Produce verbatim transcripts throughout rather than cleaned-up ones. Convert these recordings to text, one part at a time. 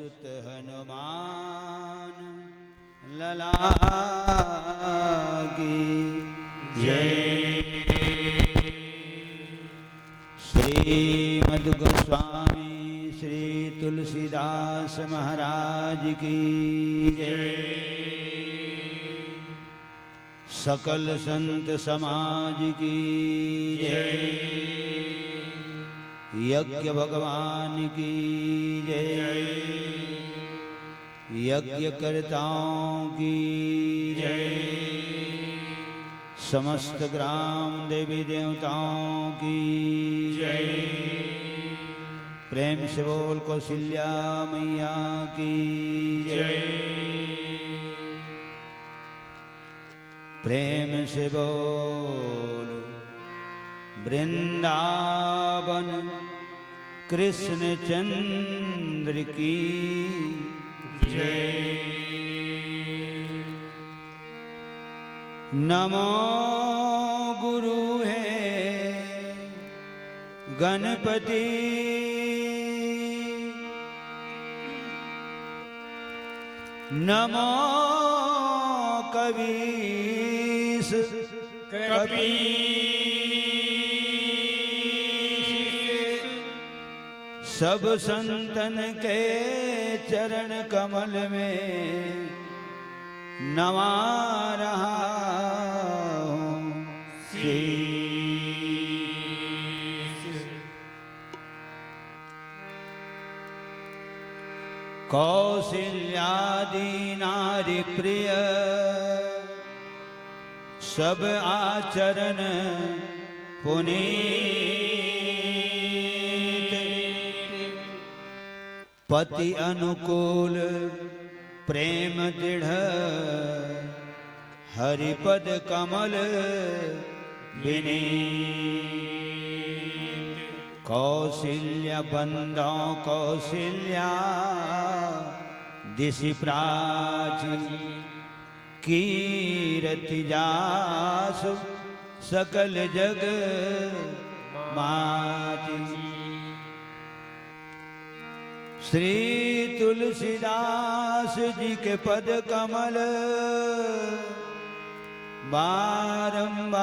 सुत हनुमान लला की जय। श्रीमद् गोस्वामी श्री तुलसीदास महाराज की जय। सकल संत समाज की जय। यज्ञ भगवान की जय। यज्ञकर्ताओं की जय। समस्त ग्राम देवी देवताओं की जय। प्रेम से बोल कौशल्या मैया की जय। प्रेम से बोल वृंदावन कृष्ण चंद्र की जय। नमो गुरु हे गणपति, नमो कवीश कपीश। सब संतन के चरण कमल में नवा रहा हूँ शीश। कौशल्यादि नारी प्रिय सब आचरण पुनीत। पति अनुकूल प्रेम दृढ़ हरिपद कमल विनीत। कौशल्या बंदौ कौशल्या दिशि प्राचीन। कीरति जासु सकल जग माती। श्री तुलसीदास जी के पद कमल बारंबार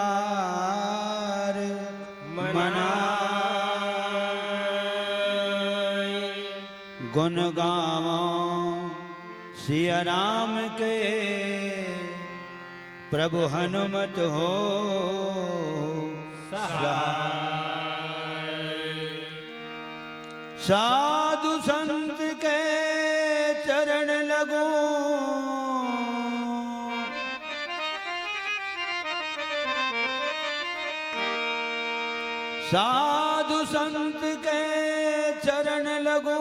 मनाई। गुण गावों सिया राम के प्रभु हनुमत हो सहाय। साधु संत के चरण लगो, साधु संत के चरण लगो।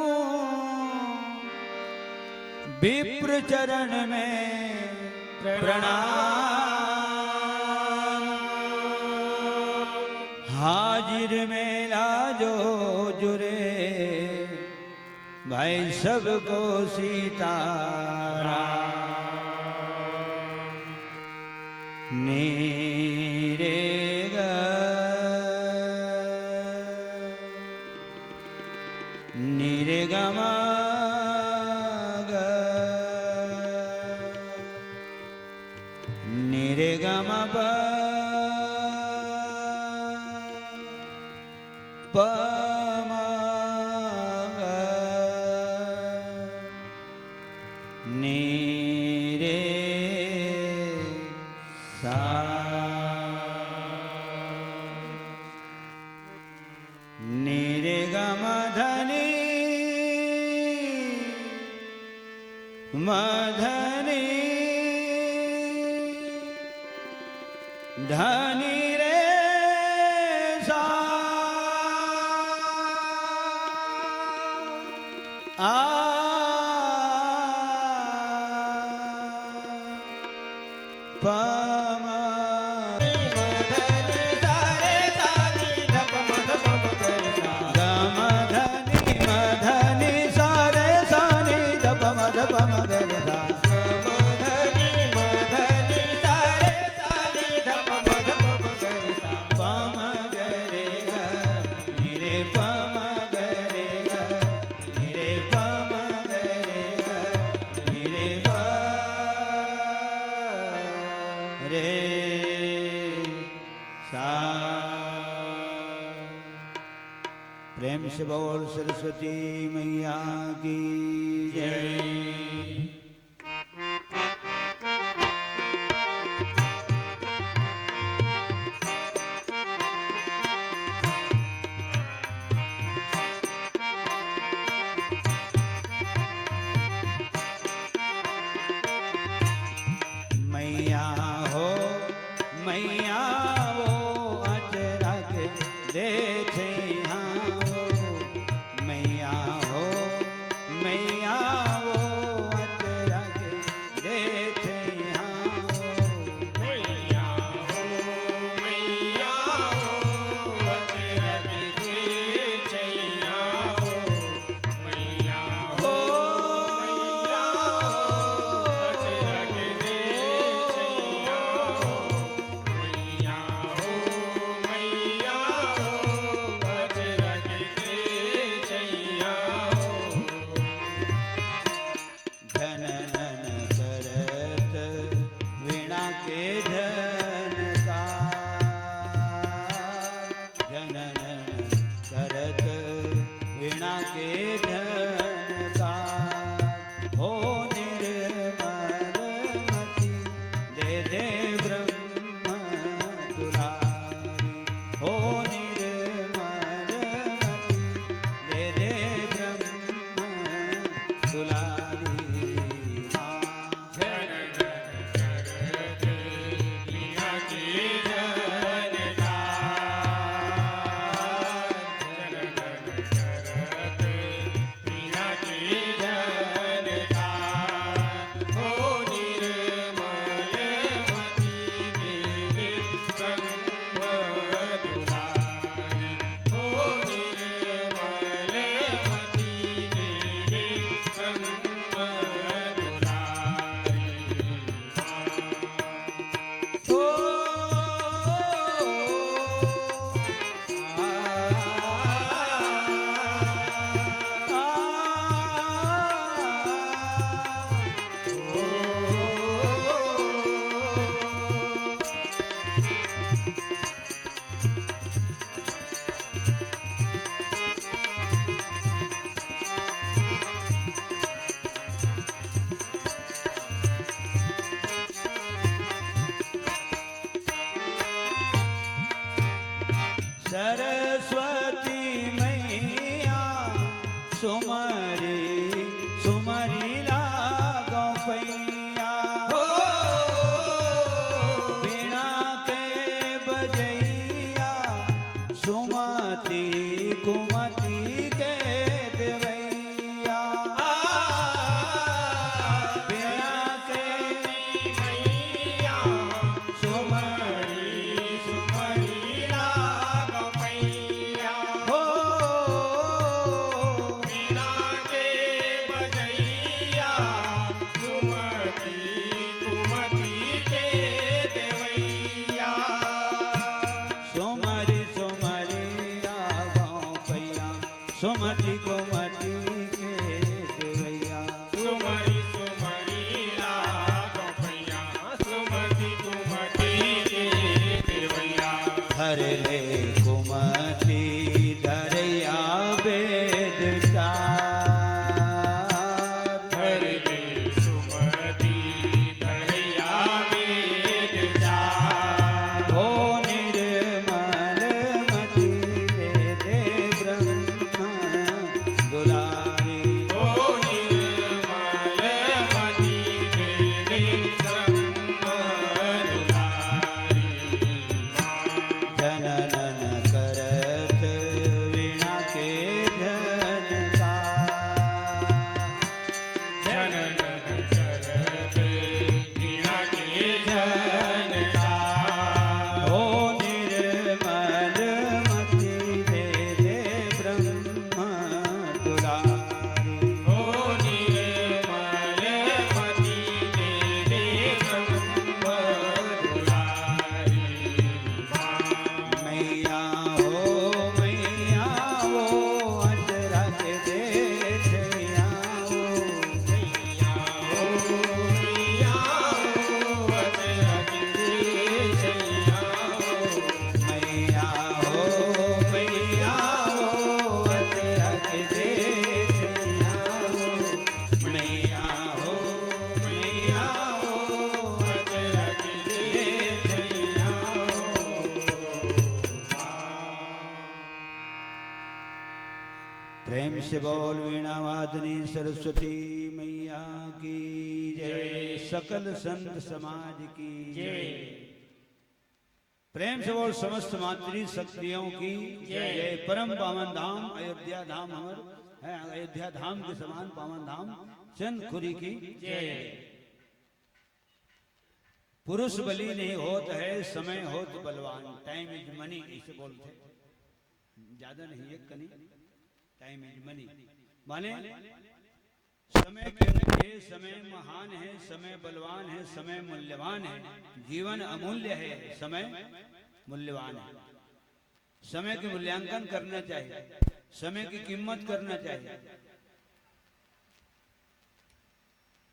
विप्र चरण में प्रणाम। हाजिर मेला जो जुरे, भाई सबको सीताराम। नी रे ग, नी रे ग म ग, नी रे ग म प, प म ग, नी रे सा। नी रे ग म ध नी, म ध नी, ध नी रे सा। आ, प म। ग म ध नी म ध नी सा रे सा नी ध प म ध प म ग रे सा। प म ग रे ग, नी रे प म ग रे ग, नी रे प म ग रे सा। प्रेम से बोल सरस्वती मैया की जय। मैया हो, मैया वो अचरज दे छैया हो, मैया हो, मैया वो अचरज दे छैया हो। मैया हो, मैया हो, अचरज दे छैया हो। मैया हो, मैया हो, अचरज दे छैया हो। मैया हो, मैया हो, अचरज दे छैया हो। झननन करत वीणा के झनकार, झननन करत वीणा के झनकार। हो निर्मल मति दे दे ब्रह्म दुलारी, हो निर्मल मति दे दे ब्रह्म दुलारी माँ। झन झन करत वीणा के झनकार, झन झन करत वीणा के झनकार। हो निर्मल मति दे दे ब्रह्म दुलारी, हो निर्मल मति दे दे ब्रह्म दुलारी। सरस्वती मैया सुमरी सुमरी लागो पैया। हो वीणा के बजैया सुमति कुमति के देवैया। वीणा के मैया सुमरी सुमरी लागो पैया। हो वीणा के बजैया सुमति कुमति के देवैया। सुमरी सुमरी लागो पैया सुमति कुमति के देवैया। सुमरी सुमरी लागो पैया सुमति कुमति के देवैया। हर ले कुमति धरैया बेद चार। हर ले सुमति धरैया बेद चार। हो निर्मल मति दे दे ब्रह्म दुलारी। हो निर्मल मति दे दे ब्रह्म दुलारी। झननन करत से बोल वीणा वादनी सरस्वती मैया की जय, सकल संत समाज की जय। प्रेम से बोल समस्त मातृ शक्तियों की जय। जय। परम पावन धाम अयोध्या धाम हमर है, अयोध्या धाम के समान पावन धाम चंदखुरी की जय। पुरुष बली नहीं होत है, समय होत बलवान। Time is money इसे बोलते, ज्यादा नहीं, एक कनी। Time is money माने समय के, ये समय महान है, समय बलवान है, समय मूल्यवान है। जीवन अमूल्य है, समय मूल्यवान है। समय के मूल्यांकन करना चाहिए, समय की कीमत करना चाहिए।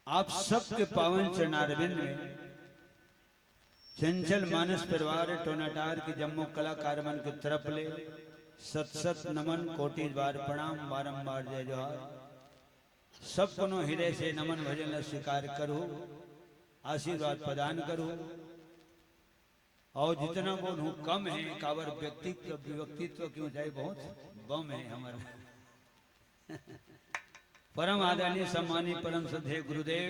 आप सबके पावन चरणारविंद में चंचल मानस परिवार टोनाटार के जम्मो कलाकार मन के तरफ ले सत सत नमन, कोटि बार प्रणाम, बारंबार जय जोहार। सब कोनो हृदय से नमन भजन ला स्वीकार करो, आशीर्वाद प्रदान करो। और जितना बोलूं कम है, काबर व्यक्तित्व, व्यक्तित्व की ऊंचाई बहुत बम है हमर। परम आदरणीय सम्मानित परम श्रद्धेय गुरुदेव,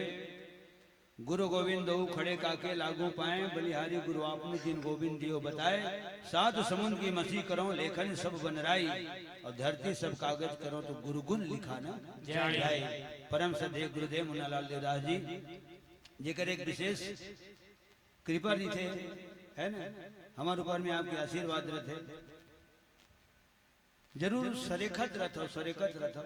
गुरु गोविंद दो खड़े काके लागू पाए, बलिहारी गुरु आपने जिन गोविंद दियो बताए, सात समुद्र की मसी करो लेखन सब बनराई, और धरती सब कागज करो तो गुरु गुण लिखा ना जाए। परम श्रद्धेय गुरुदेव मुन्नालाल देवदास जी, जेकर एक विशेष कृपा रहिथे, है ना, हमर ऊपर में आपके आशीर्वाद रहिथे। जरूर सरेखत रहिथव, सरेखत रहिथव।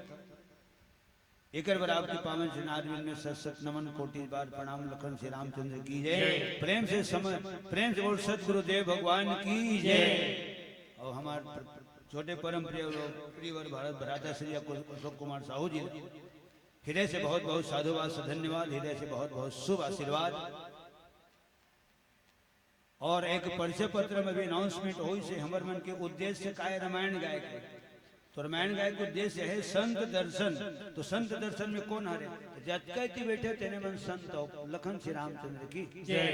एकर बर आपके पावन चरणारविंद में सत सत नमन, कोटि बार प्रणाम। लखन श्री रामचंद्र की जय। जय। प्रेम से सम-, प्रेम से बोल सतगुरुदेव भगवान की जय। जय। और हमारे प्र-, छोटे परम प्रिय लोग, प्रियवर भारत भ्राता श्री अशोक कुमार साहू जी, हृदय से बहुत बहुत साधुवाद, धन्यवाद, हृदय से बहुत बहुत शुभ आशीर्वाद। और एक परिचय पत्र में भी announcement होइस हे, हमर मन के उद्देश्य का हे रामायण गाय के। तो रामायण गाय के उद्देश्य हे संत दर्शन। तो संत दर्शन में कोन हरे? तो जतका इति बैठे तेने मन संत हो। लखन श्री रामचंद्र की जय।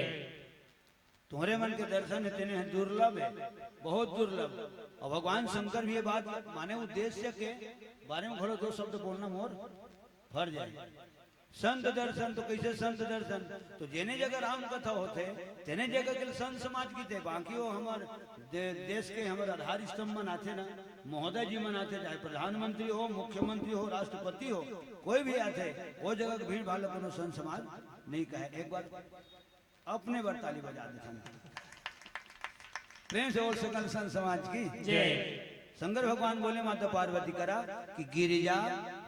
तुम्हरे मन के दर्शन हे तेने हे दुर्लभ हे, बहुत दुर्लभ। और भगवान शंकर भी ये बात माने उद्देश्य के बारे में घलो दो शब्द बोलना मोर फर्ज हे। संत दर्शन तो कैसे संत दर्शन? तो जेने जगह राम कथा होथे, तेने जगह के संत समाज किथे, बाकी वो हमर दे-, देश के हमर आधार स्तंभ मन आथे ना, महोदय जी मन आथे, चाहे प्रधानमंत्री हो, मुख्यमंत्री हो, राष्ट्रपति हो, कोई भी आथे, वो जगह के भीड़ भाड़ ला कोनो संत समाज नहीं कहे। एक बार अपने बर ताली बजा देथन। प्रेम से बोल सकल संत समाज की जय। शंकर भगवान बोले माता पार्वती करा कि गिरिजा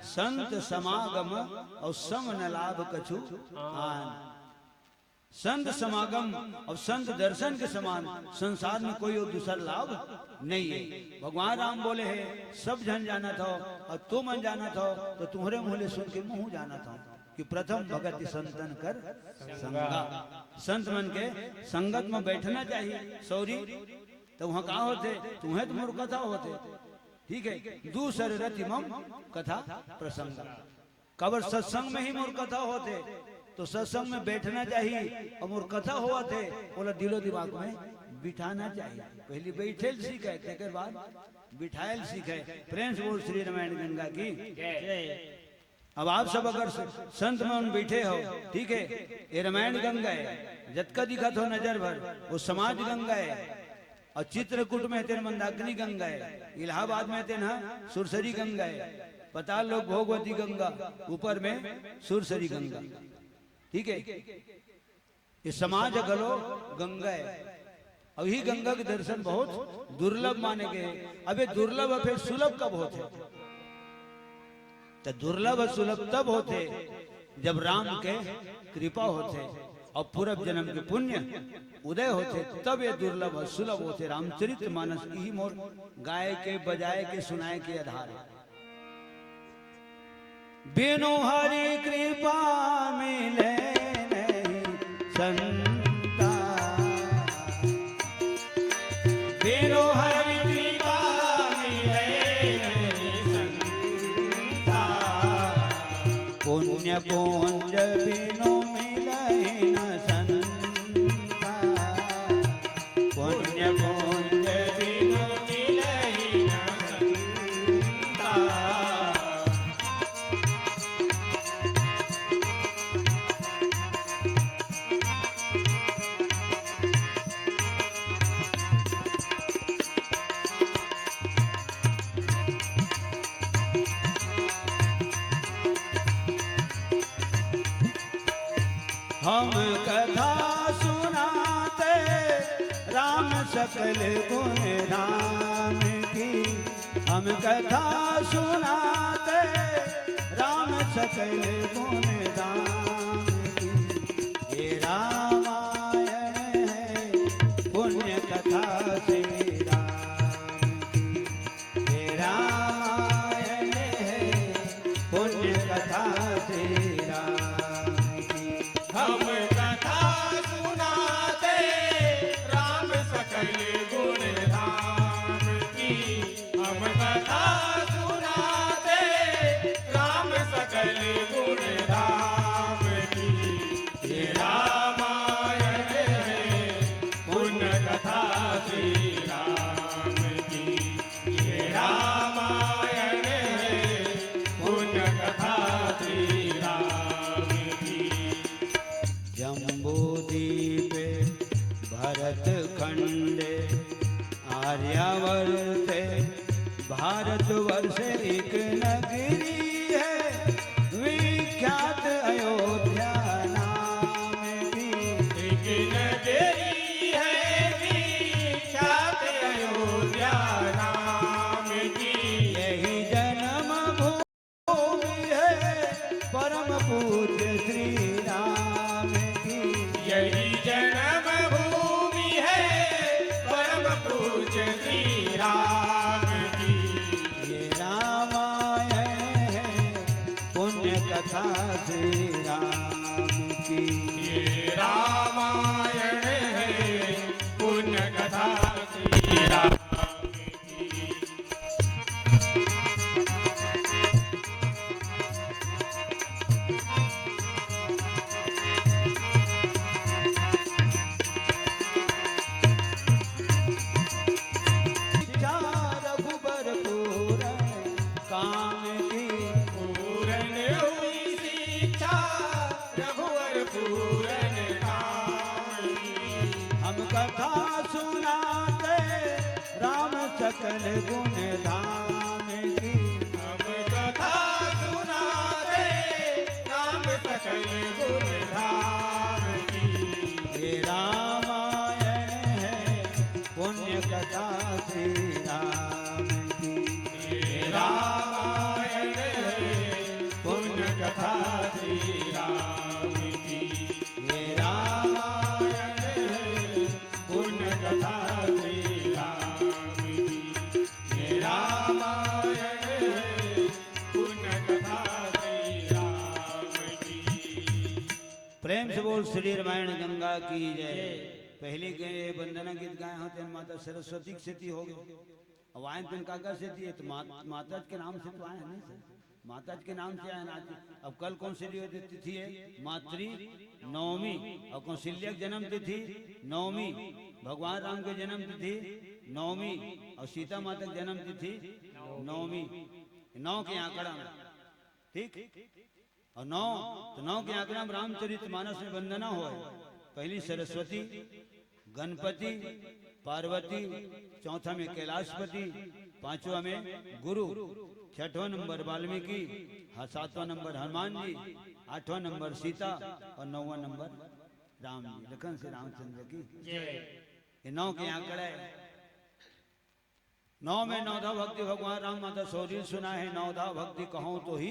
संत समागम और सम न लाभ कछु आन। संत समागम और संत दर्शन के समान संसार में कोई और दूसर लाभ नहीं हे। भगवान राम बोले हे, सब झन जानत हो और तुमन जानत हो, तो तुम्हरे मुंह ले सुन के महूं जानत हो कि प्रथम भगति संतन कर संगा। संत मन के संगत में बैठना चाहिए। सौरी, तो वहां का होथे? तुम्हें तो मोर कथा होथे। ठीक हे, दूसर रति मम कथा प्रसंग। काबर सत्संग में ही मोर कथा होथे, तो सत्संग में बैठना चाहिए और मोर कथा होवत हे, ओला दिलो दिमाग में बिठाना चाहिए। पहली बैठे ल सीखे, तेकर बाद बिठाए ल सीखे। प्रेम से बोल श्री रामायण गंगा की जय। अब आप सब अगर स-, संत मन बैठे हो, ठीक हे, ये रामायण गंगा हे, जतका दिखत हो नजर भर, वो समाज गंगा हे। और चित्रकूट में तेन मंदाकिनी गंगा हे, इलाहाबाद में तेन हा सुरसरी गंगा हे, पाताल लोक भोगवती गंगा, ऊपर में सुरसरी गंगा। ठीक हे, ये समाज घलो गंगा हे। अउ इही गंगा के दर्शन बहुत दुर्लभ माने गे हे। अब ये दुर्लभ अउ फेर सुलभ कब होथे? त दुर्लभ अउ सुलभ तब होथे, जब राम के कृपा होथे अउ पूर्व जन्म के पुण्य उदय होथे, तब ये दुर्लभ अउ सुलभ होथे। रामचरित मानस इही मोर गाय के, बजाए के, सुनाए के आधार हे। बिनु हरि कृपा मिले नहीं संता, बिनु हरि कृपा मिले नहीं संता, पुण्य पुंज बिनु मिलहि न संता। पुण्य पुंज बिनु मिलहि न संता। सकल गुण राम की, हम कथा सुनाते राम सकल गुण राम की। ये रामायण है पुण्य कथा श्री राम की, ये रामायण है पुण्य कथा श्री राम की। हम कथा सुनाते राम सकल गुण राम की, हम कथा सुनाते राम सकल गुण राम की। ये रामायण है पुण्य कथा श्री राम की, ये रामायण है पुण्य कथा श्री राम की। जम्बूदीप भरत खंड आर्यावर्त, भारतवर्ष एक नगरी है, विख्यात अयोध्या नाम की। एक नगरी है विख्यात अयोध्या नाम की। यही जन्म भूमि है परम पूज्य श्री राम की। यही जन्म भूमि है परम पूज्य श्री राम की। ये रामायण है पुण्य कथा श्री राम की। ये रामायण है पुण्य कथा श्री राम की। शिक्षा रघुबर पूरन काम की। पूरन हुई शिक्षा रघुबर पूरन काम की। हम कथा सुनाते राम सकल गुण धाम की। हम कथा सुनाते राम सकल गुण धाम की। ये रामायण है पुण्य कथा श्री राम की। ये रामायण है पुण्य कथा श्री राम की। ये रामायण है पुण्य कथा श्री राम की। ये रामायण है पुण्य कथा श्री राम की। प्रेम से बोल श्री रामायण गंगा की जय। पहली गए वंदना गीत गाए होते हैं, माता सरस्वती की सेती हो गए। अब आए तुम काका सेती है, तो मा-, माता के नाम से तो आए हैं, नहीं सर? माता के नाम से आए ना आज। अब कल कौन सी तिथि है? मातृ नवमी। और कौशल्या के जन्म तिथि नवमी, भगवान राम के जन्म तिथि नवमी, और सीता माता के जन्म तिथि नवमी। नौ के आंकड़ा में, ठीक? और नौ, तो नौ के आंकड़ा में रामचरित मानस में वंदना हो। पहली सरस्वती, गणपति, पार्वती, चौथा में कैलाशपति, पांचवा में गुरु, छठवां नंबर वाल्मीकि, हाँ, सातवां नंबर हनुमान जी, आठवां नंबर सीता और नौवां नंबर राम जी, लखन से रामचंद्र की। जय। ये नौ के आंकड़ा है। नौ में नौधा भक्ति भगवान राम माता सौरील सुना है, नौधा भक्ति कहूँ तो ही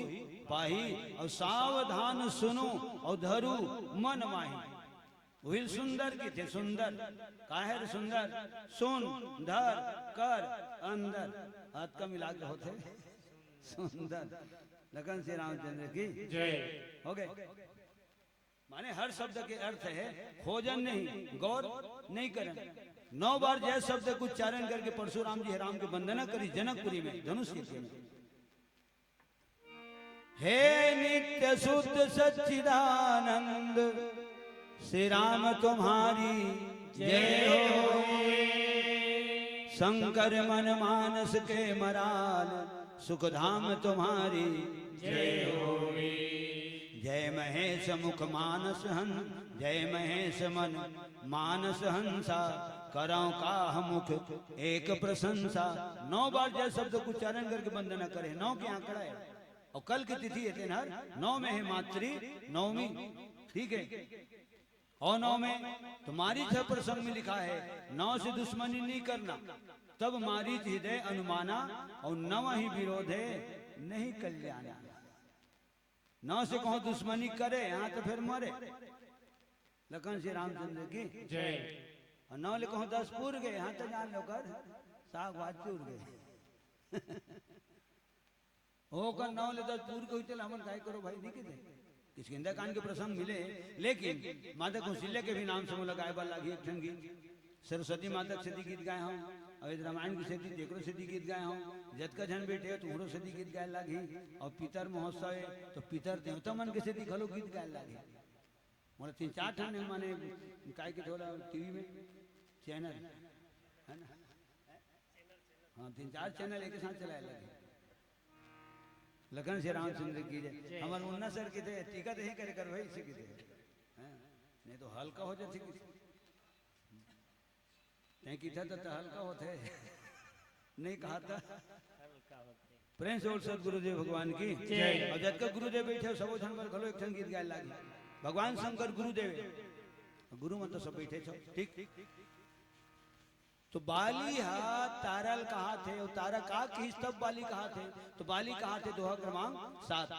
पाही, और सावधान सुनो और धरू मन माही। उहिल सुंदर की थे सुंदर, काहे रे सुंदर, सुन, धर, कर, अंदर, हाथ का मिला के होते सुंदर। लखन श्री रामचंद्र की जय। हो गए। माने हर शब्द के अर्थ है खोजन नहीं, गौर नहीं करन। नौ बार जय शब्द के उच्चारण करके परशुराम जी हे राम के वंदना करी जनकपुरी में, धनुष यज्ञ में। हे नित्य शुद्ध सच्चिदानंद श्री राम तुम्हारी जय हो। शंकर मन मानस के मराल सुख धाम तुम्हारी जय हो। जय महेश मुख मानस हंस, जय महेश मन मानस हंसा, करौ काह मुख एक प्रशंसा। नौ बार जय शब्द को उच्चारण करके वंदना करें। नौ के आंकड़ा है और कल की तिथि है तेनहर, नौ में है मातृ नवमी। ठीक है, और नौ में तो मारीच ह प्रसंग में लिखा है, नौ से दुश्मनी नहीं करना, तब मारीच हृदय अनुमाना, और नव ही विरोध है नहीं कल्याणा। नौ से कहूँ दुश्मनी करे, यहाँ तो फिर मरे। लखन श्री रामचंद्र की। जय। और नौ ले कहूँ दस पूर गए, यहाँ तो जान लो कर साग भात चूर गए। ओकर नौ ले दस पूर के होते, हमन काय करो भाई, नहीं किते। किष्किंधा कांड के प्रसंग मिले, लेकिन माता कौशल्या के भी नाम से मोला गाय बर लागी एक ठन गीत। सरस्वती माता के सेती गीत गाए हूँ, अउ रामायण के सेती तेकरो सेती गीत गाए हूँ। जतका झन बैठे हो, तुम्हरो सेती गीत गाए लागी। और पितर महोत्सव है, तो पितर देवता मन के सेती घलो गीत गाए लागी। मोला तीन चार ठन माने काय के थोड़ा टीवी में चैनल है ना, हाँ, तीन चार चैनल एक साथ चलाए लगे। लखन श्री रामचंद्र की जय। हमारे मुन्ना सर की थे, टीका तो यही करे कर भाई, इसी की थे। हाँ, नहीं तो हल्का हो जाती किसी। नहीं की था तो, तो हल्का होते। नहीं कहा था। प्रेम से बोल सदगुरुदेव भगवान की जय। और जतका गुरुदेव बैठे हो, सबो झन बर घलो एक ठन गीत गाए लागी। भगवान शंकर गुरुदेव, गुरु मन तो सब बैठे छो, ठीक। तो बाली हा तारा ल कहा थे, और तारा का किहिस तब बाली कहा थे, तो बाली कहा थे दोहा क्रमांक सात।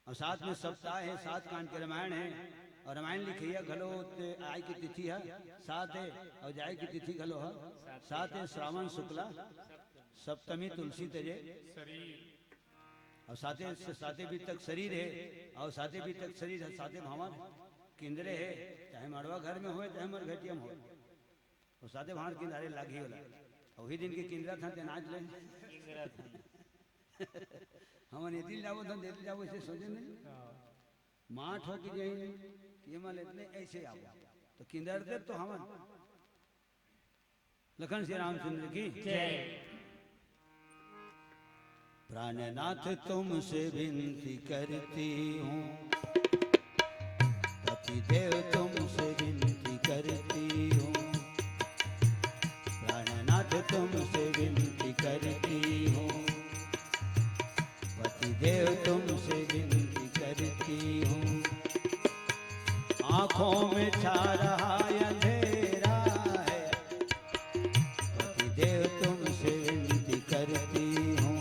और साथ में सप्ताह है, सात कांड के रामायण है, और रामायण लिखैया घलो ते आय की तिथि है सात है, और जाय की तिथि घलो है सात है, श्रावण शुक्ला सप्तमी तुलसी तजे। शरीर। और साते, साते भी तक शरीर है, और साते भी तक शरीर है, साते भावर किंदरे है, चाहे मड़वा घर में होए, चाहे मरघटिया में होए, वो साते भावर किंदारे लागी होला। और वही दिन के किंदरा था ते नाच ले। हमन एती जाबो था, देती जाबो, इसे सोचे नहीं। माठ हो कि जाए, ये मान इतने ऐसे आओ, तो किंदर दे तो हमन लखन श्री रामचंद्र की। जय। प्राणनाथ तुमसे विनती करती हूँ, पतिदेव तुमसे विनती करती हूँ, प्राणनाथ तुमसे विनती करती हूँ, पतिदेव तुमसे विनती करती हूँ। आंखों में छा रहा अंधेरा है, पतिदेव तुमसे विनती करती हूँ,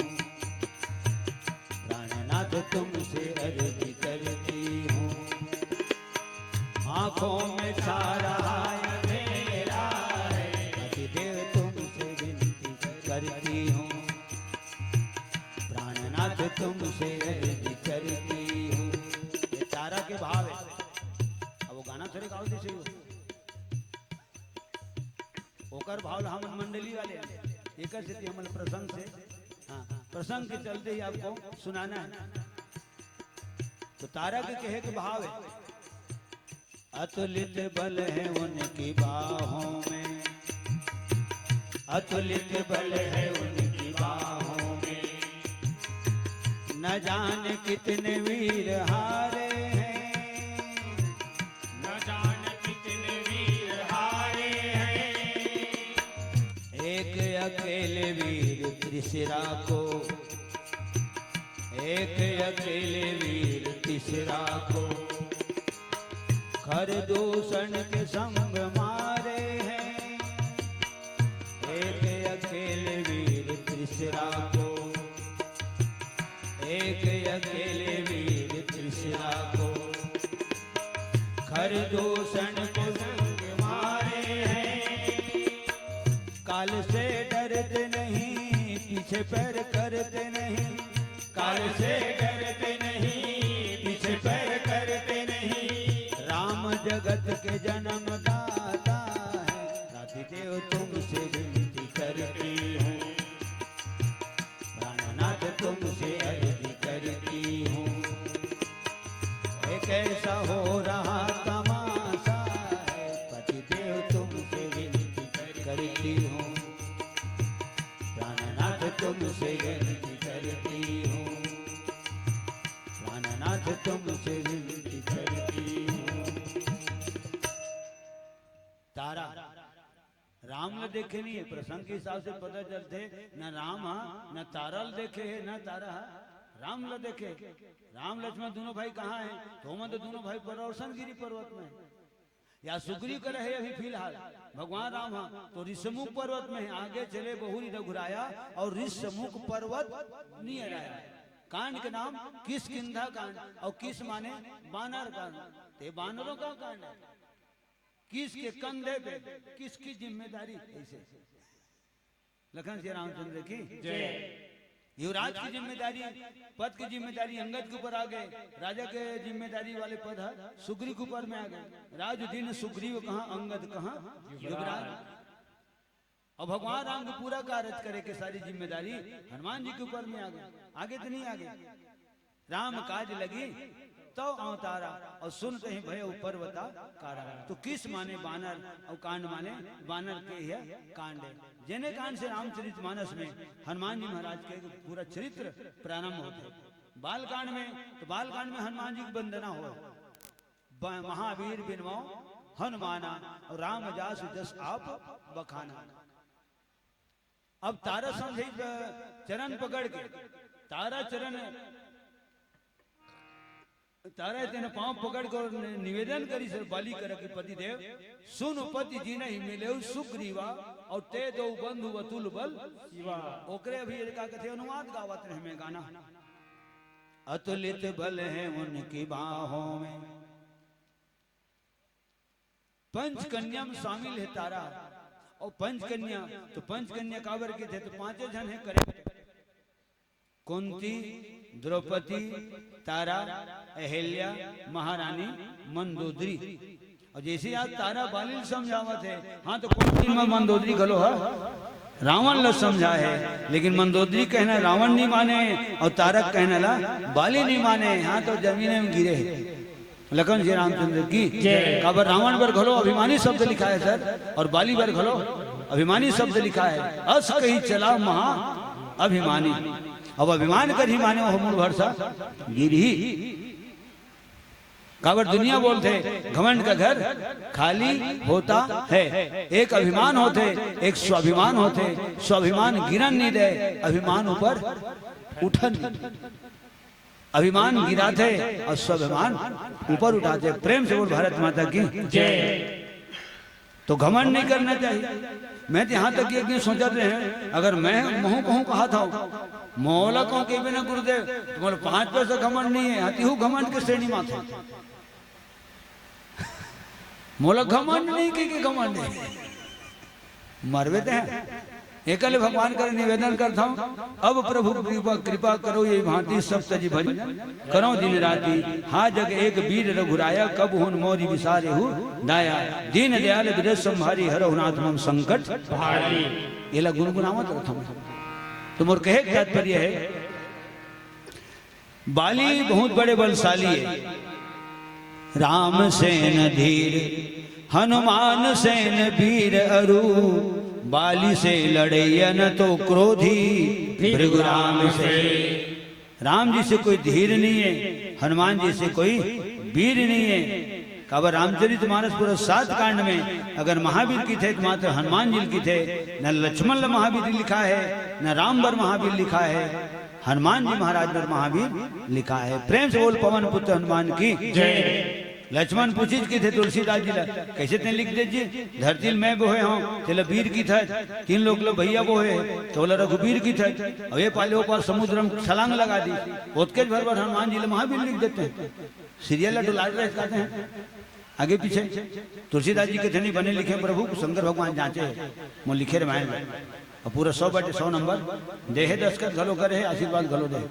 प्राणनाथ तुमसे अर्जी करती हूँ। आंखों में छा रहा अंधेरा है, पतिदेव तुमसे विनती करती हूँ, प्राणनाथ तुमसे अर्जी करती हूँ। ये तारा के भाव है। अब वो गाना थोड़े गाओ जैसे ही हो। ओकर भाव ला हमन मंडली वाले हैं। एकर सेती हमन प्रसंग से, हाँ, प्रसंग के चलते ही आपको सुनाना है। तो तारा के कहे के भाव है, अतुलित बल है उनकी बाहों में, अतुलित बल है उनकी बाहों में, न जाने कितने वीर हारे हैं, न जाने कितने वीर हारे हैं। एक अकेले वीर त्रिशिरा को, एक अकेले वीर त्रिशिरा को, खरदूषण के संग मारे हैं। एक अकेले वीर त्रिशिरा को, एक अकेले वीर त्रिशिरा को, खरदूषण के संग मारे हैं। काल से डरते नहीं, पीछे पैर करते नहीं, काल से डरते नहीं, पीछे पैर करते नहीं। राम जगत के जन्मदाता है, पतिदेव तुमसे विनती करती हूँ, प्राणनाथ तुमसे अर्जी करती हूँ। ये कैसा हो रहा तमाशा है, पतिदेव तुमसे विनती करती हूँ, प्राणनाथ तुमसे विनती करती हूँ, प्राणनाथ तुमसे विनती करती हूँ। तारा राम ल देखे नहीं है, प्रसंग के हिसाब से पता चलते, न राम हा, न तारा ल देखे है, न तारा हा। राम ल देखे, राम लक्ष्मण दूनों भाई कहाँ हे? तो ओमन तो दूनों भाई परौरसन गिरी पर्वत में हे। या सुग्रीव के रहे अभी फिलहाल, भगवान राम ह तो ऋषमुख पर्वत में हे, आगे चले बहुरी रघुराया अउ ऋषमुख पर्वत नियर आया। कांड के नाम किष्किंधा कांड, अउ किस माने बानर कांड। ते बानरों का कांड हे। किस के कंधे पे किसकी जिम्मेदारी, ऐसे। लखन श्री रामचंद्र की जय। युवराज की जिम्मेदारी, पद की जिम्मेदारी अंगद के ऊपर आ गए, राजा के जिम्मेदारी वाले पद ह सुग्रीव के ऊपर में आ गए। राज दिन सुग्रीव कहाँ, अंगद कहाँ युवराज। अब भगवान राम के पूरा कारज करे के सारी जिम्मेदारी हनुमान जी के ऊपर में आ गए, आगे तो नहीं आ गए। राम काज लगी तव अवतारा, अउ सुनत ही भयउ पर्वताकारा। तो किस माने बानर, अउ कांड माने बानर के यह कांड हे। जेने कांड से रामचरित मानस में हनुमान जी महाराज के पूरा चरित्र प्रारंभ होथे। बाल कांड में, तो बाल कांड में हनुमान जी की वंदना होय, ब-, महावीर बिनवउ हनुमाना, अउ राम जासु जस आप बखाना। अब तारा समझे, अ, चरण पकड़ के, तारा चरण, तारा तेने पांव पकड़ के अउ नि-, निवेदन करिस हे बाली करा कि पति देव, सुन पति जिनहि मिलेउ सुग्रीवा, अउ ते दोउ बंधु अतुल बल शिवा। ओकरे अभी ये का कथे अनुवाद गावत रहे में गाना। अतुलित बल है उनकी बाहों में। पंच कन्या में शामिल हे तारा। अउ पंच कन्या, तो पंच कन्या काबर कथे, तो पांचों झन हे करे। कुंती, द्रौपदी, तारा, अहिल्या, महारानी, मंदोदरी। अउ जइसे आज तारा बाली ल समझावत हे, हाँ, तो कुंती में मंदोदरी घलो ह, रावण ल समझाय हे, लेकिन मंदोदरी कहना रावण नहीं माने अउ तारा कहना ला बाली नहीं माने, हाँ, तो जमीन में गिरे हे। लखन श्री रामचंद्र की जय। काबर रावण बर घलो अभिमानी शब्द लिखाय हे सर, अउ बाली बर घलो अभिमानी शब्द लिखाय हे। अस कही चला महा अभिमानी। अब अभिमान करही माने ओह मुड़ भरसा गिरही। काबर दुनिया बोलथे घमंड का घर खाली होता है। एक अभिमान होथे, एक स्वाभिमान होथे। स्वाभिमान गिरन नहीं दे, अभिमान ऊपर उठन नहीं। अभिमान गिराथे अउ स्वाभिमान ऊपर उठाथे। प्रेम से बोल भारत माता की जय। तो घमंड नहीं करना चाहिए। मैं तो यहाँ तक एक दिन सोचत रहे, अगर मैं महूँ कहूँ कहा था, मोला कहूँ के बिना गुरुदेव, तुम्हारे पाँच पैसा घमंड नहीं है, अति हूँ घमंड के श्रेणी में थे। मोला घमंड नहीं के, के घमंड है। मरबे ते हैं। एकले भगवान कर निवेदन करता हूँ, अब प्रभु कृपा, कृपा करो, ये भांति सब तजि भजि करो दिन राति। हा जग एक बीर रघुराया, कब हुन मोरि बिसारेहु दाया। दीन दयाल बिरज संभारी, हरहु नाथ मम संकट भारी। एला गुनगुनावत रहता हूँ। तो मोर कहे के तात्पर्य है, बाली बहुत बड़े बलशाली है। राम सेन धीर हनुमान सेन बीर अरु, बाली से लड़ैया न तो क्रोधी भृगु राम से। राम जी से कोई धीर नहीं है, हनुमान जी से कोई बीर नहीं है। काबर रामचरित मानस पूरा सात कांड में अगर महावीर कथे तो मात्र हनुमान जी ल कथे, न लक्ष्मण ल महावीर लिखाय हे, न राम बर महावीर लिखाय हे। हनुमान जी महाराज बर महावीर लिखाय हे। प्रेम से बोल पवन पुत्र हनुमान की जय। लक्ष्मण पूछिस कथे तुलसीदास जी ला, "कइसे तें लिख दे जी? धरती ल मैं बोहे हंव, तेला बीर कथे, तीन लोक ल भैया बोहे, तोला रघुबीर कथे, अउ ये पाले ओ पार समुद्र में छलांग लगा दी, ओतकेच भर बर हनुमान जी ल महावीर लिख देते हैं।" सीरियल ला डुलात रहे कहते हैं। आगे पीछे तुलसीदास जी कथे नहीं बने लिखे प्रभु, शंकर भगवान जांचे हे, मोर लिखे रमायन। अउ पूरा सौ बटे सौ नंबर दे हे, दस्तखत घलो करे हे, आशीर्वाद घलो दे हे।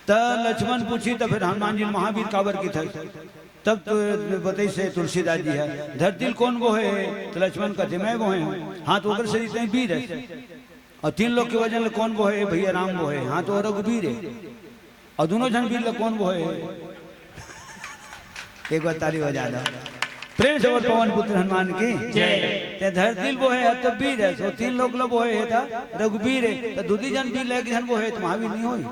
त लक्ष्मण पूछिस, त फिर हनुमान जी महावीर काबर कथे? तब तो बताइस हे तुलसीदास जी हे, "धरती ल कोन बोहे?" त लक्ष्मण कथे, "मैं बोहे हंव।" "हाँ, त ओकर से तें बीर हे।" "अउ तीन लोक के वजन ल कोन बोहे?" "भैया राम बोहे।" "हाँ, त ओ रघुबीर हे।" अउ दूनों झन बीर ल कोन बोहे? एक बार ताली बजा दो। प्रेम से बोल पवन पुत्र हनुमान की जय। तें धरती ल बोहे हस त बीर हस, अउ तीन लोक ल बोहे हस त रघुबीर हे। त दूनों झन बीर ल एक झन बोहे त महावीर नहीं होही?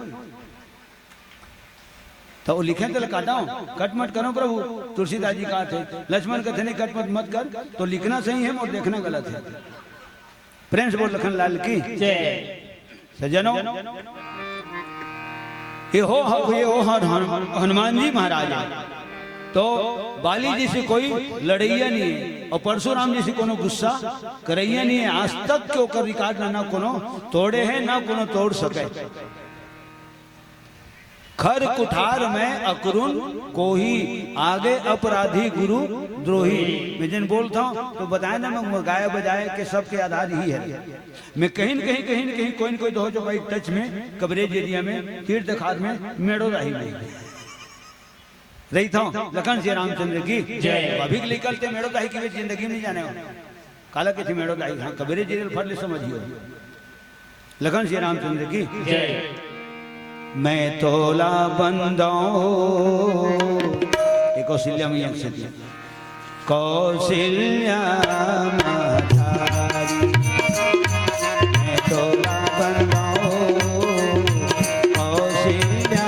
त ओ लिखे तेला काटव, कट मत करव प्रभु। तुलसीदास जी कथे, लक्ष्मण कथे नहीं कट मत, मत कर, तो लिखना सही है अउ देखना गलत है। प्रेम से बोल लखन लाल की जय। सज्जनों, ये हो, हो, ये हो हन-, हन-, हनुमान जी महाराज हे। तो बाली जइसे कोई लड़इया नहीं हे अउ परशुराम जइसे कोनो गुस्सा करइया नहीं हे। आज तक के ओकर रिकॉर्ड ना, ना कोनो तोड़े हे, ना कोनो तोड़ सके। खर कुठार में अकरुन कोही, आगे अपराधी गुरु द्रोही। मैं जेन बोलत हंव तो बताए ना, मैं गाए बजाए के सबके आधार इही हे। मैं कहीं न कहीं, कहीं न कहीं, कोई न कोई तो हो जो भाई टच में, कवरेज एरिया में, तीर्थ खार में, मेड़ो राही में रहित हंव। लखन सिया रामचंद्र की जय। अभी के लइका ल ते मेड़ो राही के जिंदगी में नहीं जाने हो। काला कहिथे मेड़ो राही? हाँ, कबीरे जी ल फट ले समझियो। लखन सिया रामचंद्र की जय। मैं तोला बंदव, ये कौशल्या मैया के सेती। कौशल्या महतारी, मैं तोला बंदव, कौशल्या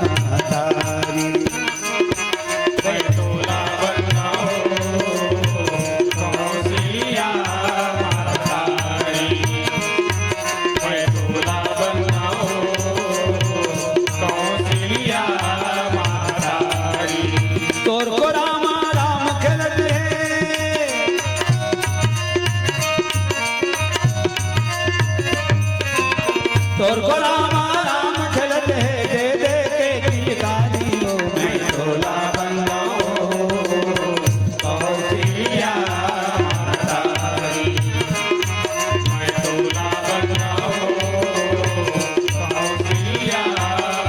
महतारी। मैं तोला बंदव, कौशल्या महतारी। मैं तोला बंदव, कौशल्या महतारी। तोर को रामा राम खेलत हे, तोर को रामा राम खेलत हे, दे दे के किलकारी ओ, मैं तोला बंदव, कौशल्या महतारी। मैं तोला बंदव, कौशल्या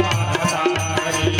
महतारी।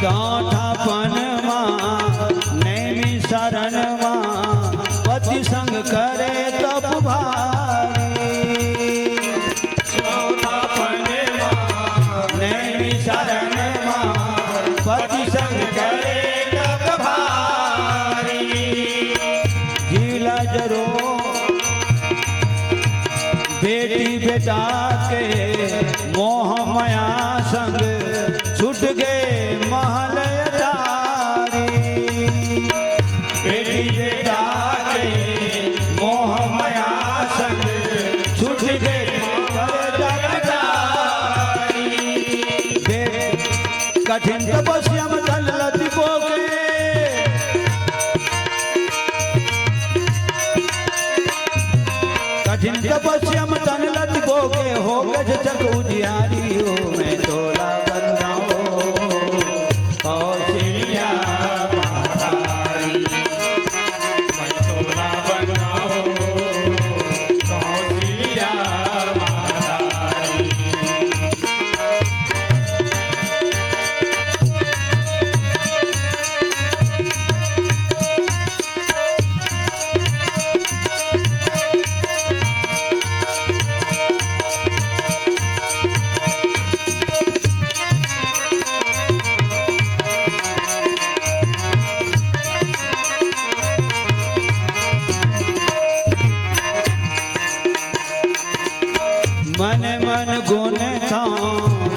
चौथापन मा, नैमी शरण मा, पति संग करे तप भारी। चौथापन मा, नैमी शरण मा, पति संग करे तप भारी। जिला जरो बेटी बेटा के मोह मया संग छूट गे महल अटारी। बेटी बेटा के मोह मया संग छूट गे महल अटारी। बे-, कठिन तपस्या में धन लति बोके। कठिन तपस्या में तन लति बोके, हो गज जग उजियारी ओ, मैं तोला बंदव, कौशल्या महतारी। मैं तोला बंदव, कौशल्या महतारी। मन मन गुन थांव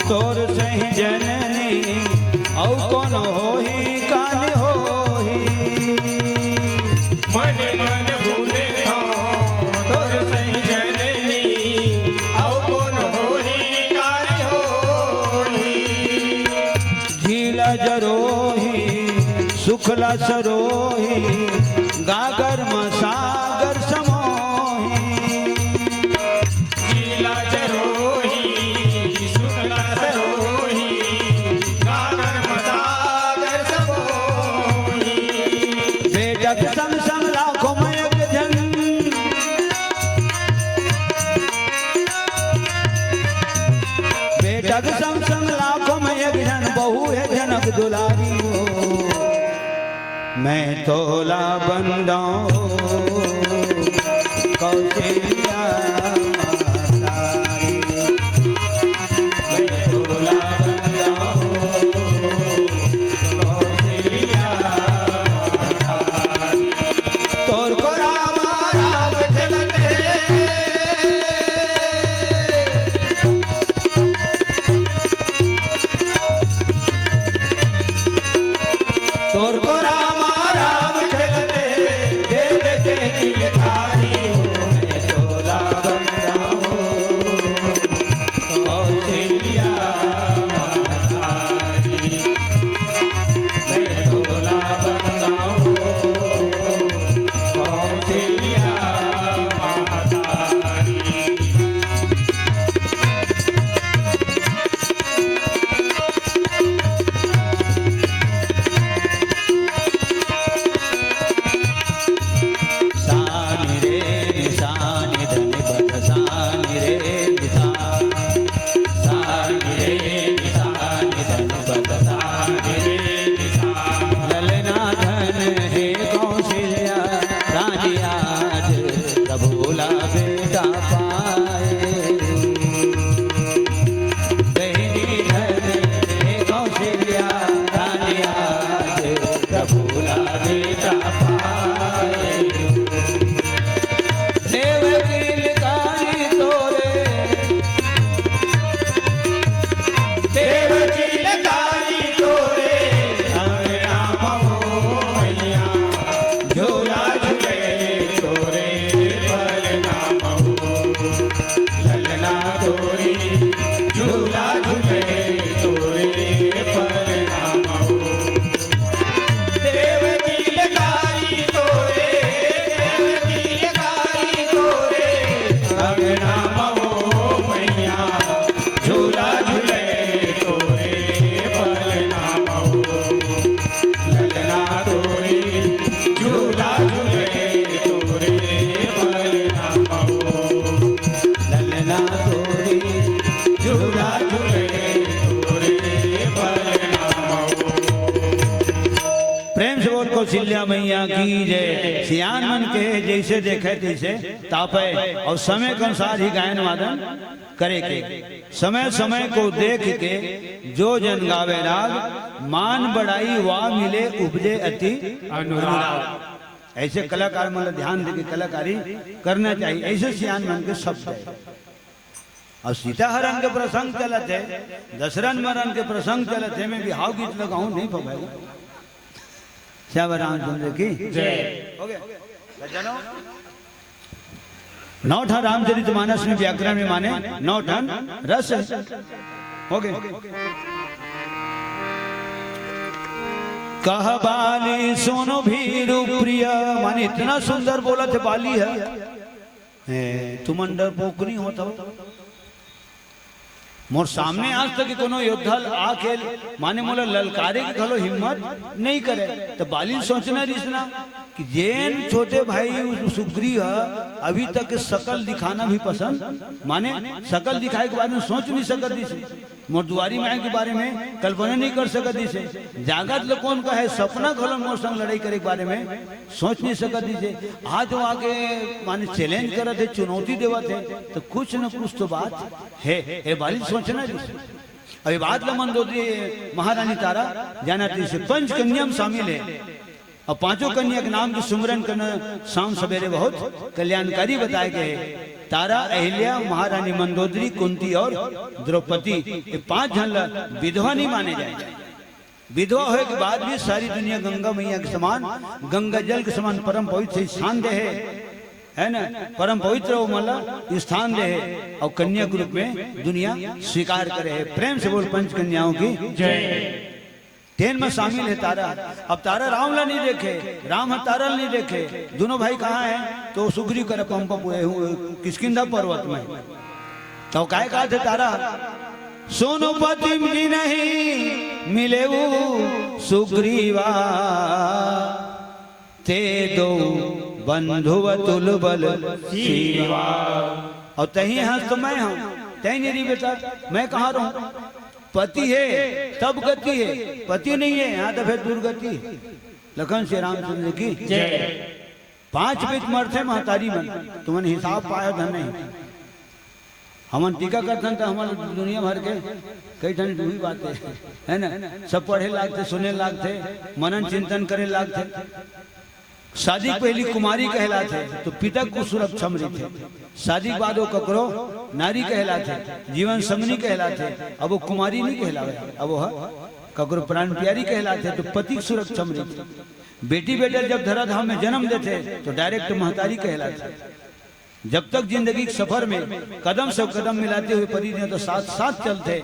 तोर सही जननी, अउ कोन होही कान होही। मन मन गुन थांव तोर सही जननी, अउ कोन होही कान होही। झीला जरोही, सुखला सरोही, गागर म सागर समोही। झीला जरोही, सुखला सरोही, गागर म सागर समोही। बेटा के संग संग लाखों में एक झन, बेटा के संग संग लाखों में एक झन बहू हे जनक दुलारी ओ, मैं तोला बंदव कौशल्या महतारी। मैं तोला मैया की जय। सियान मन के जैसे देखे तैसे तापे और समय के अनुसार ही गायन वादन करे के। समय समय को देख के जो जन गावे राग, मान बड़ाई वा मिले उपजे अति अनुराग। ऐसे कलाकार मन ला ध्यान देके कलाकारी करना चाहिए, ऐसे सियान मन के शब्द है। अब सीता हरण के प्रसंग चलत है, दशरथ मरण के प्रसंग चलत है, मैं बिहाव गीत लगाऊं नहीं पवेगा। श्याम रामचंद्र की जय। हो गया। बच्चा नो? नौ ठन रामचरित मानस में व्याकरण में माने नौ ठन रस है। हो गए। कह बाली सुन भीरु प्रिय, माने इतना सुंदर बोलत है बाली ह। ए, तुमन डरपोक नहीं होत हो। मोर सामने आज तक कोनो योद्धा आके माने मोला ललकारे के घलो हिम्मत नहीं करे। तो बाली ल सोचना रिस ना कि जेन छोटे भाई उ सुग्रीव ह अभी तक के शकल दिखाना भी पसंद, माने शकल दिखाए के बारे में सोच नहीं सकत रिस। मोर दुआरी माई के बारे में कल्पना नहीं कर सकत रिस। जागत ल कोन कहे, सपना घलो मोर संग लड़ाई करे के बारे में सोच नहीं सकत रिस। आज वो आके माने चैलेंज करत है, चुनौती देवत है, तो कुछ न कुछ तो बात है। ए बाली ल सोचना रिस। अब ये बात ल मंदोदरी महारानी तारा जानत रिस, पंच कन्या में शामिल है। अब पांचों कन्या के नाम के सुमरन करना शाम सवेरे बहुत कल्याणकारी बताए गए है। तारा, अहिल्या, महारानी मंदोदरी, कुंती और द्रौपदी, ये पांच झन ला विधवा नहीं माने जाए। विधवा होए के बाद भी सारी दुनिया गंगा मैया के समान, गंगा जल के समान परम पवित्र स्थान दे है, है ना? परम पवित्र वो मतलब स्थान दे है और कन्या के रूप में दुनिया स्वीकार करे है। प्रेम से बोल, पंच कन्याओं की जय। तेन में शामिल है तारा। अब तारा राम ला नहीं देखे, राम ह तारा ला नहीं देखे, दोनों भाई कहाँ हैं? तो सुग्रीव कर पंप हुए हूँ किष्किंधा पर्वत में। तो काय कहा थे तारा, सोनो पतिम जिनहि मिलेउ सुग्रीवा, ते दो बंधु अतुल बल सीमा। और तही हंस तो मैं हूँ, तही नहीं रही बेटा, मैं कहाँ रहूँ? पति है तब गति है, पति नहीं है यहाँ तो फिर दुर्गति है। लखन श्री रामचंद्र की जय। पांच पइत मरथे महतारी मन, तुमन हिसाब पायो धन नहीं। हमन टीका करथन त हमन दुनिया भर के कई ठन दुही बात है, है ना? सब पढ़े लागथे, सुने लागथे, मनन चिंतन करे लागथे। शादी के पहली कुमारी कहलाथे तो पिता के सुरक्षा में रहिथे। शादी के बाद वो ककरो नारी कहलाथे, जीवन संगनी कहलाथे। अब वो कुमारी नहीं कहलावे, अब वो ह ककरो प्राण प्यारी कहलाथे तो पति के सुरक्षा में रहिथे। बेटी बेटा जब धरा धाम में जन्म देथे तो डायरेक्ट महतारी कहलाथे। जब तक जिंदगी के सफर में कदम से कदम मिलाते हुए पति देवता साथ साथ चलथे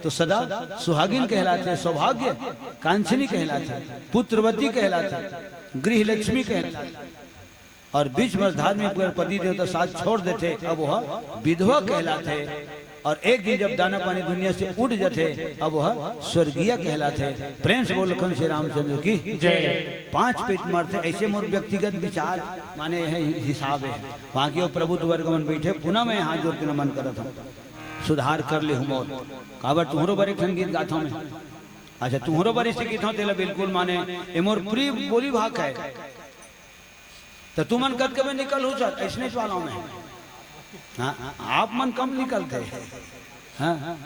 तो सदा सुहागिन कहलाथे, सौभाग्य कांक्षिणी कहलाथे, पुत्रवती कहलाथे, गृह लक्ष्मी कहलाथे। और बीच में धार्मिक अगर पति देवता साथ छोड़ देथे अब वह विधवा कहलाथे। और एक दिन जब दाना पानी दुनिया से उठ जाथे अब वह स्वर्गीय कहलाथे। प्रेम से बोल लखन श्री रामचंद्र की जय। पांच पइत मरथे, ऐसे मोर व्यक्तिगत विचार माने यह हिसाब है। वहाँ के प्रभु वर्ग मन बैठे, पुनः मैं हाथ जोड़ के नमन करत हूँ, सुधार कर ले हूँ मोर। काबर तुहरो बर एक ठन गीत गात हूँ मैं। अच्छा, तुहरो बर इसे गीत हूँ तेला बिल्कुल माने ये मोर प्रिय बोली भाग है। तो तुमन कतके में निकल हो सर, ऐसने वाला में। हाँ, आप मन कम निकलते। हाँ,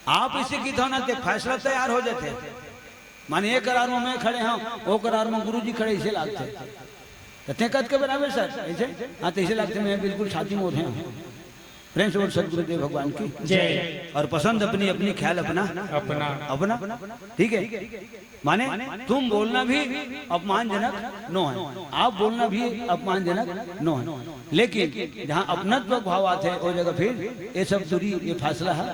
आप इसे गीत हूँ ना ते फैसला तैयार हो जाते। माने एक करार में मैं खड़े हूँ, वो करार में गुरुजी खड़े, इसे लागते। तो ते कतके बराबर सर, ऐसे? हाँ, तो इसे लागते मैं बिल्कुल छाती में उठे हूँ। प्रेम से बोल सतगुरुदेव भगवान की जय। और पसंद अपनी अपनी, ख्याल अपना अपना। अपना। ठीक है, माने तुम बोलना भी अपमानजनक नो है, आप बोलना भी अपमानजनक नो है, लेकिन जहाँ अपनत्व भाव आथे वो जगह फिर ये सब दूरी, ये फासला है,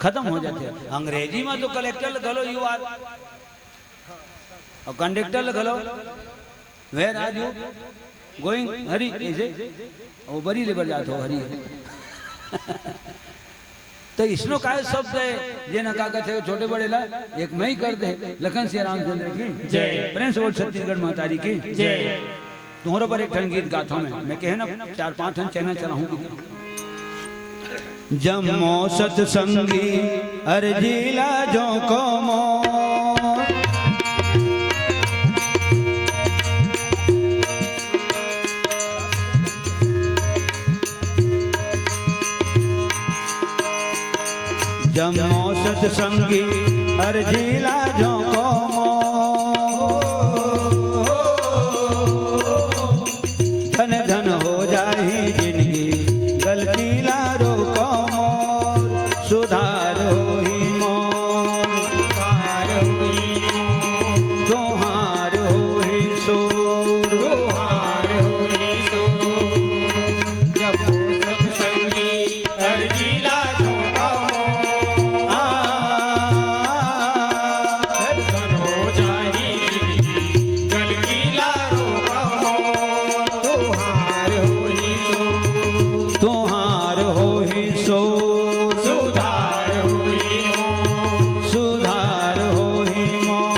खत्म हो जाथे। अंग्रेजी में तो कलेक्टर घलो यू आर और कंडक्टर घलो वेर आज यू गोइंग हरी, ऐसे वो बरी लेबर जात हो हरी। तो इसनो काय शब्द है, जे न का कहते हो छोटे बड़े ला, एक मैं ही कर दे। लखन सिया रामचंद्र की जय। प्रेम से बोल छत्तीसगढ़ महतारी की जय। तुम्हारे पर एक ठन गीत गाता हूँ मैं, मैं कहे ना चार पांच ठन चैनल चलाऊँ कि जम्मो सत्संगी अर्जी ला जो को मोर। संगी अरजी ला झोंको मोर। धन धन हो जाही जिनगी, गलती ला रोको मोर। सुधार होही मोर, सुधार होही मोर। तुहार होही सोर, तुहार होही सोर। जब हो सत्संगी अरजी ला झोंका मोर। आ, दर्शन हो जाही जिनगी, गलती ला रोका मोर। तुहार होही सोर, तुहार होही सोर। सुधार होही मोर, सुधार होही मोर।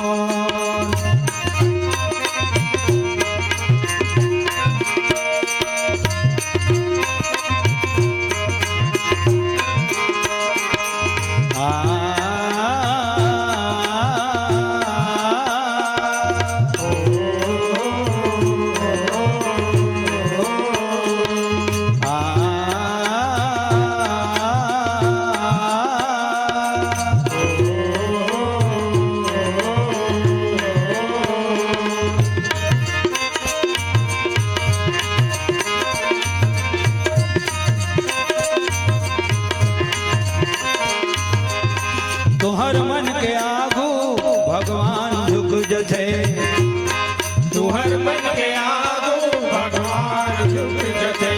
तुहर मन के आगू भगवान झुक जथे। तुहर मन के आगू भगवान झुक जथे।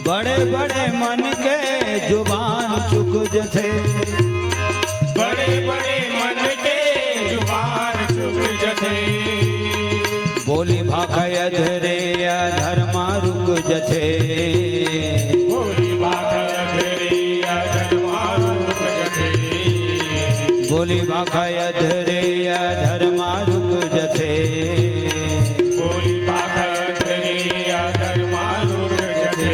बड़े बड़े मन के जुबान चुक जथे। बड़े बड़े मन के जुबान चुक जथे। बोली भाखा अधरे अधरमा रुक जथे। बोली भाखा अधरे अधरमा रुक जथे। बोली भाखा अधरे अधरमा रुक जथे। बोली भाखा अधरे अधरमा रुक जथे।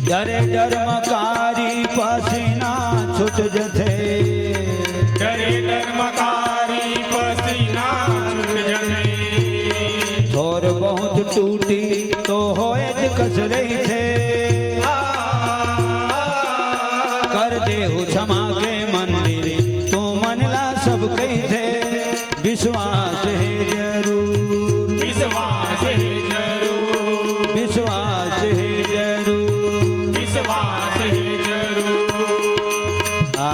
डरे डरमकारी पसीना छूट जथे। डरे डरमकारी पसीना छूट जथे। थोर बहुत टूटी तो होए ज कस रहिथे। कर देहु क्षमा के मंदिर, तू मन ला सब कहिथे। विश्वास हे जरूर, विश्वास हे जरूर। विश्वास हे जरूर, विश्वास हे जरूर। आ,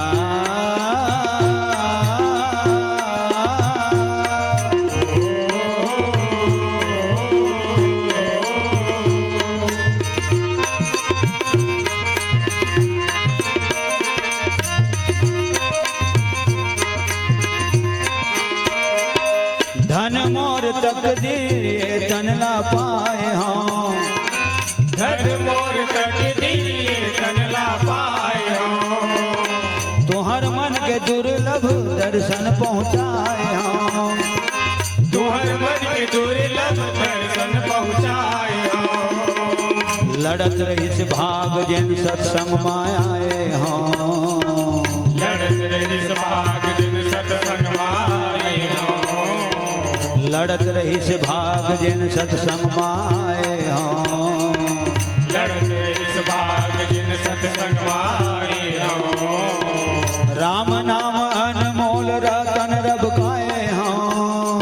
धन मोर तकदीर ये तन ला पाए हँव। धन मोर तकदीर ये तन ला पाए हँव। तुहर मन के दुर्लभ दर्शन पहुँचाए हँव। तुहर मन के दुर्लभ दर्शन पहुँचाए हँव। लड़त रहिस भाग जेन सत्संग मा आए हँव। लड़त रहिस भाग जेन सत्संग मा आए हँव। लड़त रहिस भाग जेन सत्संग मा आए हँव। लड़त रहिस भाग जेन सत्संग मा आए हँव। राम नाम अनमोल रतन रब काए हँव।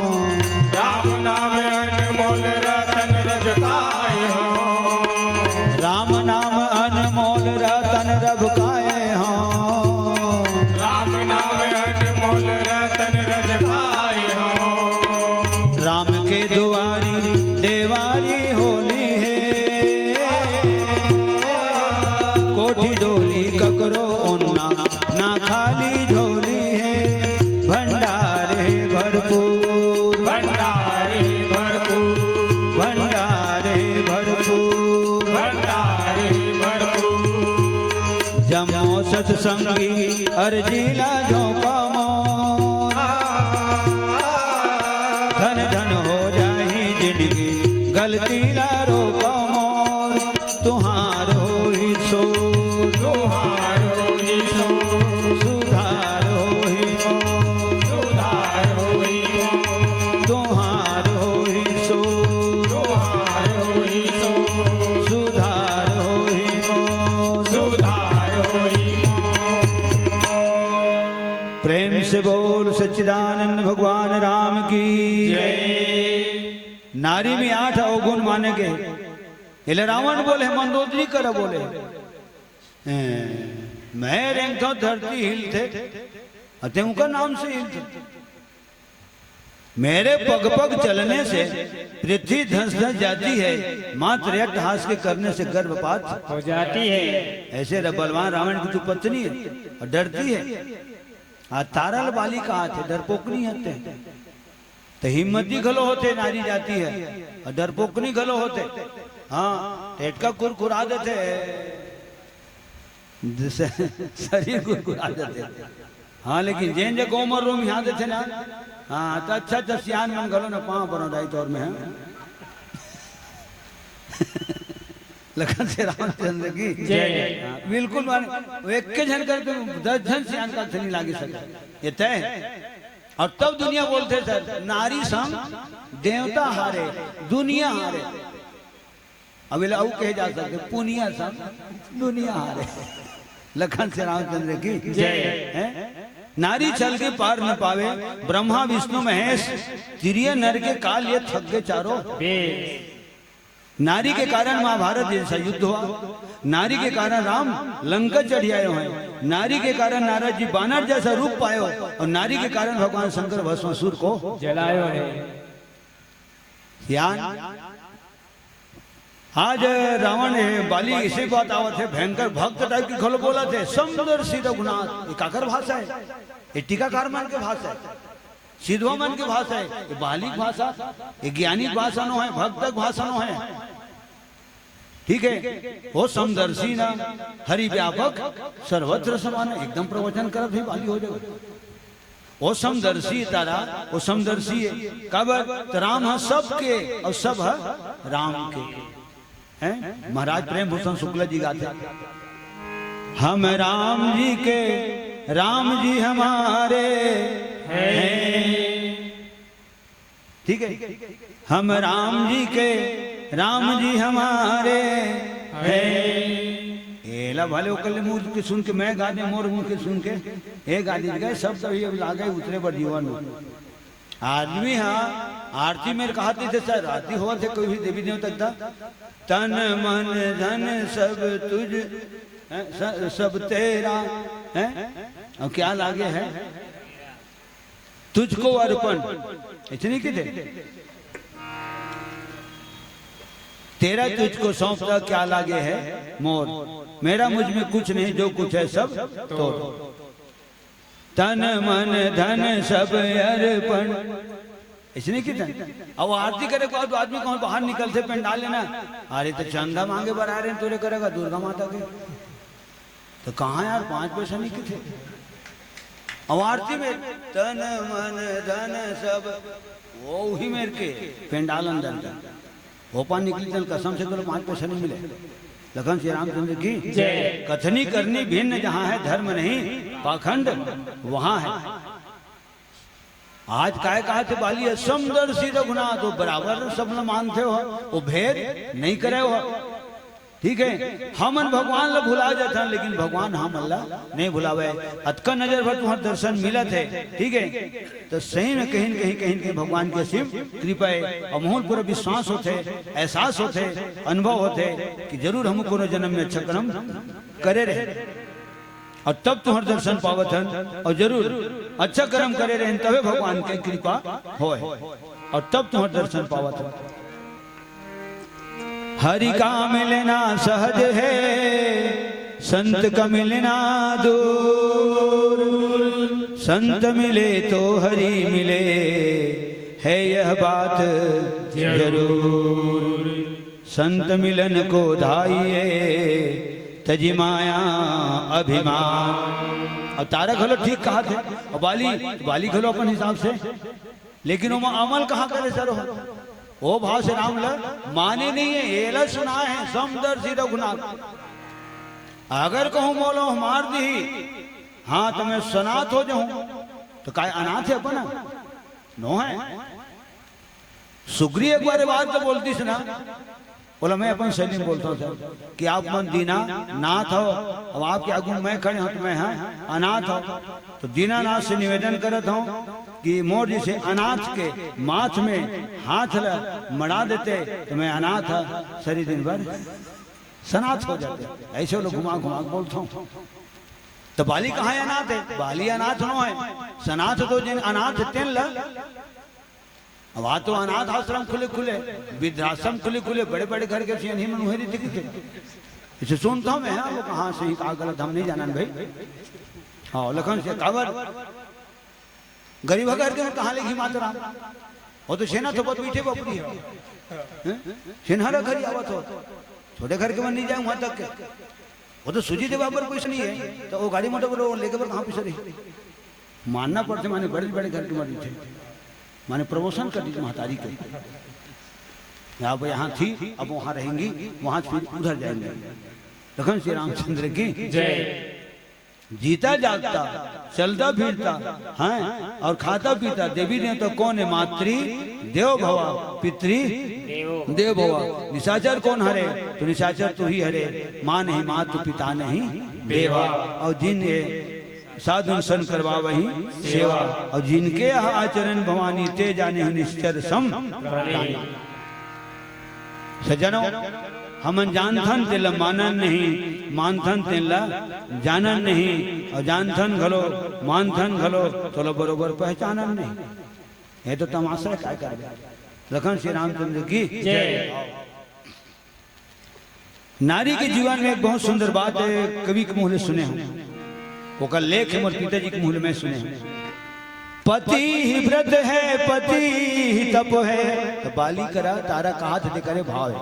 राम नाम अनमोल रतन रब काए हँव। राम नाम अनमोल रतन रब काए हँव। राम नाम अनमोल रतन रब काए हँव। राम के दुआरी देवारी होली हे। कोठी डोली ककरो ओन्ना ना खाली झोली हे। भंडार हे भरपूर, भंडार हे भरपूर। भंडार हे भरपूर, भंडार हे भरपूर। जम्मो सत्संगी अरजी ला झोंका मोर। धन धन हो जाही जिनगी, गलती ला रोका मोर। तुहार होही सोर, तुहार होही सोर। सुधार होही मोर, सुधार होही मोर। तुहार होही सोर, तुहार होही सोर। सुधार होही मोर, सुधार होही मोर। नारी में आठ अवगुण माने गे। एला रावण बोले, मंदोदरी करा बोले। हैं, मैं रेंगथंव धरती हिलथे, अते उनका नाम से हिलथे। मेरे पग पग चलने से पृथ्वी धंस धंस जाती है, मात्र अट्टहास के करने से गर्भपात हो जाती है। ऐसे र-, बलवान रावण की तो पत्नी है और डरती है। आ तारा ल बाली कहाथे, डरपोकनी हते। तो हिम्मती घलो होथे, नारी जाति हे, और डरपोकनी घलो होथे। हाँ, टेटका कुरकुरा देथे, जैसे शरीर कुरकुरा देथे। हाँ, लेकिन जेन जे गोमर रोम यहाँ देथे ना, हाँ, तो अच्छा अच्छा सियान मन घलो ना पाँव परो दाई तोर में है। लखन से रामचंद्र की जय। हाँ, बिल्कुल माने, वो एक के झन कर तो दस झन सियान का नहीं लागी सके, ये तय है। और तब दुनिया बोलथे सर, नारी संग देवता हारे, दुनिया हारे। अब एला अउ कहे जा सकथे, पुनिया संग दुनिया हारे। लखन से रामचंद्र की जय। हैं? नारी छल के पार न पावे, ब्रह्मा विष्णु महेश, तिरिय नर के काल ये थक गए चारों। बेस। नारी के कारण महाभारत जैसा युद्ध हुआ, नारी के कारण राम लंका चढ़ आयो है, नारी के कारण नारद जी बानर जैसा रूप पायो, और नारी के कारण भगवान शंकर भस्मासुर को जलायो है। यान आज रावण हे, बाली इसे बात आवत हे, भयंकर भक्त टाइप की घलो बोलत हे, समदर्शी रघुनाथ। ये काकर भाषा हे? ये टीकाकार मन के भाषा हे, सिद्धवा मन के भाषा हे, ये बाली के भाषा, ये ज्ञानी के भाषा नो हे, भक्त के भाषा नो हे। ठीक हे, ओ समदर्शी ना, हरि व्यापक सर्वत्र समान, एकदम प्रवचन करत हे, बाली हो जाए। ओ समदर्शी तारा, ओ समदर्शी हे। काबर? त राम ह सबके अउ सब ह राम के। हैं? महाराज प्रेम भूषण शुक्ला जी गाथे, "हम राम जी के, राम जी हमारे हैं।" ठीक हे, "हम राम जी के, राम जी हमारे हैं।" एला भले ओकर ले मुंह के सुन के मैं गा दे, मोर मुंह के सुन के ए गा दे गए, सब तभी अब लागे उतरे बर जीवन में। आदमी हा आरती में कहा थे सर, आरती होवत हे कोई भी देवी देवता का, "तन मन धन सब तुझ, हैं, स-, सब तेरा," हैं? और क्या लागे है? "तुझको अर्पण," इतनी की थे, "तेरा तुझको सौंपता क्या लागे है मोर, मेरा मुझ में कुछ नहीं, जो कुछ है सब तोर।" तन मन धन सब अर्पण। इसने की धन। अब आरती करे को तो आदमी कहूँ बाहर निकलथे पंडाल ले ना, "अरे तो चंदा मांगे बर आ रहे हैं, तोरे करेगा दुर्गा माता के।" तो कहाँ यार, पाँच पैसा नहीं किथे। अब आरती में तन मन धन सब, वो ही मेरे के पंडाल अंदर का। ओपा निकली तन कसम से तोला पाँच पैसा नहीं मिले। लखन श्री रामचंद्र की जय। कथनी करनी भिन्न जहाँ है, धर्म नहीं पाखंड वहाँ है। आज काय कहा थे बाली, समदर्शी रघुनाथ, वो बराबर सब ल मानथे हो, वो भेद नहीं करे हो। ठीक है, हमन भगवान ल भुला जाथन, लेकिन भगवान हमन ल नहीं भुलावे। अतका नजर भर तुम्हार दर्शन मिलत है, ठीक है, तो सही में कहीं न कहीं, कहीं न कहीं भगवान की असीम कृपा है। और मोहन पूरा विश्वास होथे, एहसास होथे, अनुभव होथे कि जरूर हम कोनो जन्म में अच्छा कर्म करे रहे, और तब तुम्हार दर्शन पावत हन। और जरूर अच्छा कर्म करे रहे, तबे भगवान की कृपा होय, और तब तुम्हार दर्शन पावत हन। हरि का मिलना सहज है, संत का मिलना दूर। संत मिले तो हरि मिले, है यह बात जरूर। संत मिलन को धाइए, तजि माया अभिमान। अब तारा घलो ठीक कहा थे, और बाली, बाली घलो अपन हिसाब से, लेकिन ओमा अमल कहाँ करे सर हो? वो भाव से राम ल माने नहीं है, एला सुना है समदर्शी रघुनाथ। अगर कहूँ मोला मार दी, हाँ, तो मैं सनाथ हो जाऊं, तो काय अनाथ है अपना? नो है। सुग्री एक बार बात तो बोलती से ना, बोला, मैं अपन सैनिक बोलता हूँ सर कि आप मन दीना नाथ हो, अब आपके आगू मैं खड़े हूँ तो मैं हाँ अनाथ हो। तो दीनानाथ से निवेदन करत हूँ, कि मोर जइसे अनाथ के माथ में हाथ ल मड़ा देते त मैं अनाथ ह सरी दिन भर सनाथ हो जाते। अइसे लोग घुमा घुमा के बोलथों। त बाली कहाँ अनाथ हे? बाली अनाथ नोहे। सनाथ तो जेन अनाथ हे तेन ल। अब आज तो अनाथ आश्रम खुले खुले, वृद्धाश्रम खुले खुले, बड़े बड़े घर के सियान ही मन उहेरी दिखथे। अइसे सुनथों मैं, हाँ, वो कहाँ सही का गलत हम नइ जानन भाई। हाँ, लखन से काबर गरीब घर के कहाँ ले घिमात राम? वो तो सेना थोपत बइठे बपरी हे। हैं? सेनहा घर आवत हो। छोटे घर के मन नइ जाय उहाँ तक के। वो तो सूजी देवा बर पइसा नइ हे, त वो गाड़ी मोटर बर लेगे बर कहाँ पइसा रही? मानना पड़थे, माने बड़े बड़े घर के मन रहिथे, माने promotion कर दीजिए महतारी के। आप यहाँ थी, अब वहाँ रहेंगी, वहाँ से फिर उधर जाएंगे। लखन श्री रामचंद्र की जय। जीता जागता, चलता फिरता, हैं, और खाता पीता, देवी देवता कौन हे? मातृ देवो भवा, पितृ देवो भवा। निशाचर कौन हरे? त निशाचर तू ही हरे, माँ नहीं मातु, पिता नहीं देवा। और जिन ये साधुन सन करवावहीं सेवा, और जिनके यह आचरण भवानी, ते जानेहु निश्चर सम प्राणी। सज्जनों, हमन जानथन तेला मानन नहीं, मानथन तेला जानन नहीं, और जानथन घलो, मानथन घलो, तोला बरोबर पहचानन नहीं। ये तो तमाशा हे, काय करबे? लखन श्री रामचंद्र की जय। नारी के जीवन में एक बहुत सुंदर बात हे, कवि के मुँह ले सुने हँव, ओकर लेख हे, मोर पिताजी के मुँह ले मैं सुने हँव। पति ही व्रत है, पति ही तप है। त बाली करा तारा कहात हे, तेकरे भाव हे।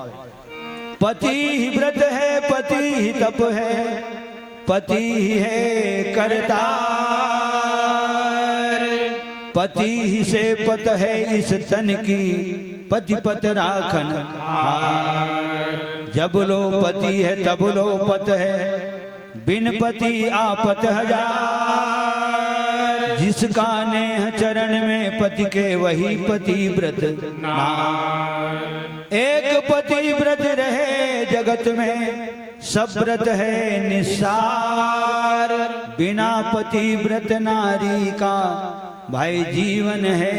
पति ही व्रत है, पति ही तप है, पति ही है करतार। पति ही से पत है इस तन की, पति पत राखन हार। जब लो पति है, तब लो पत है, बिन पति आपत हजार। जिसका नेह चरण में पति के, वही पतिव्रत नार। एक पतिव्रत रहे जगत में, सब व्रत है निस्सार। बिना पतिव्रत नारी का, भाई, जीवन है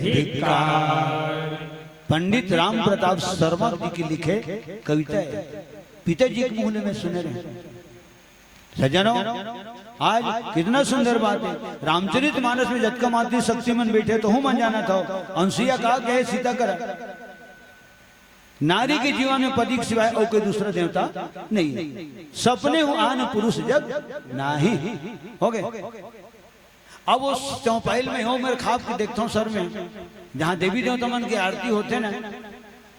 धिक्कार। पंडित राम प्रताप शर्मा जी के लिखे कविता हे, पिताजी के मुँह ले मैं सुने रहेंव। सज्जनों, आज कितना सुंदर बात हे। रामचरित मानस में जतका मातृ शक्ति मन बइठे, तहूँ मन जानत हव, अनसुईया का कहे सीता करा, नारी के जीवन में पति के सिवाय अउ कोई दूसरा देवता नहीं हे। सपनेहु आन पुरुष जग नाहीं। हो गे। अब वो चौपाइल में हँव, मैं खाप के देखथँव सर में, जहाँ देवी देवता मन के आरती होथे ना,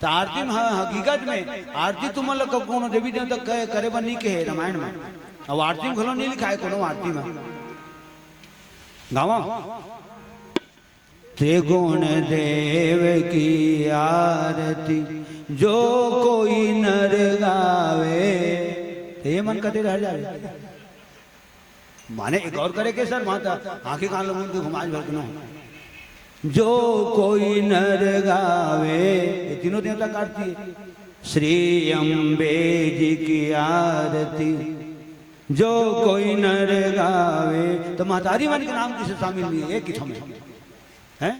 त आरती में ह-, हकीकत में आरती तुमन ल क-, कोनो देवी देवता क-, करे बर नइ कहे रामायण में। अब आरती में घलो नइ लिखाय कोनो आरती में। गावा। त्रिगुण देव की आरती जो कोई नर गावे। त ये मन कते रह जावे। माने एक और करे के सर, माता आँखी कान लोगन के घुमाज भर के नो। जो कोई नर गावे, ये तीनों देवता का आरती हे। श्री अम्बे जी की आरती, जो कोई नर गावे, त महतारी मन के नाम कइसे शामिल नइ हे, ये किथों में हे?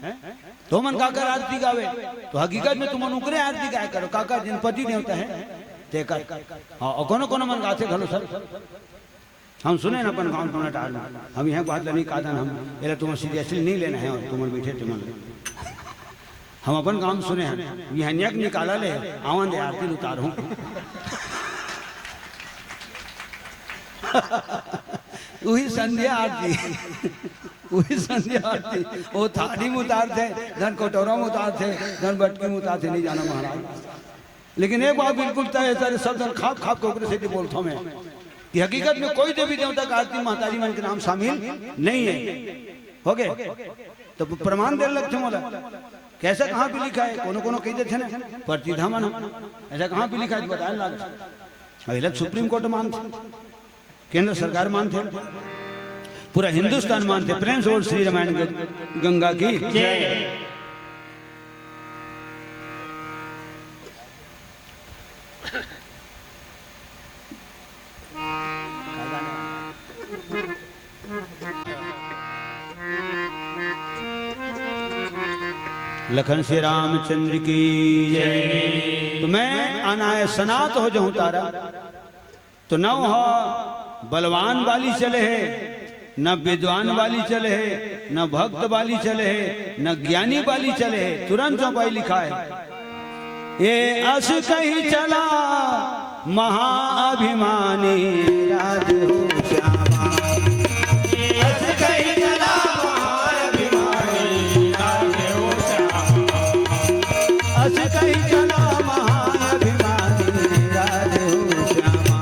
त ओमन काकर आरती गावे? त हकीकत में तुमन उकरे आरती गाय करो, काकर जिन पति देवता हे, तेकर। हाँ, अउ कोनो कोनो मन गाथे घलो सर। हम सुने न अपन गाँव टोना टार में, हम इहाँ बात ल नइ कादन, हम एला तुमन seriously नइ लेना हे, अउ तुमन बइठे तुमन। हम अपन गाँव में सुने हन, बिहनिया के निकाला ले, आवन दे आरती ल उतारहूँ। उही संध्या आरती, उही संध्या आरती, वो थारी में उतारथे, धन कटोरा में उतारथे, धन बटकी में उतारथे, नइ जाना महाराज। लेकिन एक बात बिल्कुल तय हे, सारे सब झन खाप खाप के ओकरे सेती बोलथों मैं कि हकीकत में कोई देवी देवता का आरती महतारी मन के नाम शामिल नइ हे। हो गे? त प्रमाण दे लगथे मोला कि अइसा कहाँ पे लिखा हे। कोनो कोनो कहि देथे ना, परचिधा मन, अइसा कहाँ पे लिखा हे, बताय लगथे। अब ये लोग Supreme Court मानथे। केंद्र सरकार मानथे, पूरा हिंदुस्तान मानथे। प्रेम से बोल श्री रामायण ग-, गंगा की जय। लखन श्री रामचंद्र की जय। तो मैं अनायास सनात हो जाऊं तारा। तो न वह बलवान बाली चले हे, न विद्वान बाली चले हे, न भक्त बाली चले हे, न ज्ञानी बाली चले हे। तुरंत चौपाई लिखा है, ये अस कही चला महाअभिमानी राधे हो श्यामा। अस कही चला महाअभिमानी राधे हो श्यामा। अस कही चला महाअभिमानी राधे हो श्यामा।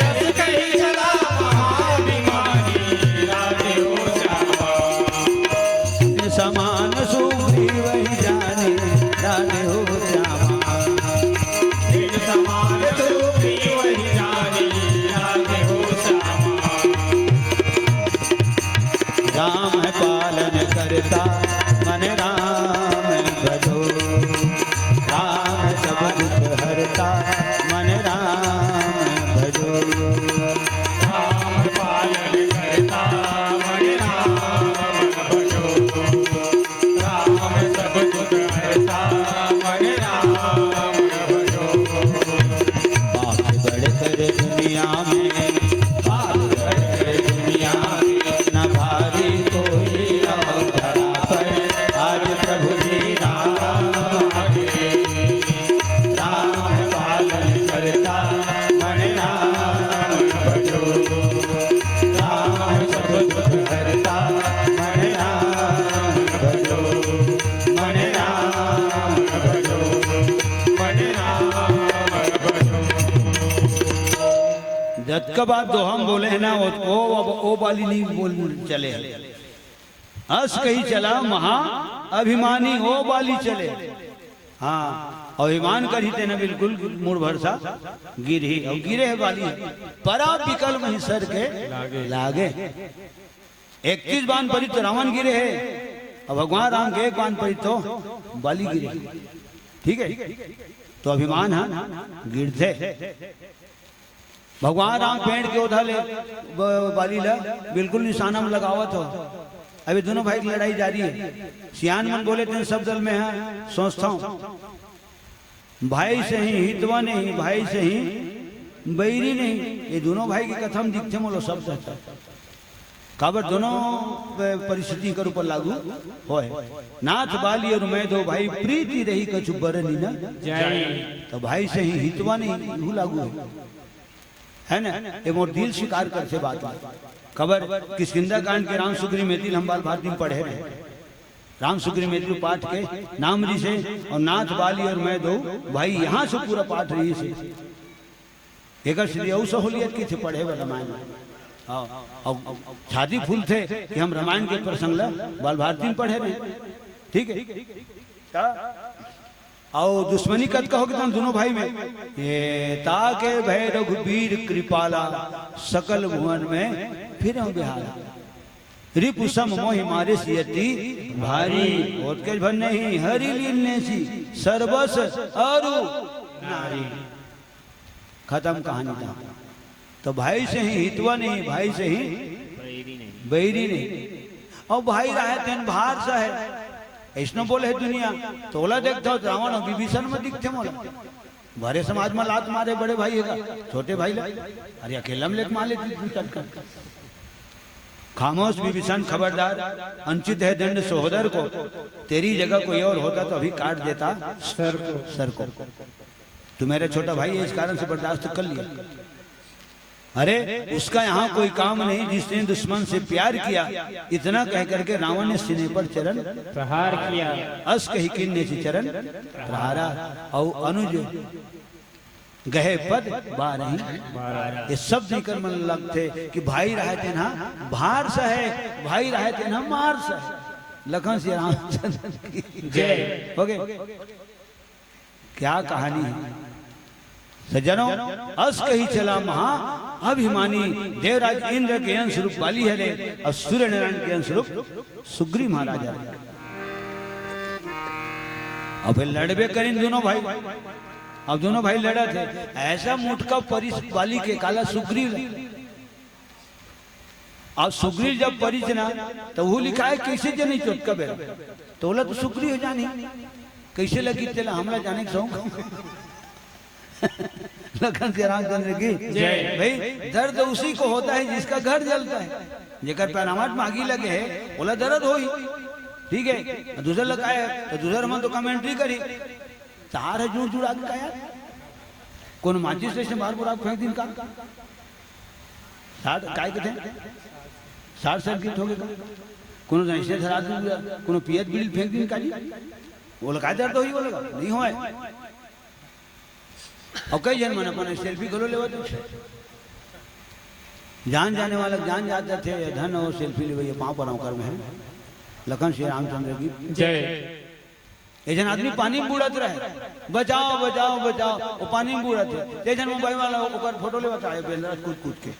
अस कही चला महाअभिमानी राधे हो श्यामा। समान सुग्रीव ही जानी राधे हो श्यामा। समान सुग्रीव ही जानी राधे हो श्यामा। राम है पालन करता मन राम भजो। राम सब दुख हरता मन राम भजो। राम पालन करता मन राम भजो। राम सब दुख हरता मन राम भजो। पाप बढ़कर दुनिया में, पाप बढ़कर दुनिया में, न भारी कोई और धरा पर आज प्रभु जी राम आए। राम पालन करता मन राम भजो। राम सब दुख हरता मन राम भजो। मन राम भजो। मन राम भजो। जतका बार दोहा म बोले हे ना, वो, वो, वो, वो बाली नहीं बोल चले हे। अस कही चला महा अभिमानी, वो बाली चले। हाँ, अभिमान करही तेन बिल्कुल मुड़ भरसा गिरही, अउ गिरे हे बाली। परा बिकल मही सर के लागे। लागे। इकतीस बान परी तो रावण गिरे हे, अउ भगवान राम के एक बान परी तो बाली गिरे हे। ठीक है, तो अभिमान हा गिरथे। भगवान राम पेड़ के ओधा ले ब-, बाली ला बिल्कुल निशाना म लगावत हो। अभी दोनों भाई की लड़ाई जारी है। सियान मन बोले तेन सब दल में हा, सोचता हूँ। भाई सही हितवा नहीं, भाई सही बैरी नहीं। ये दोनों भाई की कथा म दिखथे मोला सब तथा। काबर दोनों प-, परिस्थिति कर ऊपर लागू होय। नाथ बाली अउ मैं दो भाई, प्रीति रही कछु बरनी न जाई। तो भाई सही हितवा नहीं, इहू लागू हे। है ना? ये मोर दिल स्वीकार करथे बात ला। काबर किष्किंधा कांड के राम सुग्रीव मैत्री ल हम बाल भारती म पढ़े रहे। राम सुग्रीव मैत्री पाठ के नाम रिहिसे अउ नाथ बाली अउ मैं दो भाई, यहाँ से पूरा पाठ रिहिसे। एकर से अउ सहूलियत कथे पढ़े बर रामायण। हाँ, अउ छाती फूलथे कि हम रामायण के प्रसंग ला बाल भारती म पढ़े रहे। ठीक है? अउ दुश्मनी कतका होगे तहां दोनों भाई में। ये ताके भय रघुबीर कृपाला, सकल भुवन में फिरहु बिहाला। रिपु सम मोहि मारिस अति भारी। ओतके भर नहीं, हरि लीन नेसी सर्वस अरु नारी। खतम कहानी। तहां तो भाई सही हितवा नहीं, भाई सही बैरी नहीं। अउ भाई रहे तेन भार सहे। अइसनो बोले हे दुनिया, तोला देखथव रावण अउ विभीषण म दिखथे मोला। भरे समाज म लात मारे बड़े भाई हे का, छोटे भाई ला। अरे अकेला म लेके मार लेती दू चटकन। खामोश विभीषण खबरदार, अंचित है दंड सहोदर को, तेरी जगह कोई और होता तो अभी काट देता सर को। सर को। तू मेरा छोटा भाई है, इस कारण से बर्दाश्त कर लिया। अरे, उसका यहाँ कोई काम नहीं, जिसने दुश्मन से प्यार किया, इतना कह करके रावण ने सीने पर चरण प्रहार किया। अस कही किन्ने से चरण प्रहारा। और अनुज गहे पद बारही। ये शब्द निकल मन लगथे कि भाई रहे तेन हा भार सहे, भाई रहे तेन हा मार सहे। लखन श्री रामचंद्र की जय। हो गए। क्या कहानी है सज्जनों। अस कही चला महा अभिमानी, देवराज इंद्र के अंश रूप बाली हरे अउ सूर्य नारायण के अंश रूप सुग्रीव महाराज हरे। अब फिर लड़बे करिन दोनों भाई। अब दोनों भाई लड़त हे, ऐसा मुटका परिस बाली के काला सुग्रीव ला। अब सुग्रीव जब परिस ना, त उहू लिखाय कइसे जनही चोटका बेरा। त ओला तो सुग्रीव जानी, कइसे लगी तेला हमला जाने के शौक। लखन सिया रामचंद्र की जय। भाई, दर्द उसी को होता है जिसका घर जलता है। जेकर पैरामाट में आगी लगे हे, ओला दर्द होही, ठीक है। दूसर लगा है, त दूसर मन तो कमेंट्री करही। तार ह जुड़ जुड़ा के का यार? कोनो माचिस ले से मार बुरा फेंक दिन का? साठ, काय कथे? साठ सर्किट होगे का? कोनो जइसे धरा दू, कोनो पियत बीड़ी फेंक दिन का जी? ओला काय दर्द होही, ओला नहीं होय। अउ कई झन मन अपन सेल्फी घलो लेवत हे। जान जाने वाला जान जात जाथे, ये धन अउ सेल्फी लेवइया पाँव परव कर में। लखन सिया रामचंद्र की जय। एक झन आदमी पानी में बूड़त रहे, "बचाओ, बचाओ, बचाओ।" वो पानी में बूड़त हे, एक झन मोबाइल वाला ओकर फोटो लेवत आय, बेंदरा कूद कूद के।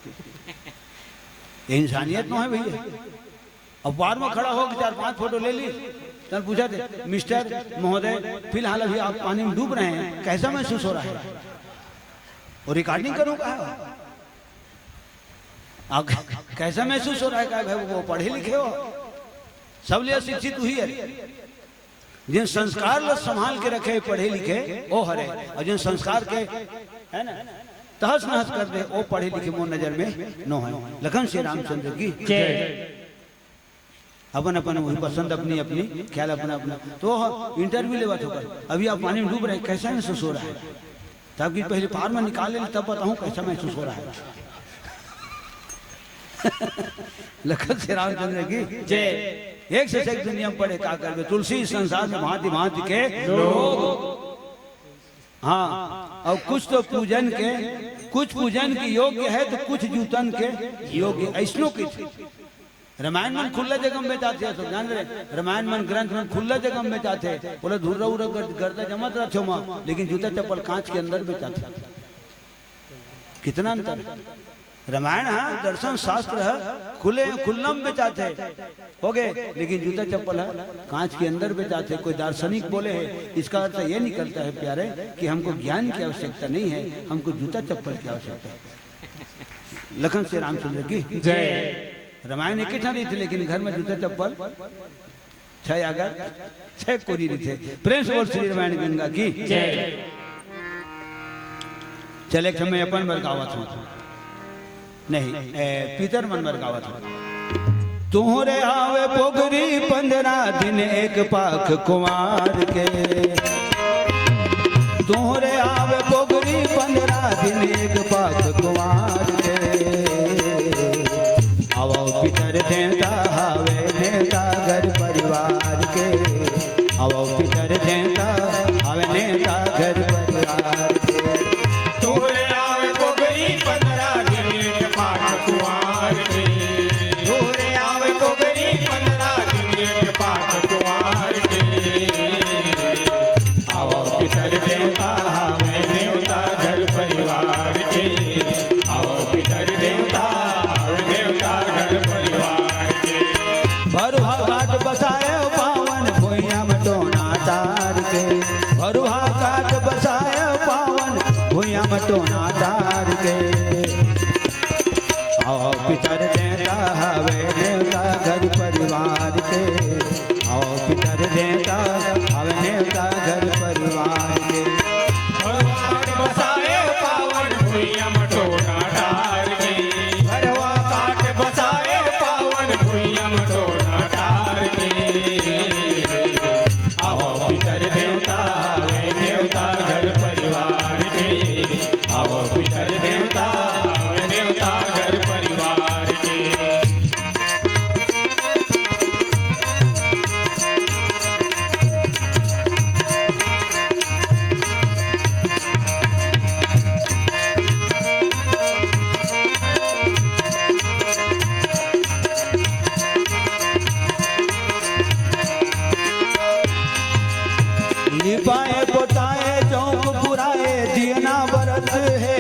ये इंसानियत नोहे भइया। अउ बार में खड़ा होके चार पांच फोटो ले ली, तब पूछत हे, "मिस्टर महोदय, फिलहाल अभी आप पानी में डूब रहे हैं, कैसा महसूस हो रहा है?" वो रिकॉर्डिंग करूंगा। आप कैसा महसूस हो रहा है? कहे, "भाई, वो पढ़े लिखे हो, सब ले शिक्षित हुई है।" जेन संस्कार ल संभाल के रखे, पढ़े लिखे, ओ हरे, अउ जेन संस्कार के, है ना, तहस नहस कर दे, ओ पढ़े लिखे मोर नजर में नोहे। लखन सिया रामचंद्र की जय। अपन अपन वही पसंद, अपनी अपनी ख्याल, अपना अपना। तो इंटरव्यू लेवत होकर, "अभी आप पानी में डूब रहे हैं, कैसा महसूस हो रहा है?" तब कि पहले फार्म निकाल ले, तब बताऊं कैसा महसूस हो रहा है। लखन सिया रामचंद्र की जय। एक से एक दुनिया में पड़े, का करबे? तुलसी संसार में भांति भांति के लोग। हाँ, अउ कुछ तो पूजन के, कुछ पूजन के योग्य है, तो कुछ जूतन के योग्य, अइसनो के। रामायण मन खुल्ला जगह में बेचाथे, सब जान रहे। रामायण मन, ग्रंथ मन खुल्ला जगह में बेचाथे। ओला धुर्रा उर्रा गर-, गर्दा जमत रहिथे ओमा, लेकिन जूता चप्पल कांच के अंदर बेचाथे। कितना अंतर हे। रामायण ह, दर्शन शास्त्र ह, खुले, खुल्ला में बेचाथे, होगे, लेकिन जूता चप्पल ह कांच के अंदर बेचाथे। कोई दार्शनिक बोले हे, इसका अर्थ ये निकलता है प्यारे, कि हमको ज्ञान की आवश्यकता नहीं है, हमको जूता चप्पल की आवश्यकता है। लखन सिया रामचंद्र की जय। रामायण एक ठन रहिथे, लेकिन घर में जूता चप्पल छह अगर छह कोरी रहिथे। प्रेम से बोल श्री रामायण गंगा की जय। चल, एक समय अपन बर गावत हूँ, नहीं, ए, पितर मन बर गावत हूँ। तोहरे आवे पोगरी पंद्रह दिन एक पाख कुमार के। तोहरे आवे पोगरी पंद्रह दिन एक पाख कुमार के। आवो पितर देवता हवे नेवता घर परिवार के। आवो पितर देवता हवे नेवता घर परिवार के। तोहरे आवे पोगरी पंद्रह दिन एक पाख कुमार के। तोहरे आवे पोगरी पंद्रह दिन एक पाख कुमार के। आवो पितर देवता हवे नेवता घर परिवार के। आवो पितर देवता हवे नेवता घर परिवार के। भरुहा घाट बसाए पावन भुइयां में टोना टार के। भरुहा घाट बसाए पावन भुइयां में टोना टार के। आवो पितर देवता हवे नेवता घर परिवार के। आवो पितर देवता हवे नेवता घर परिवार के। भरुहा घाट बसाए पावन भुइयां में टोना टार के। भरुहा घाट बसाए पावन भुइयां में टोना टार के। आवो पितर देवता हवे नेवता घर परिवार के। आवो पितर देवता हवे नेवता घर परिवार के। लिपाए पोताए चौक पुराए दियना बरत हे।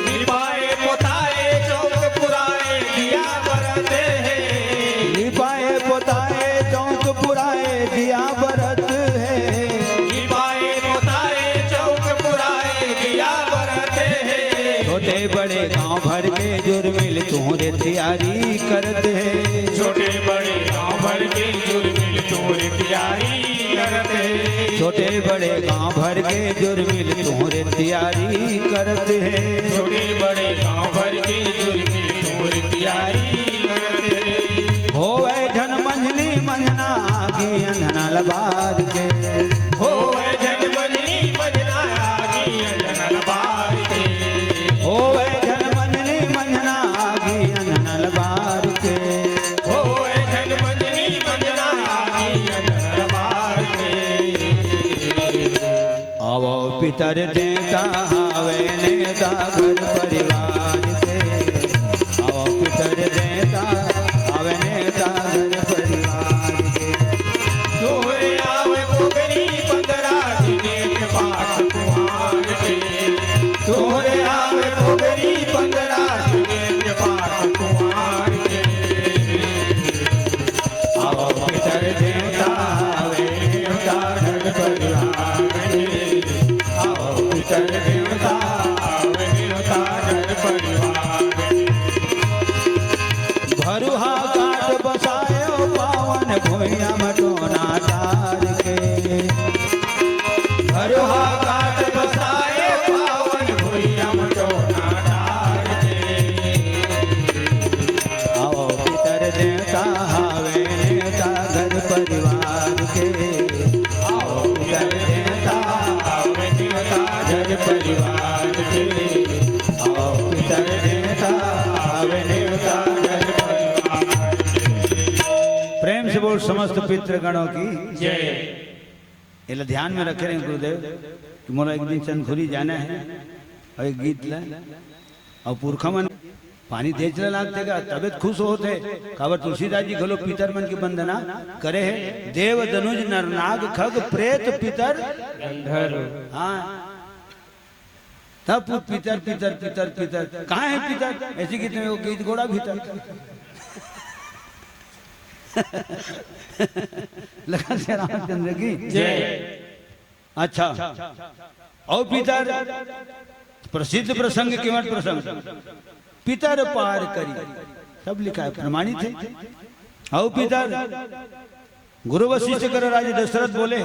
लिपाए पोताए चौक पुराए दिया बरत हे। लिपाए पोताए चौक पुराए दिया बरत हे। लिपाए पोताए चौक पुराए दिया बरत हे। छोटे बड़े गांव गाँव भर के जुर्मिल तोरे तियारी करत हे। छोटे बड़े गाँव भर के जुर्मिल तोरे तियारी करत हे। छोटे बड़े गाँव भर के जुर्मिल तोरे तियारी करत हे। छोटे बड़े गाँव भर के जुर्मिल तोरे तियारी करत हे। होवै झन मंझनी मंझना आगी अंधना ल बार के। होवै झन मंझनी मंझना आगी अंधना ल बार के। होवै झन मंझनी मंझना आगी अंधना ल बार के। होवै झन मंझनी मंझना आगी अंधना ल बार के। आवो पितर देवता हावै नेवता घर परिवार के। आवो पितर देवता हावै नेवता घर परिवार के। तोरे आवै पोगरी पंद्रह दिने के पाठ कुंवार के। तोरे आवै पोगरी पंद्रह दिने के पाठ कुंवार के। आवो पितर देवता आवै नेवता घर परिवार के। आवो पितर देवता आवै नेवता घर परिवार के। भरुहा काट बसायो पावन भुइयां म टोना डार के। भरुहा काट बसायो पावन भुइयां म टोना डार के। आवो पितर देवता हावै नेवता घर परिवार के। आवो पितर देवता हावै नेवता घर परिवार के। आवो पितर देवता हावै नेवता घर परिवार के। प्रेम से बोल समस्त पितृगणों की जय। एला ध्यान में रखे रहे गुरुदेव कि मोला एक दिन चंदखुरी जाना हे अउ एक गीत ला अउ पुरखा मन पानी देच ला लागथे गा, तबे त खुश होथे। काबर तुलसीदास जी घलो पितर मन के वंदना करे हे, देव दनुज नर नाग खग प्रेत पितर गंधर्व। हाँ, तब पु-, पितर, पितर, पितर, पितर, कहाँ हे पितर? ऐसे गीत में वो गीत गोड़ा भीतर। लखन सिया रामचंद्र की जय। अच्छा, अउ पितर प्रसिद्ध प्रसंग, केवट प्रसंग, पितर पार करी, सब लिखा हे, प्रमाणित हे। अउ पितर गुरु वशिष्ठ कर राजा दशरथ बोले,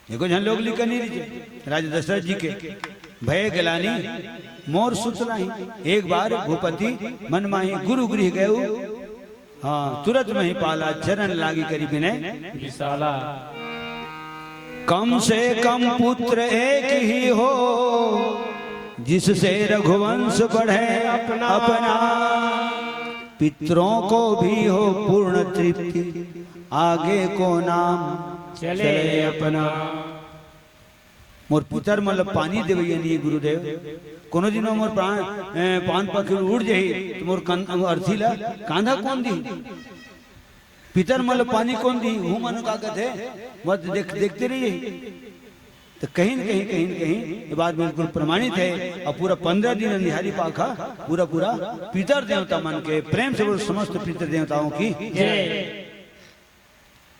एको झन लोग लिखा नहीं रहिथे। राजा दशरथ जी के भय गलानी मोर सुत नाही, एक बार भूपति मन माही, गुरु गृह गयो, हाँ, तुरत मही पाला, चरण लागी करी बिनय विशाला। कम से कम पुत्र एक ही हो, जिससे रघुवंश बढ़े अपना। अपना। पितरों को भी हो पूर्ण तृप्ति, आगे को नाम चले चले अपना। मोर पितर मन ल पानी देवइया नहीं गुरुदेव। कोनो दिन मोर प्राण, ए, पान पाखी उड़ जाही, त मोर कन-, अर्थी ल कांधा कोन दिही? पितर मन ल पानी कोन दिही? हूँ मन का कथे, मत देख, देखते रहिए। त कहीं न कहीं, कहीं न कहीं ये बात बिल्कुल प्रमाणित हे। अउ पूरा पंद्रह दिन अंधियारी पाखा पूरा, पूरा पितर देवता मन के प्रेम से बोल, समस्त पितर देवताओं की जय।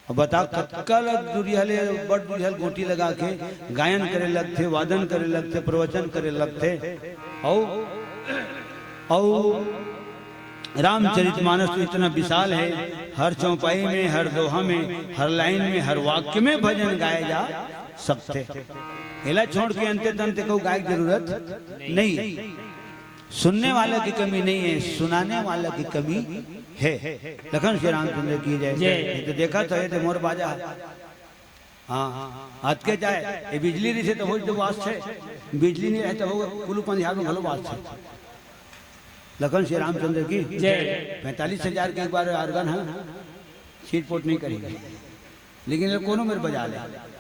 अब बता, कतका ल दुरिहा ले, बड़ दुरिहा ले गोटी लगा के गायन करे लगथे, वादन करे लगथे, प्रवचन करे लगथे। अउ, अउ रामचरितमानस तो इतना विशाल हे, हर चौपाई में, हर दोहा में, हर लाइन में, हर वाक्य में भजन गाए जा सकथे। एला छोड़ के अंते तंते को गाय के जरूरत नहीं हे। सुनने वाला की कमी नहीं हे, सुनाने वाला की कमी हे। लखन श्री रामचंद्र की जय। जय। ये तो देखा था, ये तो मोर बाजा हे। हाँ, अतके जाए, ये बिजली रहिथे त हो तो बास हे, बिजली नहीं रहे त हो, कुलू पंजाब में घलो बास हे। लखन श्री रामचंद्र की जय। पैंतालीस हजार के एक बार organ हे, छीट पोट नहीं करेंगे। लेकिन ये कोनो मेर बजा ले,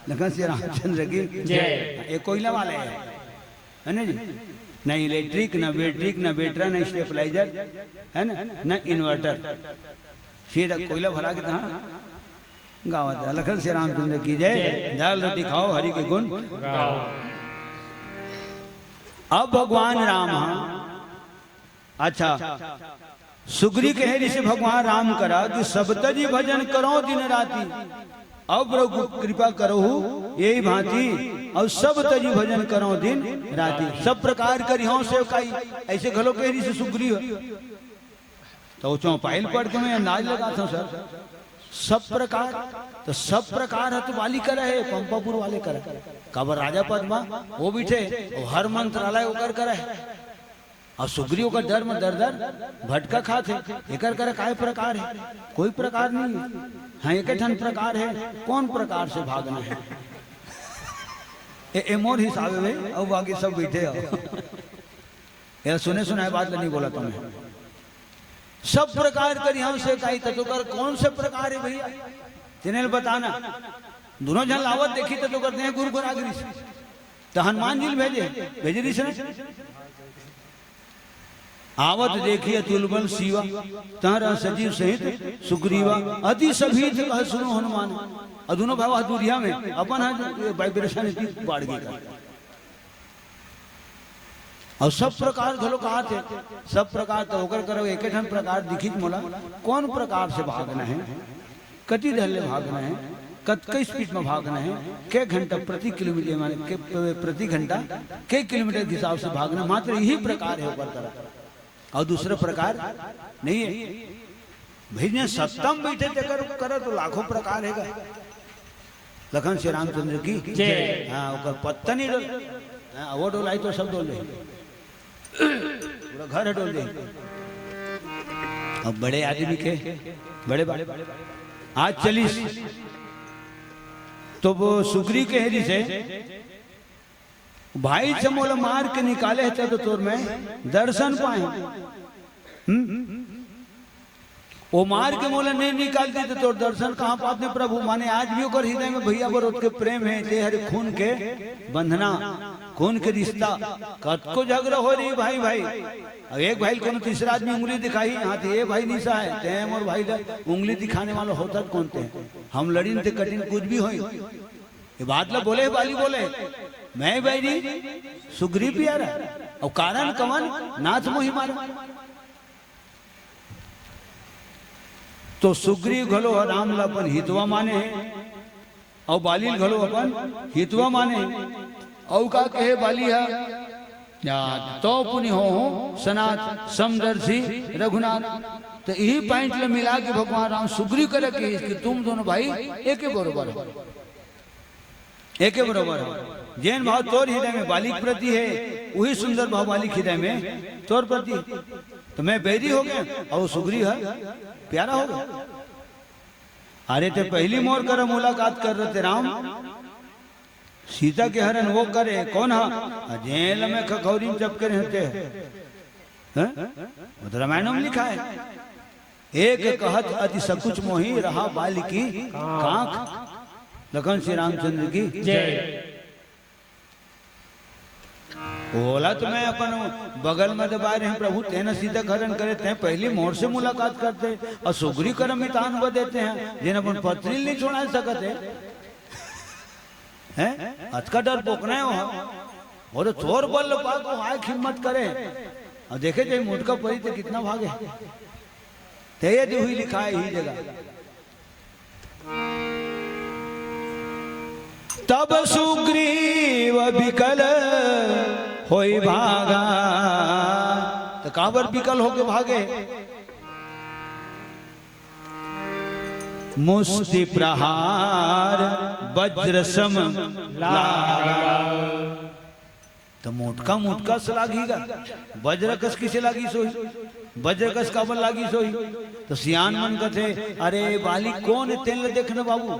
लखन श्री रामचंद्र की जय। ये कोयला वाले हे, है ना जी? ना electric, ना बैटरी, ना बैटरा, ना stabilizer, है ना, ना inverter। सीधा कोयला भरा के तहाँ गावत हे। लखन श्री रामचंद्र की जय। जय। दाल रोटी खाओ, हरि के गुण गाओ। अब भगवान राम हा अच्छा, सुग्री कहे रिहिसे भगवान राम करा कि सब तजी भजन करो दिन राती। अब प्रभु कृपा करहु यही भांति, अउ सब तजि भजन करहु दिन राति। सब प्रकार करिहौं सेवकाई, अइसे घलो कहि रिहिस सुग्रीव। त ओ चौपाई ल पढ़ के मैं अंदाज लगाथंव सर, सब प्रकार, त सब प्रकार ह तो बाली करा हे, पंपापुर वाले करा। काबर राजा पद म ओ बइठे, अउ हर मंत्रालय ओकर करा हे। अउ सुग्रीव ओकर डर म दर दर भटका खात हे। एकर करा काय प्रकार हे? कोई प्रकार नइ हे। हाँ, एके ठन प्रकार हे, कोन प्रकार से भागना हे। ए, ए मोर हिसाब हे भई, अउ बाकी सब बइठे हव। एला सुने सुनाय बात ल नइ बोलत हंव मैं। सब प्रकार करिहौं सेवकाई, त तोकर कोन से प्रकार हे भइया? तेने ल बताना। दूनों झन ल आवत देखिस त तोकर देह गुरगुरा गिस। त हनुमान जी ल भेजे, भेजे रिहिस ना। आवत देखि अतुल बल सीवा, तहरा सजीव सहित सुग्रीवा, अति सभीत कह सुनो हनुमान। अउ दूनों भाई दूरिहा में, अपन ह vibration इतनी बाढ़ गे का। अउ सब प्रकार घलो कहाथे, सब प्रकार त ओकर करा एके ठन प्रकार दिखिस मोला, कोन प्रकार से भागना हे, कति डहर ले भागना हे, कतका speed म भागना हे, के घंटा प्रति किलोमीटर माने के, प्रति घंटा के किलोमीटर के हिसाब से भागना, मात्र यही प्रकार हे ओकर करा, अउ दूसरा प्रकार नइ हे। भई जेन सत्ता म बइठे तेकर करा तो लाखों प्रकार हे गा। लखन श्री रामचंद्र की जय। हाँ, ओकर पत्ता नइ डोले। हाँ, ओ डोलही त सब डोल जाही। पूरा घर ह डोल जाही। अब बड़े आदमी के, बड़े बा-, आज चलिस त ओ सुग्रीव कहे रिहिसे, भाई से मोला मार के निकाले हे, त तोर मैं दर्शन पाए। हम्म? ओ मार के मोला नइ निकालतिस त तोर दर्शन कहाँ पातेंव प्रभु? माने आज भी ओकर हृदय म भइया बर ओतके प्रेम हे, ते हरे खून के बंधना, खून के रिस्ता। कतको झगरा होय रही भाई भाई, अब एक भाई ल कोनो तीसरा आदमी उंगली दिखाही, हाँ, त ए भाई नइ सहाय, ते मोर भाई ल उंगली दिखाने वाला होता कोन ते? हम लड़िन ते कटिन कुछ भी होई। ए बात ल बोले हे बाली बोले, मैं बैरी सुग्रीव प्यारा, अउ कारण कवन? नाथ मोहि मारा। त सुग्रीव घलो ह राम ल अपन हितवा माने हे, अउ बाली ल घलो अपन हितवा माने हे। अउ का कहे बाली ह, या, "तौ पुनि होहु सनाथ समदर्शी रघुनाथ।" त इही point ल मिला के भगवान राम सुग्रीव करा कहिस कि तुम दोनों भाई एके बरोबर हो। एके बरोबर हो। जेन भाव तोर हृदय में बाली के प्रति हे, उही सुंदर भाव बाली के हृदय में तोर प्रति हे। त मैं बैरी हो गेंव अउ सुग्रीव ह प्यारा हो गे। अरे ते पहिली मोर करा मुलाकात करे रहिते राम, सीता के हरण ओ करे, कोन ह? अ जेन ल मैं खखौरी म चपके रहेंव ते। हैं? ओ तो रामायण म लिखाय हे। एक कहत अति सकुच मोहि रहा बालि की कांख। लखन श्री रामचंद्र की जय। ओला त मैं अपन बगल म दबाय रहेंव, प्रभु तें न सीता के हरण करे, तें पहिली मोर से मुलाकात करते अउ सुग्रीव करा मितान बदे तें ह, जेन अपन पत्नी ल नइ छोड़ा सकत हे। हैं? अतका डरपोकना हे ओ ह। अउ तोर बल ल पाके ओ आय के हिम्मत करे। अउ देखे जाही मुटका परी ते कितना भागे। ते ये दिहुई लिखाय हे इही जगह। तब सुग्रीव बिकल होइ भागा। त काबर बिकल होके भागे? मुष्टि प्रहार वज्र सम लागा। त मोटका मोटका से लागही गा, वज्र कस किसे लागिस होही? वज्र कस काबर लागिस होही? त सियान मन कथे, "अरे बाली कोन हे तेन ल देख न बाबू।"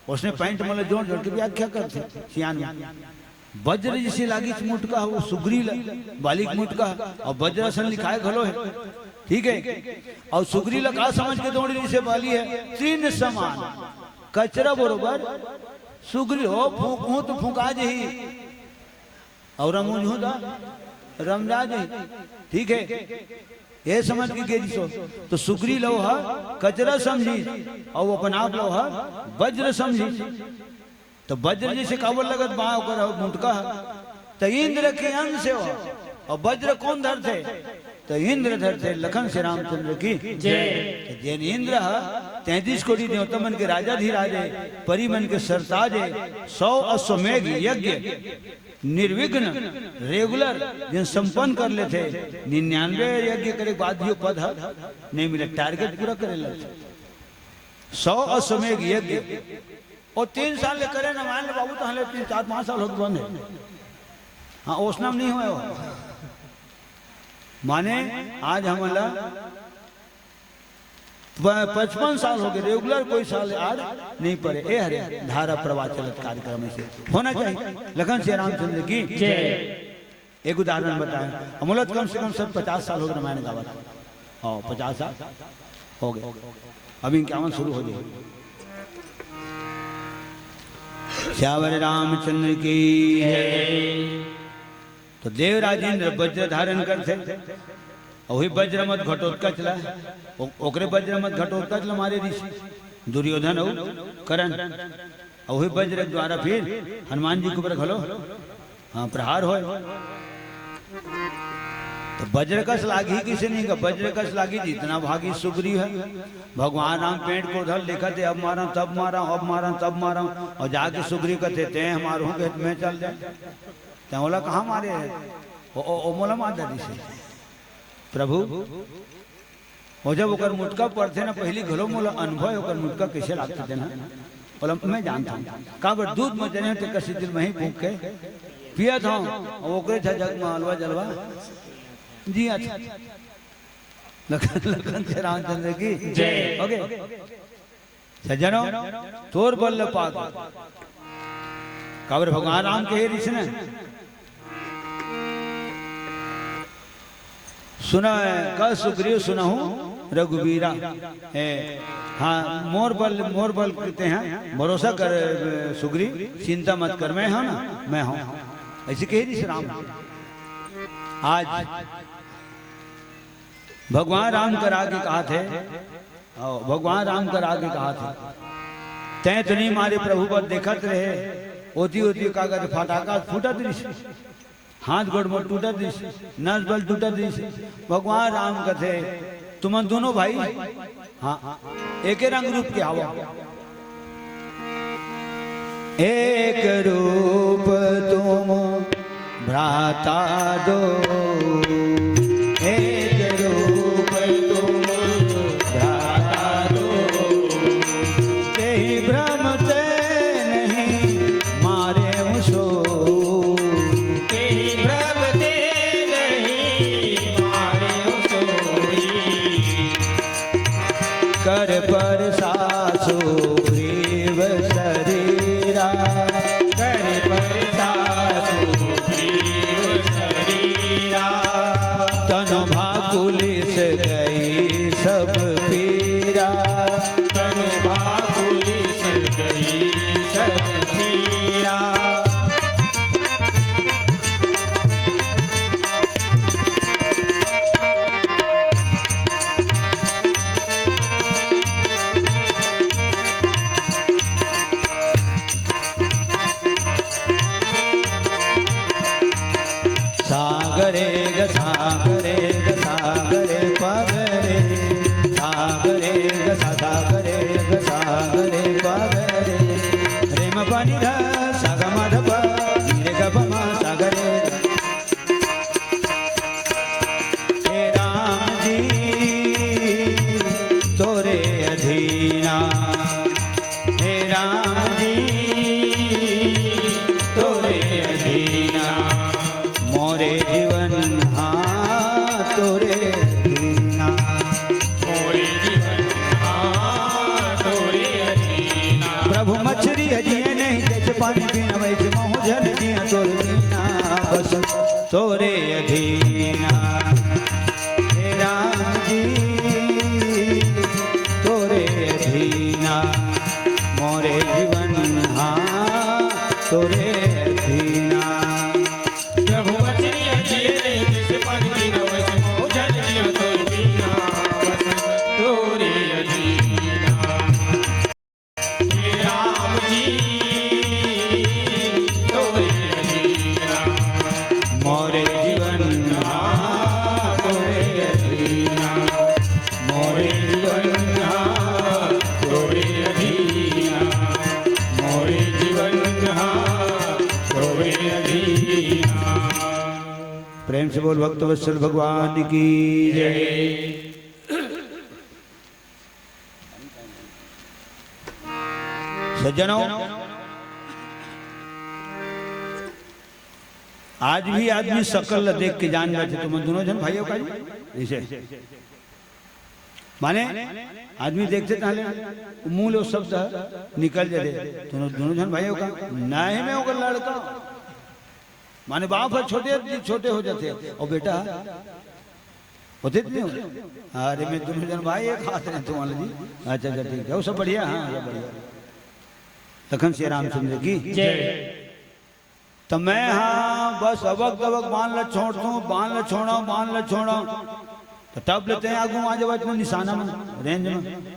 ओसने point मन ल जोड़ जोड़ के व्याख्या करथे सियान मन। वज्र जइसे लागिस मोटका ह, ओ सुग्रीव ल, बाली के मोटका ह, अउ वज्र असन लिखाय घलो हे, ठीक हे। अउ सुग्रीव ल का समझ के दौड़िस हे बाली ह? तृण समान, कचरा बरोबर। सुग्रीव हो फूंकहूं त फूंका जही, अउ रमउंजहूं त रमजा जही, ठीक हे। ये समझ के गे रिहिस ओ। त सुग्रीव ल ओ ह कचरा समझिस, अउ अपन आप ल ओ ह वज्र समझिस। त वज्र जइसे काबर लगत बा ओकर मोटका ह। त इंद्र के अंश हे ओ ह। अउ वज्र कोन धरथे? त इंद्र धरथे लखन से रामचंद्र की। जय। त जेन इंद्र ह तैंतीस कोटि देवता मन के राजाधिराज हे, परी मन के सरताज हे, सौ अश्वमेघ यज्ञ निर्विघ्न, regular, जेन संपन्न कर लेथे, निन्यानवे यज्ञ करे के बाद भी वो पद ह नहीं मिले, target पूरा करे लगथे। सौ अश्वमेघ यज्ञ, वो तीन साल ले करे ना, मान ले बाबू, तो हले तीन, चार, पाँच साल होत बंद हे। हाँ, ओसना में नहीं होय वो। माने, आज हमन ला प-, पचपन साल हो गए, regular कोई साल आड़ नहीं पड़े। ए हरे, धारा प्रवाह चलत कार्यक्रम ऐसे होना चाहिए। लखन से रामचंद्र की जय। एक उदाहरण बताएं, हमला तो कम से कम सर पचास साल हो गए रामायण गावत। हाँ, पचास साल हो गए, अब इक्यावन शुरू हो जाए। सियावर रामचंद्र की जय। तो देवराज इंद्र वज्र धारण करथे, अउ वही वज्रमत घटोत्कच ला, ओ-, ओकरे वज्रमत घटोत्कच ला मारे रिस दुर्योधन अउ करण, अउ वही वज्र के द्वारा फिर हनुमान जी के ऊपर घलो, हाँ, प्रहार होय। तो वज्र कस लागी किसे नहीं का, वज्र कस लागी जितना भागी सुग्रीव है। भगवान राम पेंट कोर धर लिखत हे, अब मारा, तब मारा, अब मारा, तब मारा, अउ जाके सुग्रीव कथे, "तें हमार हूँ के मैं चल दे।" तैं ओला कहाँ मारे हे? ओ, ओ, ओ मोला मार दे दिसे। प्रभु, ओ जब ओकर मुटका पड़थे ना, पहिली घलो मोला अनुभव हे, ओकर मुटका कइसे लागथे तेन ह? ओला मैं जानथंव। काबर दूध म जने होथे, कसी दिन मही फूंक के पियत हंव, अउ ओकरे झ जग म अलवा जलवा जियत हंव। लखन, लखन से रामचंद्र की जय। OK। सज्जनों, तोर बल ल पाके। काबर भगवान राम कहे रिस न, सुना है, कह सुग्रीव सुनहु रघुबीरा। ए, हाँ, मोर बल, मोर बल कहते हैं, भरोसा कर, ए, सुग्रीव, चिंता मत कर, मैं हूँ ना, मैं हूँ। ऐसे कहे रिस राम। आज भगवान राम कर आगे कहाथे, अउ भगवान राम कर आगे कहाथे, "तैं तो नहीं मारे प्रभु, बस देखत रहे, ओती ओती कागज फटाका फूटत रिस, हाथ गोड़ मोर टूटत रिस, नस बल टूटत रिस।" भगवान राम कथे, "तुमन दोनों भाई, हाँ, एके रंग रूप के हवा।" एक रूप तुम भ्राता दो, एक रूप तुम भ्राता दो, तेहि भ्रम ते नहीं मारे सो, तेहि भ्रम ते नहीं मारे सोई। कर परसा सुग्रीव सरीरा, कर परसा सुग्रीव सरीरा। तनु भाकुलिस गई सब पीरा, तनु भाकुलिस गई सब पीरा। सागरे ग सागरे ग सागरे पगरे, सागरे ग सा सागरे ग सागरे पगरे, रे म प नि ध सा ग म ध प नि रे ग प म सागरे। हे राम जी तोरे अधीना, हे राम जी तोरे अधीना, मोरे जीवन हाँ तोरे अधीना। मोरे जीवन हाँ तोरे अधीना। प्रभु मछरी ह जिए नहीं, जैसे पानी पीना, वैसे महूँ झन जिया तोर बिना। बस तोरे अधीना। हे राम जी तोरे अधीना, मोरे जीवन हाँ तोरे अधीना। प्रभु वचनिया जिए रे, जैसे पानी पीना वैसे मोजन जिया तोर बिना, बस तोरे अधीना। हे राम जी, तोरे अधीना। मोरे जीवन प्रेम से बोल भक्त वत्सल भगवान की जय। सज्जनों, आज भी आदमी शकल ला देख के जान जाथे, तुम दोनों झन भाई हो का जी? ऐसे माने आदमी देखथे ताहले मुंह ले वो शब्द निकल जाथे, "दोनों, दोनों झन भाई हो का?" "नहीं, मैं ओकर लड़का।" माने बाप ह छोटे, छोटे हो जाथे, अउ बेटा होथे त नहीं हो? "अरे, मैं दोनों झन भाई एक हाथ रहे तुम्हारे जी।" "अच्छा, अच्छा, ठीक है, वो सब बढ़िया?" "हाँ, सब बढ़िया।" लखन सिया रामचंद्र की जय। त मैं हा बस अबक दबक बांध ल छोड़थंव, बांध ल छोड़ंव, बांध ल छोड़ंव। त टप लेते हैं आगू, आ जावत में निशाना में, रेंज में।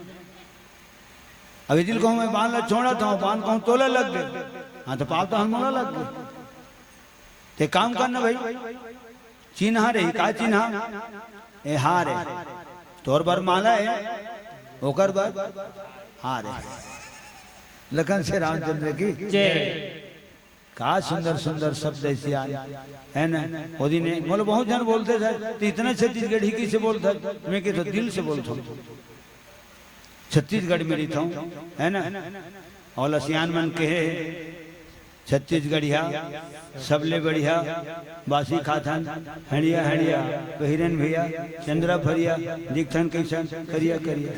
अब यदि कहूँ मैं बांध ल छोड़त हंव, बांध कहूँ तोला लग गे, हाँ, त पाप तो हमन ला लग गे। ते काम करना भाई, चिन्हा रही, का चिन्हा? ए हार हे, तोर बर माला हे, ओकर बर हार हे। लखन सिया रामचंद्र की जय। का सुंदर सुंदर शब्द हे सियान, है ना? ओ दिन मोला बहुत झन बोलथे, "सर, तैं इतना छत्तीसगढ़ी कइसे बोलथस?" मैं कहिथंव, "दिल से बोलथंव, छत्तीसगढ़ में रहिथंव, है ना?" अउ सियान मन कहे, "छत्तीसगढ़िया सबले बढ़िया, बासी खाथन हंड़िया हंड़िया, पहिरन भइया चंदरा फरिया, दिखथन कइसन करिया करिया।"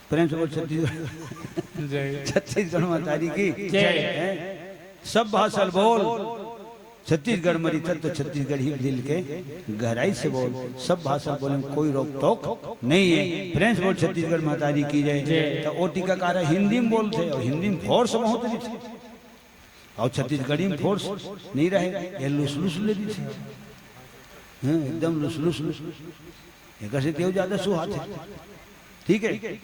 प्रेम से बोल, छत्तीसगढ़ जय। छत्तीसगढ़ महतारी की जय। हैं? सब भाषा ल बोल, छत्तीसगढ़ म रहिथस त छत्तीसगढ़ी दिल के गहराई से बोल। सब भाषा ल बोले म कोई रोक टोक नहीं हे। प्रेम से बोल, छत्तीसगढ़ महतारी की जय। जय। त ओ टीकाकार हिंदी म बोलथे अउ हिंदी म force बहुत रहिथे। अउ छत्तीसगढ़ी म force नहीं रहे, ये लुसलुस ले रहिथे। हाँ, एकदम लुसलुस, लुसलुस। एकर से केहू ज्यादा सुहाथे। ठीक हे?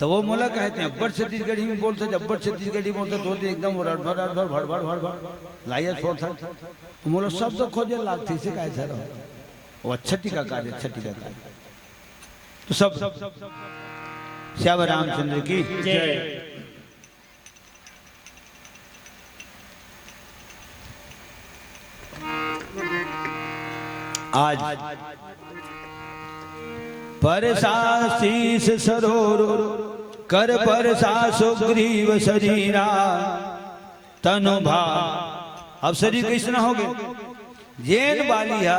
त वो मोला कहिथे, "अब्बड़ छत्तीसगढ़ी में बोलथस, अब्बड़ छत्तीसगढ़ी बोलथस, तो एकदम रड़फड़, रड़फड़, भड़बड़, भड़बड़, लाइया छोड़थस।" त मोला शब्द खोजे लागथे, से कहे सर, वो अच्छा टीकाकार हे, अच्छा टीकाकार। त सब, सब, सब, सब, श्याम रामचंद्र की जय। आज परसा शीश सरोर, कर परसा सुग्रीव शरीरा, तनु भा। अब शरीर कइसना होगे? जेन बाली हा,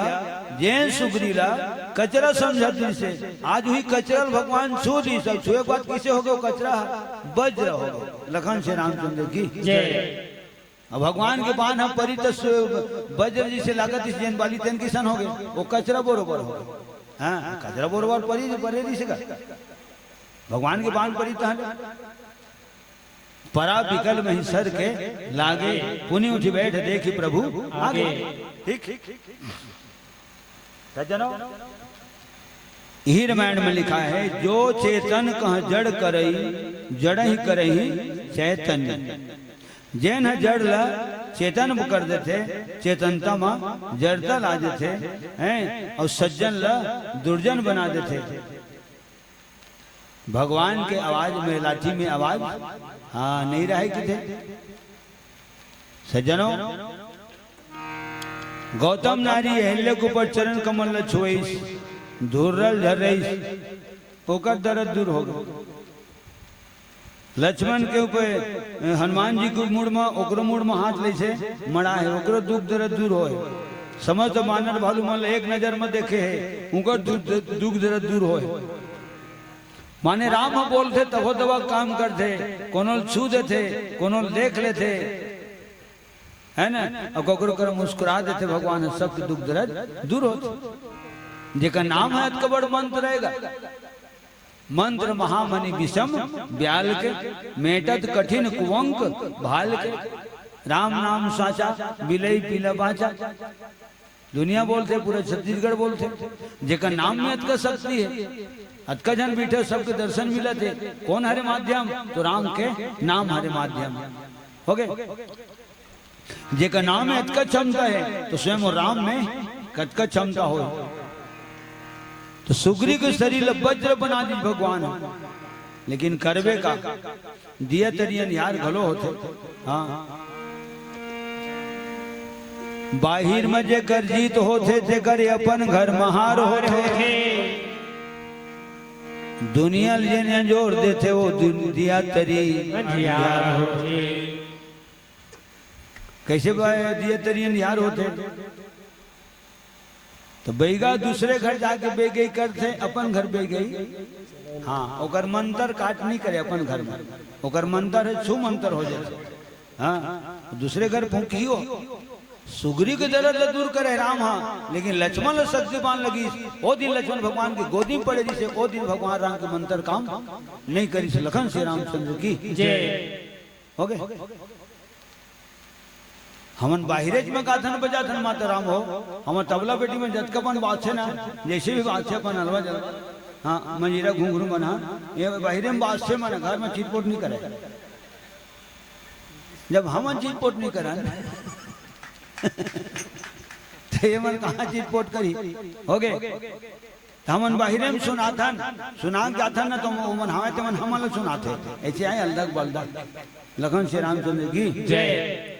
जेन सुग्री ला कचरा समझत रिहिसे, आज उही कचरा ल भगवान छू दिस। अब छुए के बाद कइसे होगे वो कचरा हा? वज्र होगे। लखन सिया रामचंद्र की जय। अब भगवान के बाण ह परी त सु-, वज्र जइसे लागत रिहिस, जेन बाली तेन कइसन होगे, वो कचरा बरोबर होगे। हाँ, कचरा बरोबर परी, परे रिहिसे का? भगवान के बाण परी तहन परा बिकल मही सर के लागे, पुनि उठि बैठ देखि प्रभु आगे। ठीक? सज्जनों, इही रामायण में लिखा हे, "जो चेतन कह जड़ करई, जड़हि करहि चैतन्य।" जेन ह जड़ ल चेतन कर देथे, चेतनता म जड़ता ला देथे, हैं, अउ सज्जन ल दुर्जन बना देथे। भगवान के आवाज में, लाठी में आवाज, हाँ, नहीं रहे किथे। सज्जनों, गौतम नारी अहिल्या के ऊपर चरण कमल ल छुवइस, धूर ल झर्रइस, ओकर दरद दूर होगे। लक्ष्मण के ऊपर, हनुमान जी के मुड़ म, ओकरो मुड़ म हाथ लइसे, मड़ा हे, ओकरो दुख दरद दूर होय। समस्त बानर भालू मन ल एक नजर म देखे हे, उंकर दु-, दु-, दुख दरद दूर होय। माने राम ह बोलथे तभो तभा काम करथे, कोनो ल छू देथे, कोनो ल देख लेथे, है ना? अउ ककरो करा मुस्कुरा देथे, भगवान ह सबके दुख दरद दूर होथे। जेकर नाम हे अतका बड़ मंत्र रहेगा। मंत्र महामणि विषम ब्याल के, मेटत कठिन कुवंक भाल के। राम नाम साचा, बिलई पीला बाचा। दुनिया बोलथे, पूरा छत्तीसगढ़ बोलथे, जेकर नाम में अतका शक्ति हे, अतका झन बइठे, सबके दर्शन मिलत हे। कोन हरे माध्यम? तो राम के नाम हरे माध्यम। होगे? जेकर नाम में अतका क्षमता हे, तो स्वयं वो राम में कतका क्षमता होय। तो सुग्री के शरीर ल वज्र बना दिस भगवान, लेकिन करबे का? दिया तरी अंधियार घलो होथे। हाँ, बाहिर म जेकर जीत होथे, तेकर अपन घर म हार होथे। दुनिया ल जेन अंजोर देथे, वो दुनिया तरी अंधियार होथे। कइसे बा-, दिया तरी अंधियार होथे? त बइगा दूसरे घर जाके बेगई करथे, अपन घर बेगई। हाँ, ओकर मंतर काट नइ करे अपन घर म। ओकर मंतर हे, छू मंतर हो जाथे। हाँ, दूसरे घर फूंकही हो। सुग्रीव के दरद ल दूर करे राम हा, लेकिन लक्ष्मण ल शक्ति बाण लगिस। ओ दिन लक्ष्मण भगवान के गोदी म पड़े रिहिसे, ओ दिन भगवान राम के मंतर काम नइ करिस। लखन श्री रामचंद्र की जय। हो गे। हमन बाहिरेच म गाथन बजाथन माता राम हो, हमर तबला पेटी म जतका अपन बाजथे ना, जइसे भी बाजथे अपन अलवा जलवा, हाँ, मंजीरा घुंघरू मन हा, ये बाहिरे म बाजथे मन, घर म चिटपोट नइ करे। जब हमन चिटपोट नइ करन, त ये मन कहाँ चिटपोट करही? हो गे। त हमन बाहिरे म सुनाथन, सुना के जाथन न, त ओमन हावय, तेमन हमन ल सुनाथे। अइसे आय अलदक बलदक। लखन श्री रामचंद्र की जय।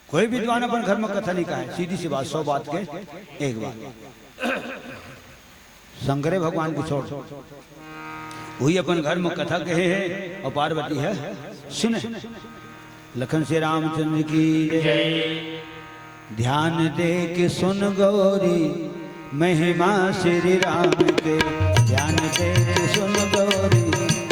कोई विद्वान अपन घर म कथा नइ कहे, सीधी सी बात, सौ बात के एक बात। शंकरे भगवान के छोड़, वही अपन घर म कथा कहे हे अउ पार्वती ह सुने। लखन श्री रामचंद्र की जय। ध्यान दे के सुन गौरी, महिमा श्री राम के। ध्यान दे के सुन गौरी,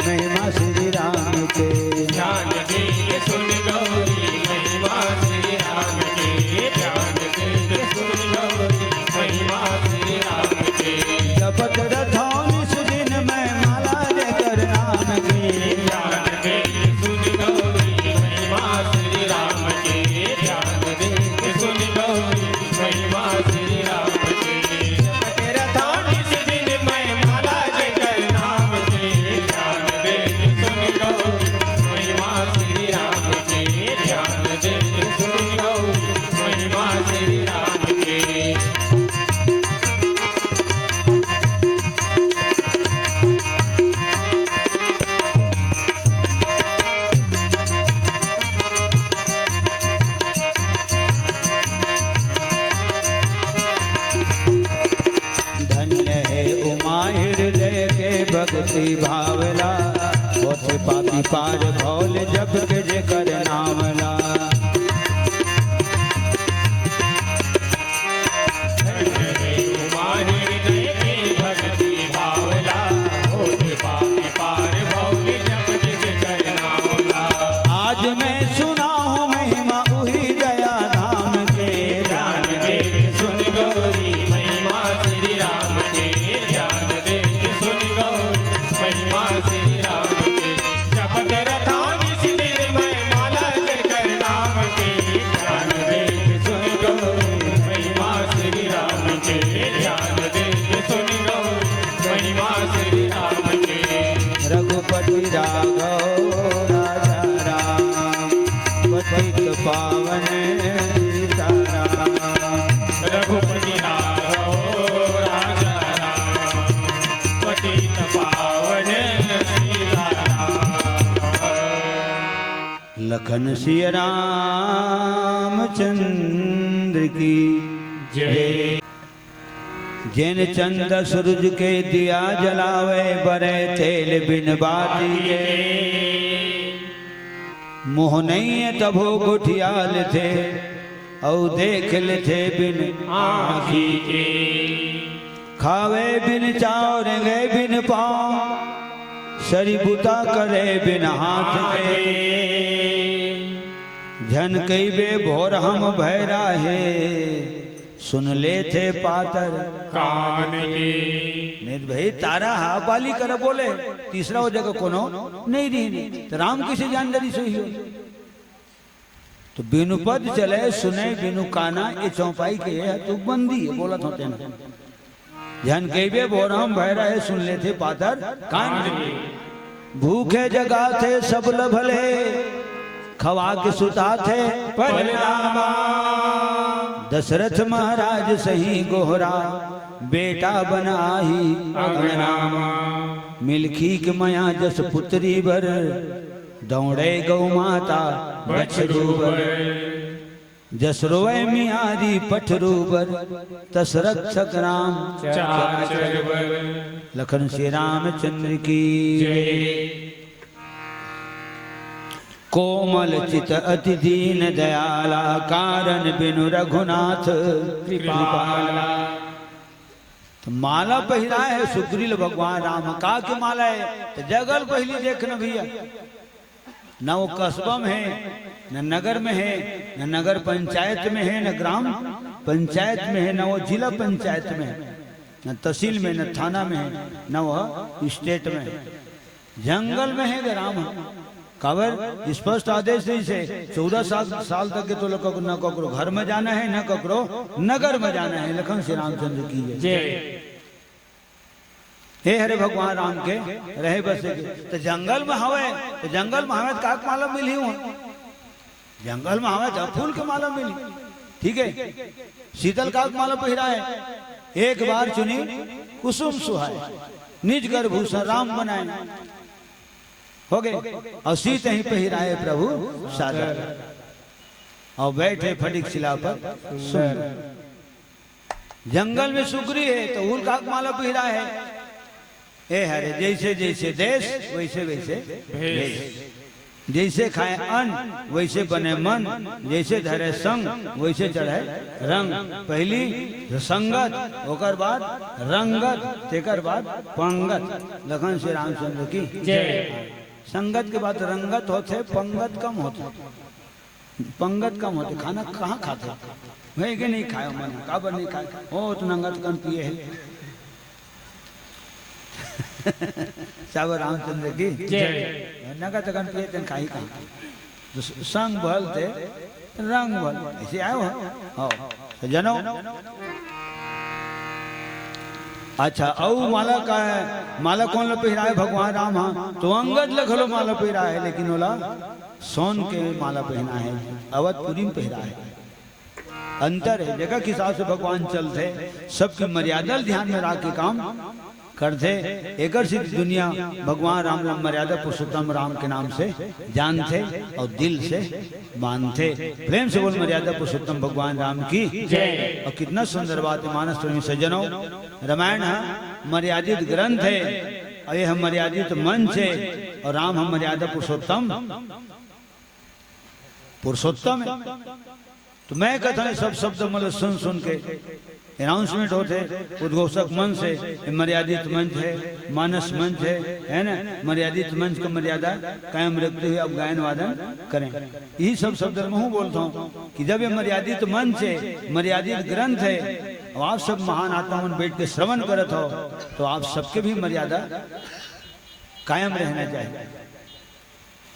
महिमा श्री राम के। ध्यान दे के सुन गौरी, महिमा श्री राम के। ध्यान दे के सुन गौरी, महिमा श्री राम के। जपत रथौनी सुदिन मैं माला जेकर नाम की। ध्यान दे के सुन गौरी, महिमा श्री राम के। ध्यान दे के सुन गौरी, महिमा श्री राम के। जपत रथौनी सुदिन मैं माला जेकर नाम के। ध्यान दे के सुन गौरी, महिमा श्री राम के। ध्यान दे के सुन गौरी, महिमा श्री राम के। धन्य हे उमा हृदय के भक्ति भावला, होथे पापी पार भौल जप के जेकर नाम ला। धन्य हे उमा हृदय के भक्ति भावला, होथे पापी पार भौल जप के जेकर नाम ला। आज मैं सुना हूँ महिमा उही गया धाम के। ध्यान दे के सुन गौरी, महिमा श्री राम के। ध्यान दे के सुन गौरी, महिमा श्री राम के। जपत रथौनी सुदिन मैं माला जेकर नाम के। ध्यान दे के सुन गौरी, महिमा श्री राम के। ध्यान दे के सुन गौरी, महिमा श्री राम के। रघुपति राघव राजा राम, पतित पावन सीताराम। रघुपति राघव राजा राम, पतित पावन सीताराम। लखन सिया रामचंद्र की जय। जेन चंदा सूरज के दिया जलावे, बरे तेल बिन बाती के। मोह नइये तभो गोठिया लेथे, अउ देख लेथे बिन आँखी के। खावे बिन चाव, रेंगे बिन पाँव, सरी बुता करे बिन हाथ के। झन कहिबे भोर हम भैरा हे, सुन लेथे पातर कान के। नहीं त भाई, तारा हा बाली करा बोले, तीसरा वो जगह कोनो नइ रहिन। त राम कइसे जान डरिस होही? त बिनु पद चले सुने बिनु काना, ए चौपाई के ए ह तुकबंदी हे, बोलत हों तेन। झन कहिबे भोर हम भैरा हे, सुन लेथे पातर कान के। भूखे जगाथे सब ल भले, खवा के सुताथे परिणामा। दशरथ महाराज सही गोहरा, बेटा बन आही अंगना मा। मिलखी के मया जस पुतरी बर, दौड़े गौ माता बछरू बर। जस रोवै मियारी पठरू बर, तस रक्षक राम चराचर बर। लखन श्री रामचंद्र की। जय। कोमल चित अति दीन दयाला, कारण बिनु रघुनाथ कृपाला। त माला पहिराय हे सुग्रीव ल भगवान राम ह। का के माला हे? त जंगल पहिली देख न भैया, न वो कस्बा में हे, न नगर में हे, न नगर पंचायत में हे, न ग्राम पंचायत में हे, न वो जिला पंचायत में हे, न तहसील में, न थाना में हे, न वो स्टेट में हे। जंगल में हे ग राम ह। काबर? स्पष्ट आदेश हे, चौदह साल, साल तक के तोला कक-, न ककरो घर में जाना हे, न ककरो नगर में जाना हे। लखन श्री रामचंद्र की जय। जय। हे हरे भगवान राम के रहे बसे के। त जंगल में हवय, त जंगल में हवय त काक माला मिलही उहाँ? जंगल में हवय त फूल के माला मिलही। ठीक हे, सीतल काक माला पहिराय, एक बार चुनी कुसुम सुहाय, निज कर भूषण राम बनाय। होगे, अउ सीतहि पहिराय प्रभु सादर, अउ बैठे फटिक शिला पर सुंदर। जंगल में सुग्रीव हे, त उल काक माला पहिराय हे। ए हरे, जैसे जैसे देश, वैसे वैसे भेष। भेष। जैसे खाय अन्न, वैसे बने मन, जैसे धरे संग, वैसे चढ़े रंग। पहिली संगत, ओकर बाद रंगत, तेकर बाद पंगत। लखन श्री रामचंद्र की। जय। संगत के बाद रंगत होथे, पंगत कम होथे। पंगत कम होथे, खाना कहाँ खाथे? वही के नहीं खाय, मन काबर नहीं खाय? ओ, तो नंगत कन पिए हे। साबर रामचंद्र की जय। नंगत कन पिए, तेन खाही कहाँ? तो स-, संग भल ते रंग भल, ऐसे आयो है। हो, तो जनो। अच्छा, अउ माला का हे? माला कोन ल पहिराय? भगवान राम ह। तो अंगद ल घलो माला पहिराय हे, लेकिन ओला सोन के माला पहिराय हे, अवधपुरी में पहिराय हे। अंतर हे, जगह के हिसाब से भगवान चलथे, सबके मर्यादा ल ध्यान में राख के काम करथे। एकर सेती दुनिया भगवान राम ल मर्यादा पुरुषोत्तम राम के नाम से जानथे अउ दिल से मानथे। प्रेम से बोल, मर्यादा पुरुषोत्तम भगवान राम की जय। अउ कितना सुंदर बात हे, मानस प्रेमी सज्जनों, रामायण ह मर्यादित ग्रंथ हे, अउ ये ह मर्यादित मंच हे, अउ राम ह मर्यादा पुरुषोत्तम, पुरुषोत्तम हे। तो मैं कहता हूँ, सब शब्द मन ल सुन सुन के announcement होथे उद्घोषक मंच से, ये मर्यादित मंच हे, मानस मंच हे, है ना? मर्यादित मंच का मर्यादा कायम रखते हुए आप गायन वादन करें। यही सब शब्द मैं हूँ बोलता हूँ कि जब ये मर्यादित मंच हे, मर्यादित ग्रंथ हे, अब आप सब महान आत्मा मन बैठ के श्रवण करत हो, तो आप सबके भी मर्यादा कायम रहना चाहिए।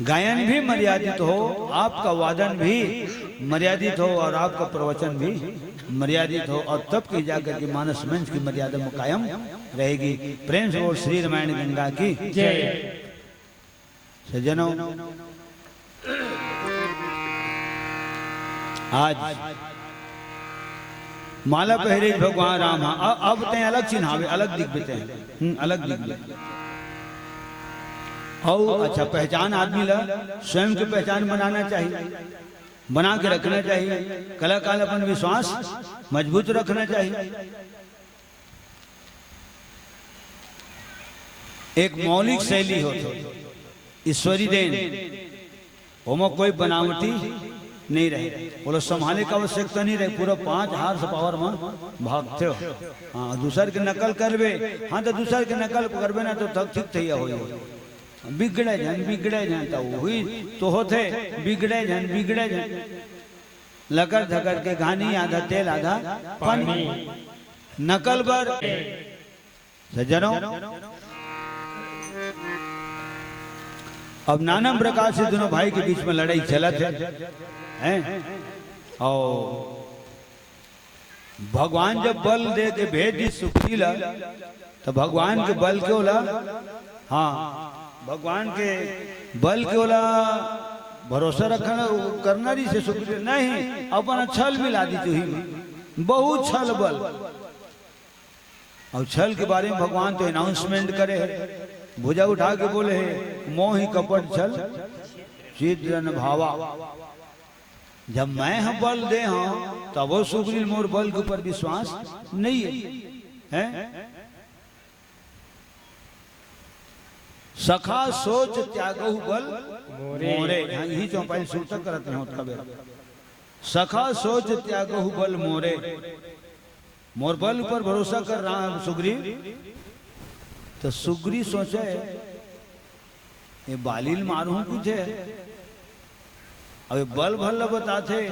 गायन भी मर्यादित हो, आपका वादन भी मर्यादित हो और आपका प्रवचन भी मर्यादित हो, और तब की जाकर के मानस मंच की मर्यादा में कायम रहेगी। प्रेम से बोल श्री रामायण गंगा की जय। सज्जनों, आज माला पहिरे भगवान राम ह, अ-, अब तें अलग चिन्हावे, अलग दिखबे तें, हम्म, अलग दिखबे। अउ अच्छा, पहचान आदमी ला स्वयं के पहचान बनाना चाहिए, बना के रखना चाहिए। कलाकार अपन विश्वास मजबूत रखना चाहिए। एक मौलिक शैली होथे, ईश्वरी देन, ओमा कोई बनावटी नहीं रहे, ओला संभाले के आवश्यकता नहीं रहे। पूरा पाँच horse power में भागथे हो। हाँ, दूसर के नकल करबे, हाँ, तो दूसर के नकल करबे ना, तो थक ठीक थैया हो जाए। बिगड़े झन, बिगड़े झन, तो वही तो होथे, बिगड़े झन, बिगड़े झन। लकर धकर के घानी, आधा तेल, आधा पानी। पानी। नकल बर सज्जनों, अब नाना प्रकार से दोनों भाई के बीच में लड़ाई चलत हे, हैं? अउ भगवान जब बल दे के भेज दी सुग्रीव ला, तो भगवान के बल के ओला, हाँ, भगवान के बल के ओला भरोसा रखना, करना रहिसे सुग्रीव, नहीं, अपन छल मिला दी तुही में, बहुत छल बल। अउ छल के बारे में भगवान तो announcement करे हे, भुजा उठा के बोले हे, "मोहि कपट छल छिद्र न भावा।" जब मैं ह बल दे हंव, तबो सुग्रीव मोर बल के ऊपर विश्वास नइ हे, हैं? सखा सोच त्यागहु बल मोरे। मोरे। हाँ, इही चौपाई सुरता करत रहे हों कबे। सखा सोच त्यागहु बल मोरे। मोर बल ऊपर भरोसा कर रहा है सुग्रीव। त सुग्रीव सोचे, "ये बाली ल मारहूं कुछ हे। अब ये बल भल्ला बताथे,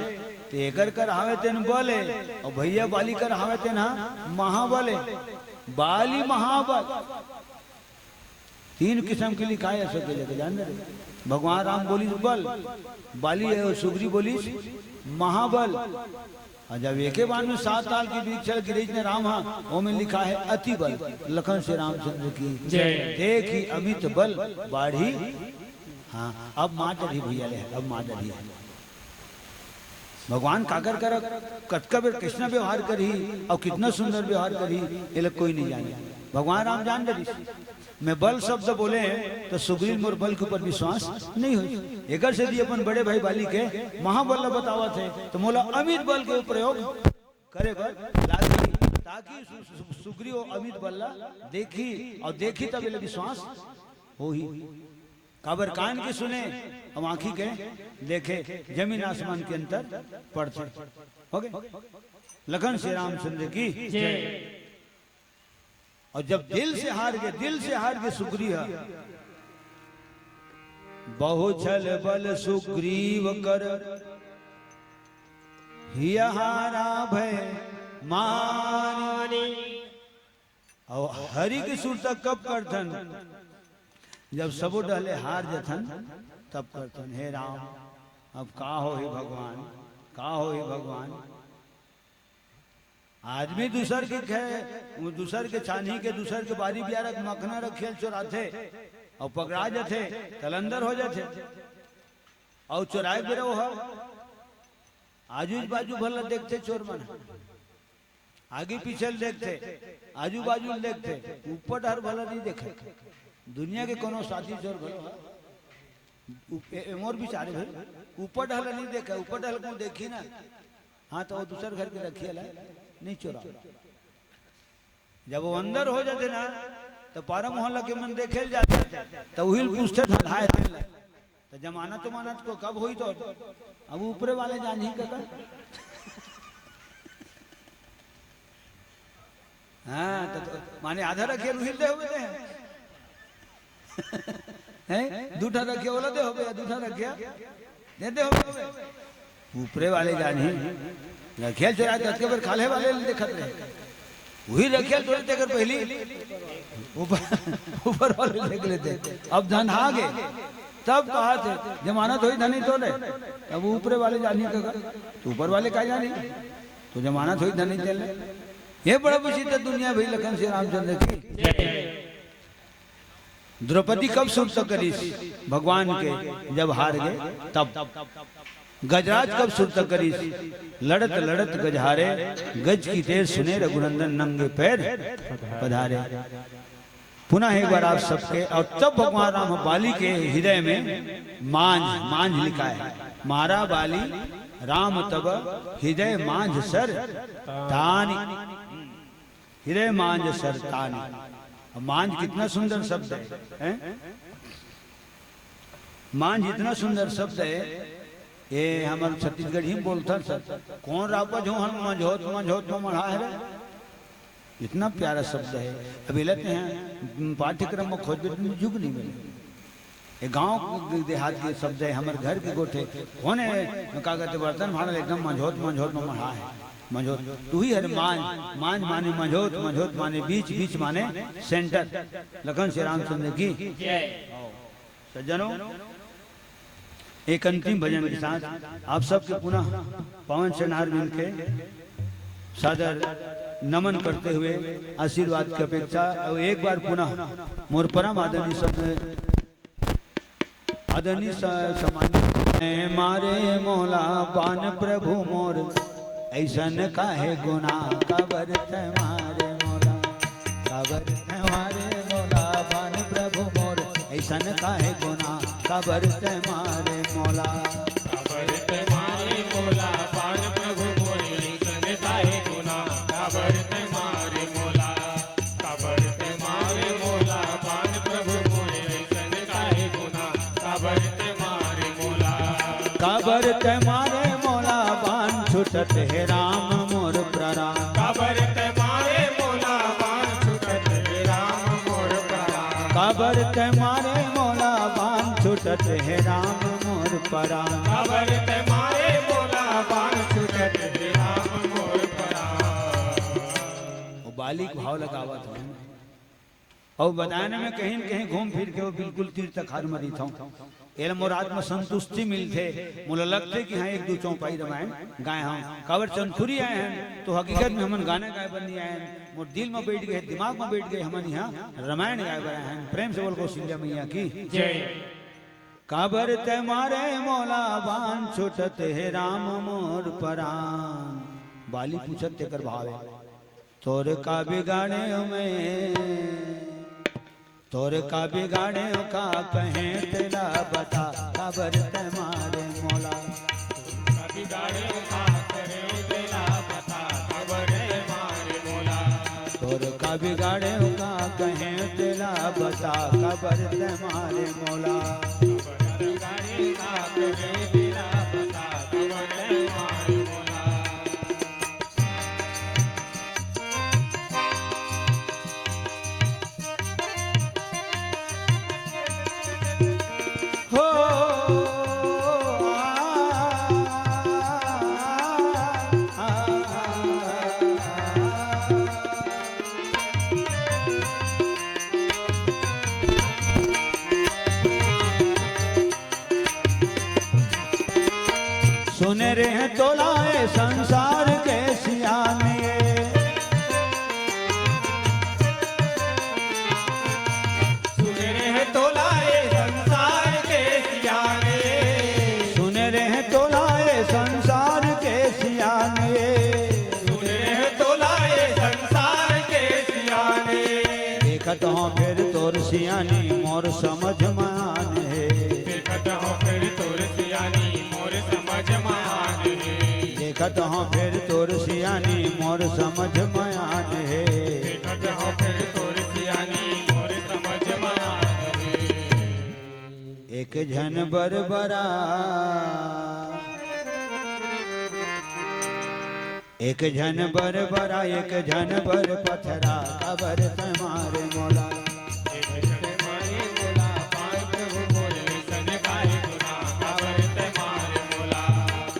त एकर कर हावे तेन बल हे, अउ भइया बाली कर हावे तेन हा महाबल हे। बाली महाबल।" तीन किसम के लिखाय हे, अइसे के लेके जान दे। भगवान राम बोलिस बल, बाली हे, सुग्रीव बोलिस महाबल। अउ जब एके बार में सात ताल के वृक्ष ल गिरेच ने राम हा, ओमे लिखा हे अति बल। लखन सियाराम चंद्र की जय। देखि अमित बल बाढ़ी। हाँ, अब मार डरही भइया ले, अब मार डरही। भगवान काकर करा, कतका बेर कइसना व्यवहार करही अउ कितना सुंदर व्यवहार करही, एला कोई नइ जाने। भगवान राम जान डरिस। मैं बल शब्द बोले त सुग्रीव मोर बल के ऊपर विश्वास नइ होइस। एकर सेती अपन बड़े भाई बाली के महाबल ल बतावत हे, त मोला अमित बल के प्रयोग करे बर लागही, ताकि सु-, सु-, सुग्रीव अमित बल ल देखही अउ देखही तब एला विश्वास होही। काबर कान के सुने अउ आंखी के देखे, जमीन आसमान के अंतर पड़थे। हो गे? लखन सियाराम चंद्र की जय। अउ जब दिल से हार गे, दिल से हार गे सुग्रीव ह, बहु छल बल सुग्रीव कर, हिय हारा भय मानी। अउ हरि के सुरता कब करथन? जब सबो डहले हार जथन, तब करथन, "हे राम, अब का होही भगवान, का होही भगवान?" आदमी दूसर के खे-, दूसर के छानही के, दूसर के बारी बियारा के मखना रखियल चोराथे अउ पकड़ा जथे, त लंदर हो जथे। अउ चोराय बेरा ओह आजू बाजू भर ल देखथे चोर मन, आगे पीछे ल देखथे, आजू बाजू ल देखथे, ऊपर डहर भर ल नइ देखे। दुनिया के कोनो साथी चोर घलो ह, उ-, ए-, ए-, मोर विचार हे भाई, ऊपर डहर ल नइ देखे, ऊपर डहर कोनो देखही ना, हाँ, त ओ दूसर घर के रखिया ल नइ चोरा। जब ओ अंदर हो जाथे ना, त पारा मोहल्ला के मन देखे ल जाथे, त उही ल पूछथे धंधाय तेन ल। त जमानत उमानत को कब होही तो? अब ऊपरे वाले जानही कका। हाँ, त, त माने आधा रखिया ल उही ल दे होबे ते। हैं? दू ठा रखिया ओला दे होबे या दू ठा रखिया दे दे होबे। ऊपरे वाले जानही। रखिया ल चोराय त अतके बेर खाल्हे वाले ल देखत रहे। उही रखिया ल चोराय तेकर पहिली ऊपर, ऊपर वाले देख लेथे। अब धंधा गे, तब कहथे, "जमानत होही धनी तोर ले।" तब ऊपरे वाले जानही कका, त ऊपर वाले का जानही? त जमानत होही धनी तेन ले। ये बड़ा विचित्र दुनिया भई लखन सियाराम चंद्र की। द्रौपदी कब सुरता करिस भगवान के? जब हार गे तब। गजराज कब सुरता करिस? लड़त लड़त गज हारे, गज की तेज सुने रघुनंदन नंगे पैर पधारे। पुनः एक बार आप सबके, अउ तब भगवान राम बाली के हृदय में मांझ, मांझ लिखाय हे, मारा बाली राम तब हृदय मांझ सर तानि। हृदय मांझ सर तानि। अब मांझ कितना सुंदर शब्द हे, हैं? मांझ इतना सुंदर शब्द हे, ये हमर छत्तीसगढ़ी में बोलथन सर, कोन रापा झोहन मंझोत मंझोत में मढ़ा हे रे? इतना प्यारा शब्द हे। अब एला तें पाठ्यक्रम में खोजबे त जुग नइ मिले। ये गांव के देहात के शब्द हे, हमर घर के गोठ हे। कोन हे, का कहथे, बर्तन भांड़ा ल एकदम मंझोत मंझोत में मढ़ा हे। मंझोत, त उही हरे मांझ, मांझ माने मंझोत, मंझोत माने बीच, बीच माने center। लखन सियाराम चंद्र की। सज्जनों, एक अंतिम भजन के साथ आप सबके पुनः पवन सेनार मिलके सादर नमन करते हुए आशीर्वाद की अपेक्षा, अउ एक बार पुनः मोर परम आदरणीय सब आदरणीय स-, सम्मानित। तैं मारे मोला बान प्रभु मोर, अइसन काहे गुनाह, काबर तैं मारे मोला, काबर तैं मारे मोला बान प्रभु मोर, अइसन काहे गुनाह, काबर तैं मारे मोला, काबर तैं मारे मोला बाण प्रभु मोरे, अइसन काहे गुना, काबर तैं मारे मोला। काबर तैं मारे मोला बाण प्रभु मोरे, अइसन काहे गुना, काबर तैं मारे मोला। काबर तैं मारे मोला बाण छूटत हे राम मोर प्राण। काबर तैं मारे मोला बाण छूटत हे राम मोर प्राण। काबर तैं मारे मोला बाण छूटत हे राम मोर प्राण। काबर तैं मारे मोला बाण छूटत हे राम मोर प्राण। वो बाली के भाव लगावत हूँ। अउ बताए न, मैं कहीं न कहीं घूम फिर के वो बिल्कुल तीर तखार म रहिथंव। एला मोर आत्म संतुष्टि मिलथे, मोला लगथे कि हाँ, एक दू चौपाई रमायन गाए हंव। काबर चंदखुरी आए हन, तो हकीकत में हमन गाना गाए बर नइ आए हन। मोर दिल म बइठ गे, दिमाग म बइठ गे, हमन इहाँ रमायन गाए बर आए हन। प्रेम से बोल कौशल्या मैया की जय। काबर तैं मारे मोला बाण छूटत हे राम मोर परान। बाली पूछत तेकर भाव हे। तोर का बिगाड़ेंव मैं, तोर का बिगाड़ेंव का कहेंव तेला बता, काबर तैं मारे मोला। तोर का बिगाड़ेंव का कहेंव तेला बता, काबर तैं मारे मोला। तोर का बिगाड़ेंव का कहेंव तेला बता, काबर तैं मारे मोला। काबर बिगाड़ेंव का कहेंव तेला बता, काबर तैं मारे मोला। हो, आ, आ, आ, आ, आ। सुने रेहेंव तोला ए संसार के सियाने। सुने रेहेंव तोला ए संसार के सियाने। सुने रेहेंव तोला ए संसार के सियाने। सुने रेहेंव तोला ए संसार के सियाने। देखत हंव फेर तोर सियानी मोर समझ म आन हे। देखत हंव फेर तोर सियानी मोर समझ म आन हे। देखत हंव फेर तोर सियानी मोर समझ म आन हे। देखत हंव फेर तोर सियानी मोर समझ म आन हे। एक झन बर बरा, एक झन बर बरा, एक झन बर पथरा, काबर तैं मारे मोला। एक झन मारे मोला, बाण प्रभु मोरे, अइसन काहे गुना, काबर तैं मारे मोला।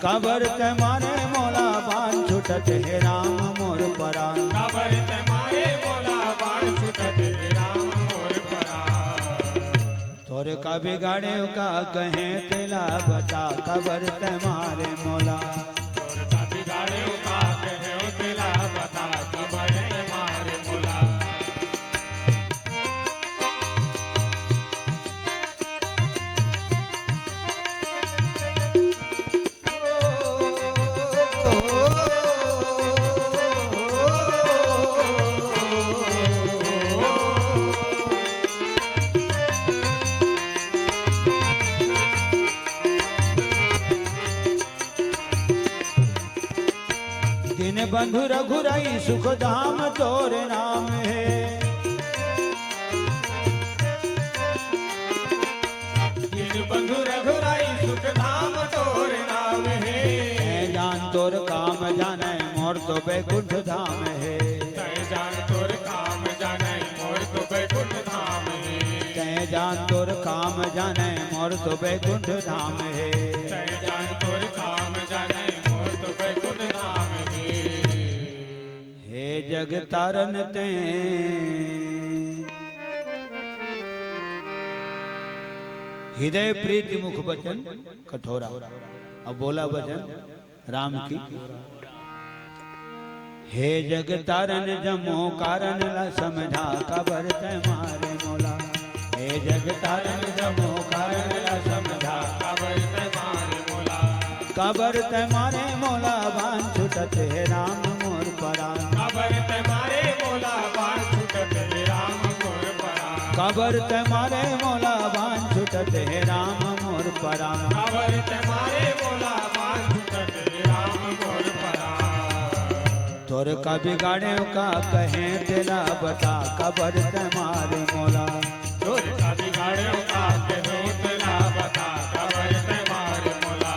काबर तैं मारे मोला, बाण छूटत हे राम मोर परान। काबर तैं मारे मोला, बाण छूटत हे राम मोर परान। तोर का बिगाड़ेंव का कहेंव तेला बता, काबर तैं मारे मोला। तोर का बिगाड़ेंव का कहेंव तेला बता, काबर तैं मारे मोला। दीनबंधु रघुराई सुख धाम तोर नाम हे। दीनबंधु रघुराई सुख धाम तोर नाम हे। तैं जान तोर काम जाने मोर तो बैकुंठ धाम हे। तैं जान तोर काम जाने मोर तो बैकुंठ धाम हे। तैं जान तोर काम जाने मोर तो बैकुंठ धाम हे। तैं जान तोर काम जाने मोर तो बैकुंठ धाम हे। हे जग तारन तैं। हृदय प्रीति मुख बचन कठोरा। अब बोला भजन राम की। हे जग तारन जम्मो कारन ला समझा, काबर तैं मारे मोला। हे जग तारन जम्मो कारन ला समझा, काबर तैं मारे मोला। काबर तैं मारे मोला, बाण छूटत हे राम मोर परान। काबर तैं मारे मोला, बाण छूटत हे राम मोर परान। काबर तैं मारे मोला, बाण छूटत हे राम मोर परान। काबर तैं मारे मोला, बाण छूटत हे तोर का बिगाड़ेंव का कहेंव तेला बता, काबर तैं मारे मोला। तोर का बिगाड़ेंव का कहेंव तेला बता, काबर तैं मारे मोला।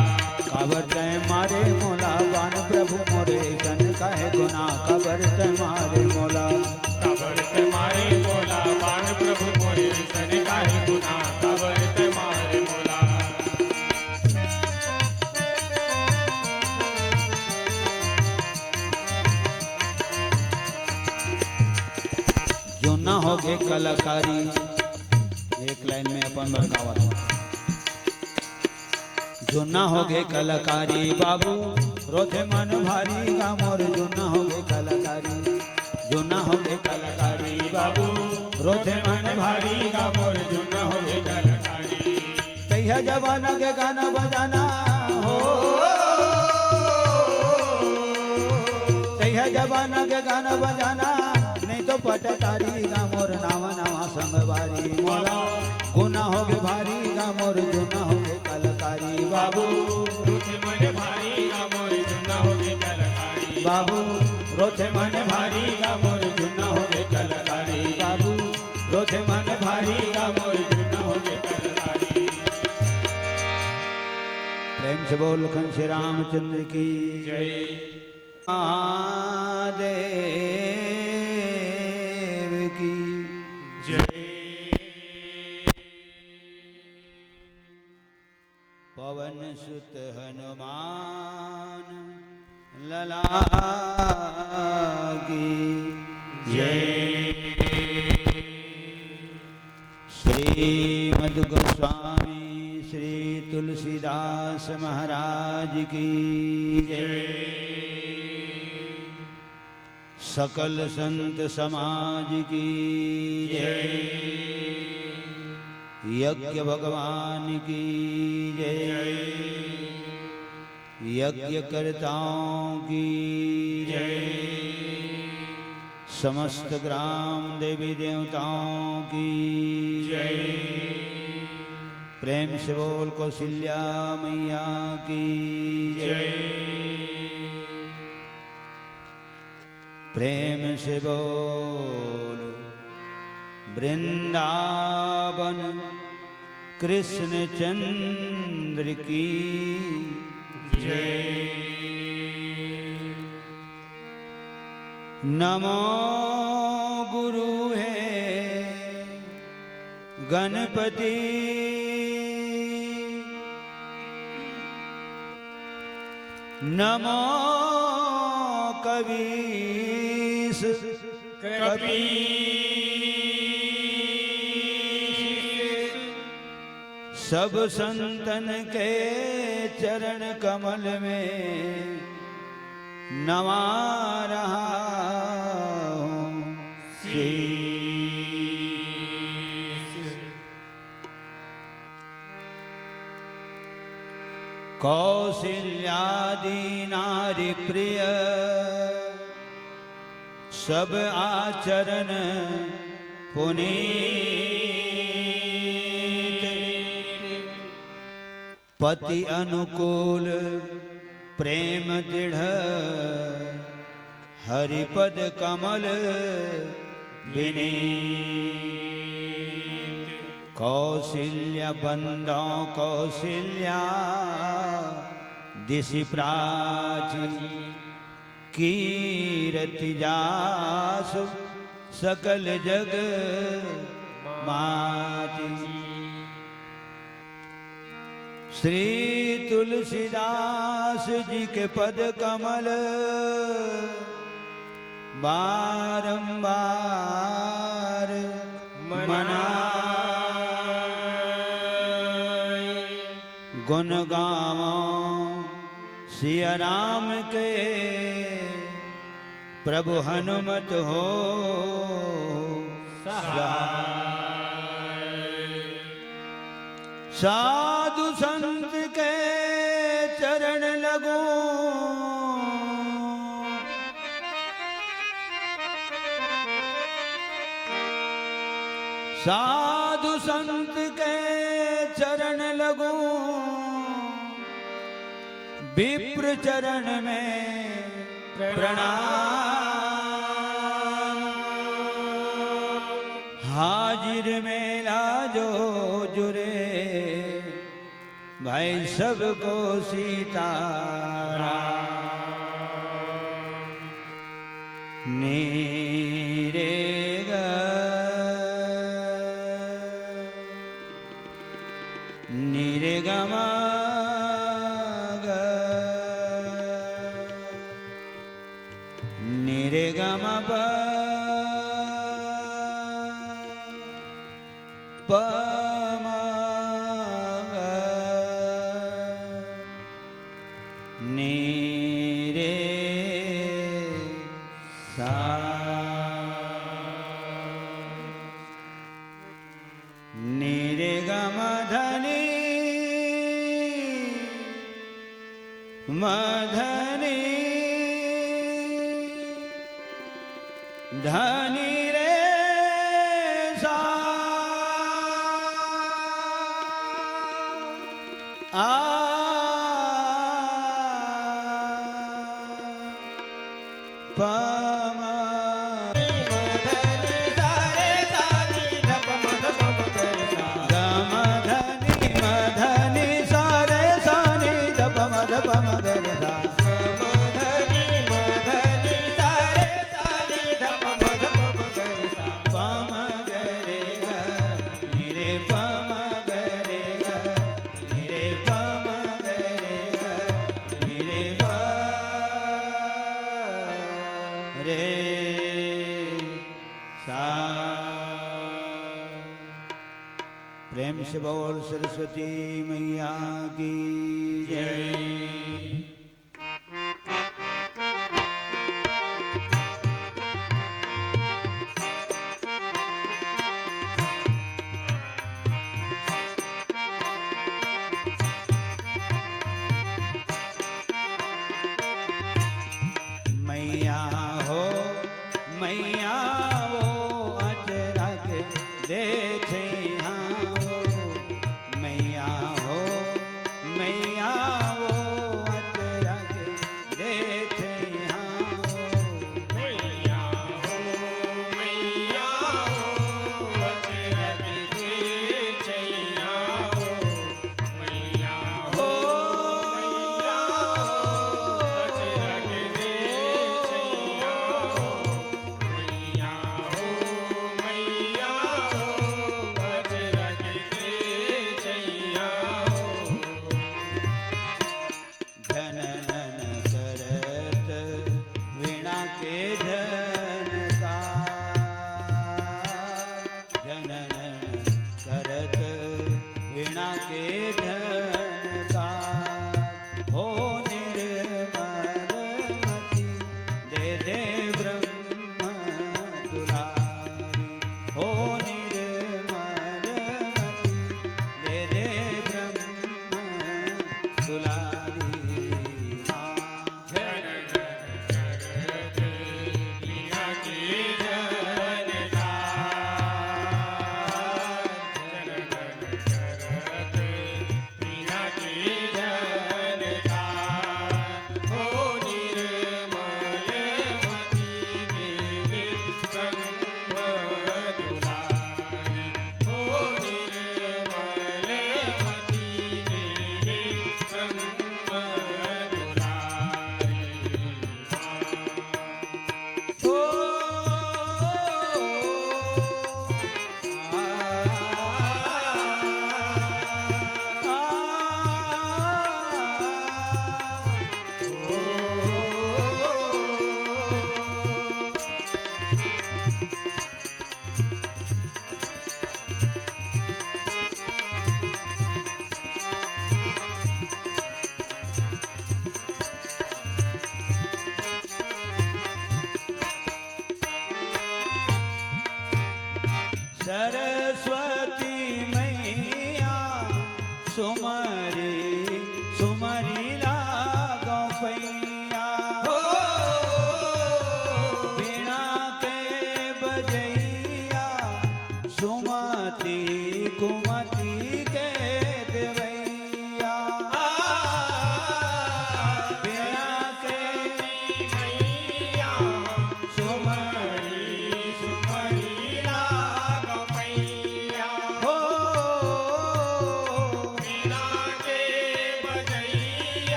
काबर तैं मारे मोला, बान प्रभु मोरे, अइसन काहे गुनाह, काबर तैं मारे मोला। काबर तैं मारे मोला, बान प्रभु मोरे, अइसन काहे गुनाह, काबर तैं मारे मोला। जुन्ना होगे कलाकारी, एक लाइन में अपन बरकावत। जुन्ना होगे कलाकारी बाबू, रोथे मन भारी गा मोर, जुन्ना होगे कलाकारी। जुन्ना होगे कलाकारी बाबू, रोथे मन भारी गा मोर, जुन्ना होगे कलाकारी। तइहा जमाना के गाना बजाना हो, तइहा जमाना के गाना बजाना, नइ तो पटकारी गा मोर, नावा नावा संगवारी मोला। गुना होगे भारी गा मोर, जुन्ना होगे कलाकारी बाबू। रोथे मन भारी गा मोर, जुन्ना होगे कलाकारी बाबू। रोथे मन भारी गा मोर, जुन्ना होगे कलाकारी बाबू। रोथे मन भारी गा मोर, जुन्ना होगे कलाकारी। प्रेम से बोल लखन श्री रामचंद्र की जय। महादेव की जय। पवन सुत हनुमान लला की जय। श्रीमद गोस्वामी श्री तुलसीदास महाराज की जय। सकल संत समाज की जय। यज्ञ भगवान की जय। यज्ञकर्ताओं की जय। समस्त ग्राम देवी देवताओं की जय। प्रेम से बोल कौशल्या मैया की जय। प्रेम से बोल वृंदावन कृष्ण चंद्र की जय। नमो गुरु हे गणपति, नमो कवीश कपीश। सब संतन के चरण कमल में नवा रहा हूँ शीश। कौशल्यादि नारी प्रिय सब आचरण पुनीत। पति अनुकूल प्रेम दृढ़ हरिपद कमल विनीत। कौशल्या बंदौ कौशल्या दिशि प्राची। कीरति जासु सकल जग माची। श्री तुलसीदास जी के पद कमल बारंबार मनाए। गुन गावों सिया राम के प्रभु हनुमत हो सहाय। साधु संत के चरण लगो, साधु संत के चरण लगो, विप्र चरण में प्रणाम। मेला जो जुरे भाई सबको सीताराम। नीरे ग, नीरे ग मा ग, नीरे ग मा प, प मा ग, नीरे सा। नीरे ग मा ध नी, मा ध नी, ध नी रे सा। आ। प मा। ग मा ध नी मा ध नी सा रे सा नी ध प मा ध प मा ग रे सा। प मा ग रे ग, नी रे प मा ग रे ग, नी रे प मा ग रे ग, नी रे प रे सा। प्रेम से बोल सरस्वती मैया की जय। मैया हो, मैया वो अचरज दे छैया वो, मैया हो, मैया वो अचरज दे छैया वो। मैया हो, मैया हो, अचरज दे छैया वो। मैया हो, मैया हो, अचरज दे छैया वो। मैया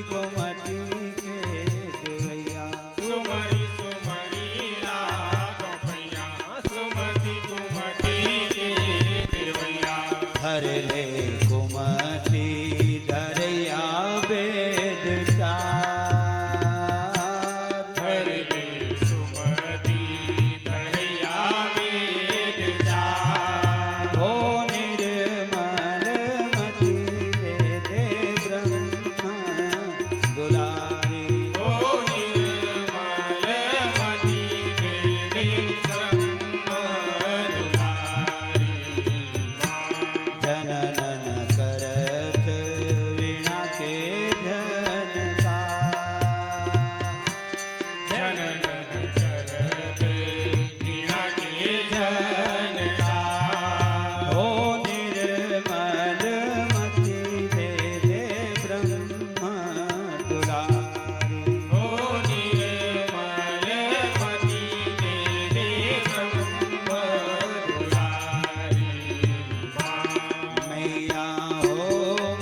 गोमती के देवैया। सुमरी सुमरी लागो पैया, सुमति गोमती के देवैया। धर ले गोमती धरैया बेद चार। धर ले सुमति धरैया बेद चार। हो निर्मल मति दे दे ब्रह्म दुलारी। ओ निर्मल मति दे दे ब्रह्म दुलारी। जननन करत वीणा के झनकार। जननन करत वीणा के झनकार। ओ निर्मल मति दे दे ब्रह्म दुलारी। ओ निर्मल मति दे दे ब्रह्म दुलारी। मैया हो,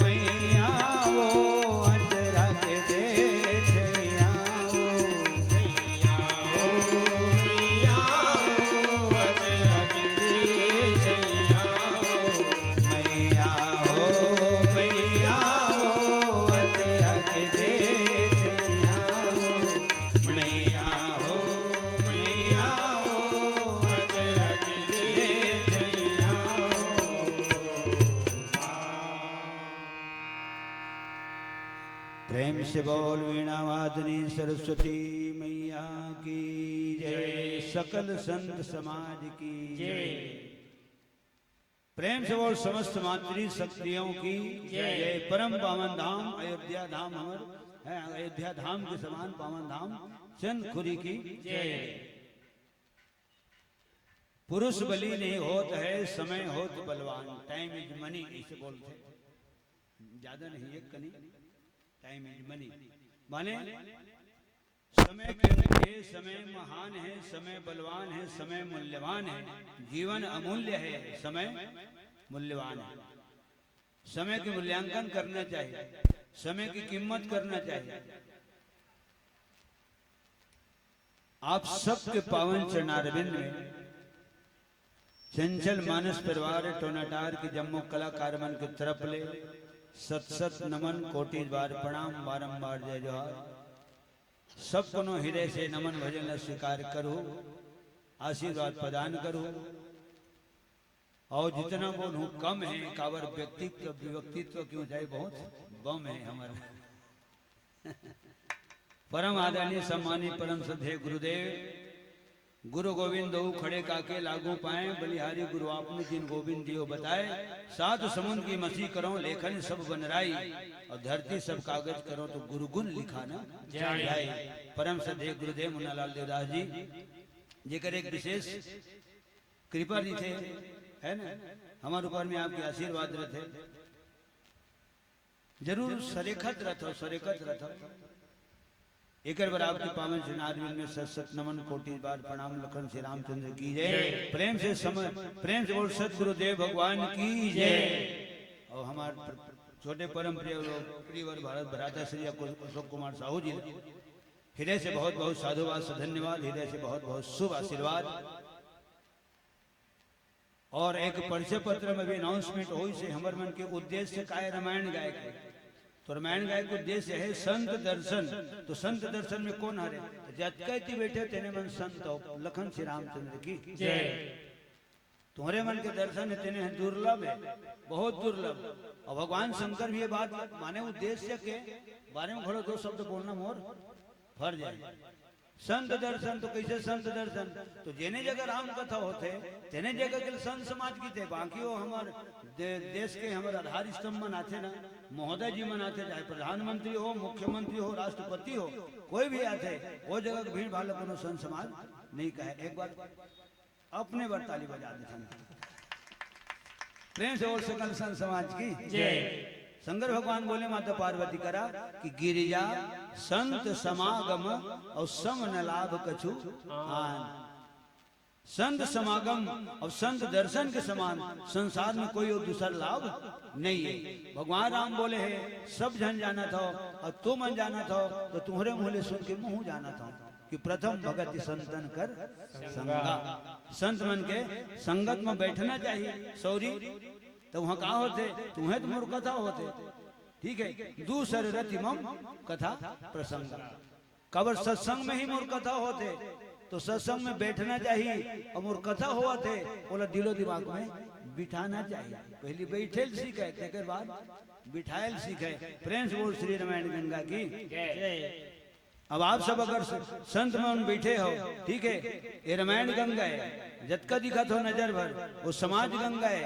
मैया हो, अचरज दे छैया हो। मैया हो, मैया हो, अचरज दे छैया हो। मैया हो, मैया हो, अचरज दे छैया हो। मैया हो, मैया हो, अचरज दे छैया हो। प्रेम से बोल वीणा वादनी सरस्वती मैया की जय, सकल संत समाज की जय। प्रेम से बोल समस्त मातृ शक्तियों की जय। जय। परम पावन धाम अयोध्या धाम हमर है, अयोध्या धाम के समान पावन धाम चंदखुरी की जय। पुरुष बली नहीं होत है, समय होत बलवान। Time is money, ऐसे बोलते हैं। ज्यादा नहीं, एक कनी। Time is money, माने समय के, ये समय महान है, समय बलवान है, समय मूल्यवान है। जीवन अमूल्य है, समय मूल्यवान है। समय के मूल्यांकन करना चाहिए, समय की कीमत करना चाहिए। आप सबके पावन चरणारविंद में चंचल मानस परिवार टोनाटार के जम्मो कलाकार मन के तरफ ले सत सत नमन, कोटि बार प्रणाम, बारंबार जय जोहार। सब कोनो हृदय से नमन भजन ला स्वीकार करू, आशीर्वाद प्रदान करू। और जितना बोलूं कम है, काबर व्यक्तित्व, व्यक्तित्व की ऊंचाई बहुत बम है हमारा। परम आदरणीय सम्मानित परम श्रद्धेय गुरुदेव, गुरु गोविंद दो खड़े काके लागू पाए, बलिहारी गुरु आपने जिन गोविंद दियो बताए, सात समुद्र की मसी करो लेखन सब बनराई, और धरती सब कागज करो तो गुरु गुण लिखा न जाए। जाए। परम श्रद्धेय गुरुदेव मुन्नालाल देवदास जी, जेकर एक विशेष कृपा रहिथे, है ना, हमर ऊपर में आपके आशीर्वाद रहिथे। जरूर सरेखत रहिथव, सरेखत रहिथव। एकर बर आपके पावन चरणारविंद में सत सत नमन, कोटि बार प्रणाम। लखन श्री रामचंद्र की जय। जय। प्रेम से सम-, प्रेम से बोल सतगुरुदेव भगवान की जय। जय। और हमारे प्र-, छोटे परम प्रिय लोग, प्रियवर भारत भ्राता श्री अशोक कुमार साहू जी, हृदय से बहुत बहुत साधुवाद, धन्यवाद, हृदय से बहुत बहुत शुभ आशीर्वाद। और एक परिचय पत्र में भी announcement होइस हे, हमर मन के उद्देश्य का हे रामायण गाय के। तो रामायण गाय के उद्देश्य हे संत दर्शन। तो संत दर्शन में कोन हरे? तो जतका इति बैठे तेने मन संत हो। लखन श्री रामचंद्र की जय। तुम्हरे मन के दर्शन हे, तेने हे दुर्लभ हे, बहुत दुर्लभ। और भगवान शंकर भी ये बात माने, उद्देश्य के बारे में घलो दो शब्द बोलना मोर फर्ज हे। संत दर्शन, तो कइसे संत दर्शन? तो जेने जगह राम कथा होथे, तेने जगह के संत समाज कहिथे। बाकी वो हमर दे-, देश के हमर आधार स्तंभ मन आथे ना, महोदय जी मन आथे, चाहे प्रधानमंत्री हो, मुख्यमंत्री हो, राष्ट्रपति हो, कोई भी आथे, वो जगह के भीड़ भाड़ ला कोनो संत समाज नहीं कहे। एक बार अपने बर ताली बजा देथन। प्रेम से बोल सकल संत समाज की जय। शंकर भगवान बोले माता पार्वती करा कि गिरिजा संत समागम और सम न लाभ कछु आन। संत समागम अउ संत दर्शन के समान संसार में कोई अउ दूसर लाभ नइ हे। भगवान राम बोले हे, "सब झन जानत हव अउ तुमन जानत हव, त तुम्हरे मुँह ले सुन के महूँ जानत हव कि प्रथम भगति संतन कर संगा।" संत मन के संगत में बैठना चाही। सौरी, त उहाँ का होथे? त उहें त मोर कथा होथे। ठीक हे, दूसर रति मम कथा प्रसंग। काबर सत्संग में ही मोर कथा होथे, त सत्संग में बैठना चाही, अउ मोर कथा होवत हे, ओला दिलो दिमाग में बिठाना चाही। पहिली बइठे ल सीखे, तेकर बाद बिठाए ल सीखे। प्रेम से बोल श्री रामायण गंगा की। अब आप सब अगर स-, संत मन बइठे हव, ठीक हे, ये रामायण गंगा हे, जतका दिखत हव नजर भर, वो समाज गंगा हे।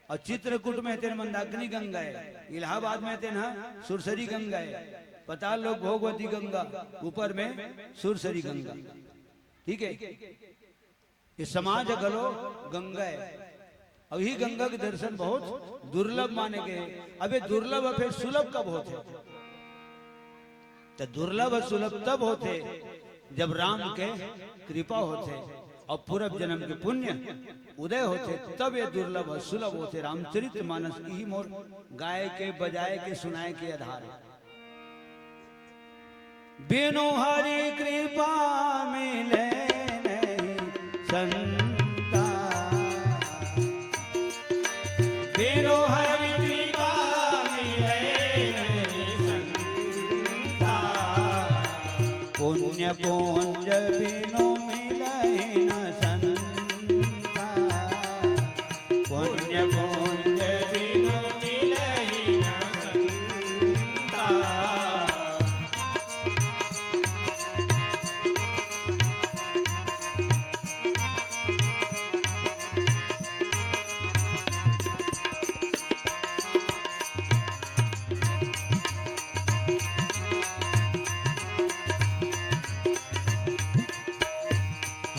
अउ चित्रकूट में तेन मंदाकिनी गंगा हे, इलाहाबाद में तेन ह सुरसरी गंगा हे, पाताल लोक भोगवती गंगा, ऊपर में सुरसरी गंगा। ठीक हे, ये समाज घलो गंगा हे। अउ इही गंगा के दर्शन बहुत दुर्लभ माने गे हे। अब ये दुर्लभ अउ फेर सुलभ कब होथे? त दुर्लभ अउ सुलभ तब होथे, जब राम के कृपा होथे अउ पूर्व जन्म के पुण्य उदय होथे, तब ये दुर्लभ अउ सुलभ होथे। रामचरित मानस इही मोर गाय के, बजाए के, सुनाए के आधार हे। बिनु हरि कृपा मिले नहीं संता, बिनु हरि कृपा मिले नहीं संता, पुण्य पुंज बिनु मिलहि न संता, पुण्य पुंज बिनु मिलहि न संता।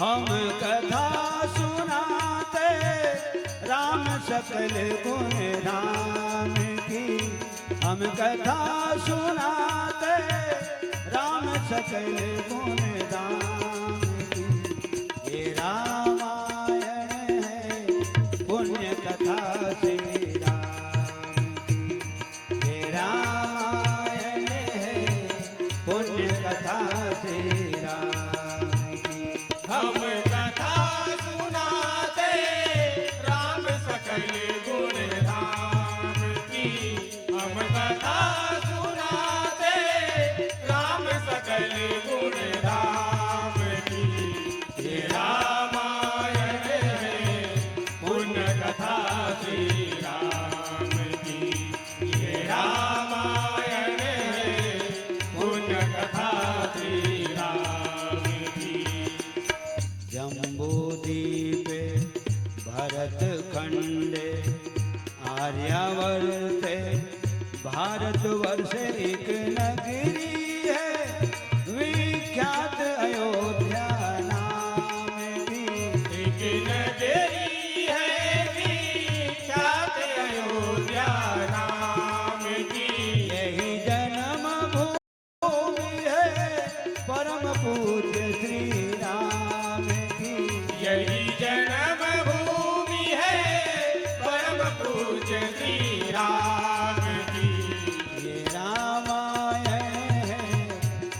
हम कथा सुनाते राम सकल गुण राम की, हम कथा सुनाते राम सकल गुण राम की। हे रामायण है पुण्य कथा श्री राम की, हे रामायण है पुण्य कथा श्री राम की। हम कथा सुनाते राम सकल गुण धाम की, हम कथा सुनाते राम सकल गुण धाम की। हे रामायण है पुण्य कथा श्री राम की, हे रामायण है पुण्य कथा श्री राम की। जम्बूदीप भरत खंड आर्यावर्त भारतवर्ष एक नगरी है, विख्यात अयोध्या नाम की। एक नगरी है विख्यात अयोध्या नाम की। यही जन्म भूमि है परम पूज्य श्री राम की। यही जन्म भूमि है परम पूज्य श्री राम की। ये रामायण है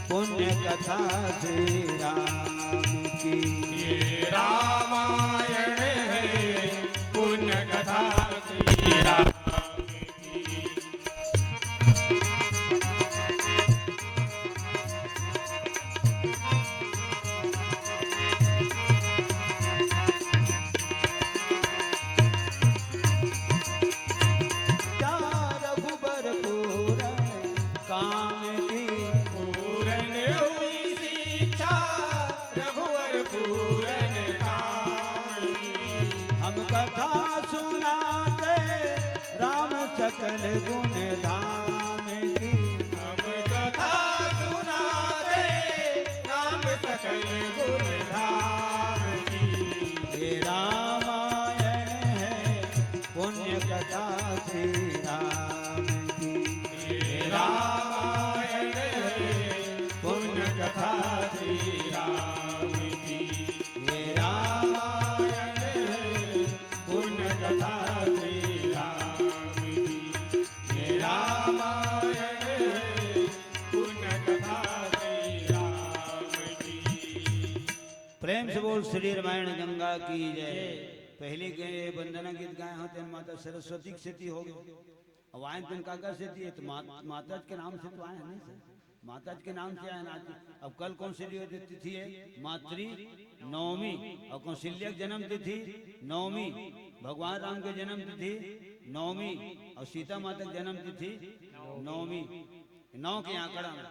पुण्य कथा श्री राम की। ये रामायण है पुण्य कथा श्री राम की। क्या रघुबर पूरन काम की। पूरन हुई शिक्षा रघुवर पूरन काम की। हम कथा सुनाते राम सकल गुण धाम की। हम कथा सुनाते राम सकल गुण धाम की। ये रामायण है पुण्य कथा श्री राम की। ये रामायण है पुण्य कथा श्री राम की। ये राम श्री रामायण गंगा की जय। पहली के वंदना गीत गाए हों तेन माता सरस्वती के सेती हो गए। अब आए तेन काकर सेती है, तो मात-, माता के नाम से तो आए हैं, नहीं सर? माता के नाम से आए ना। आज, अब कल कौन सी दिवस तिथि है? मातृ नवमी। और कौशल्या के जन्म तिथि नवमी, भगवान राम के जन्म तिथि नवमी, और सीता माता के जन्म तिथि नवमी। नौ के आंकड़ा में,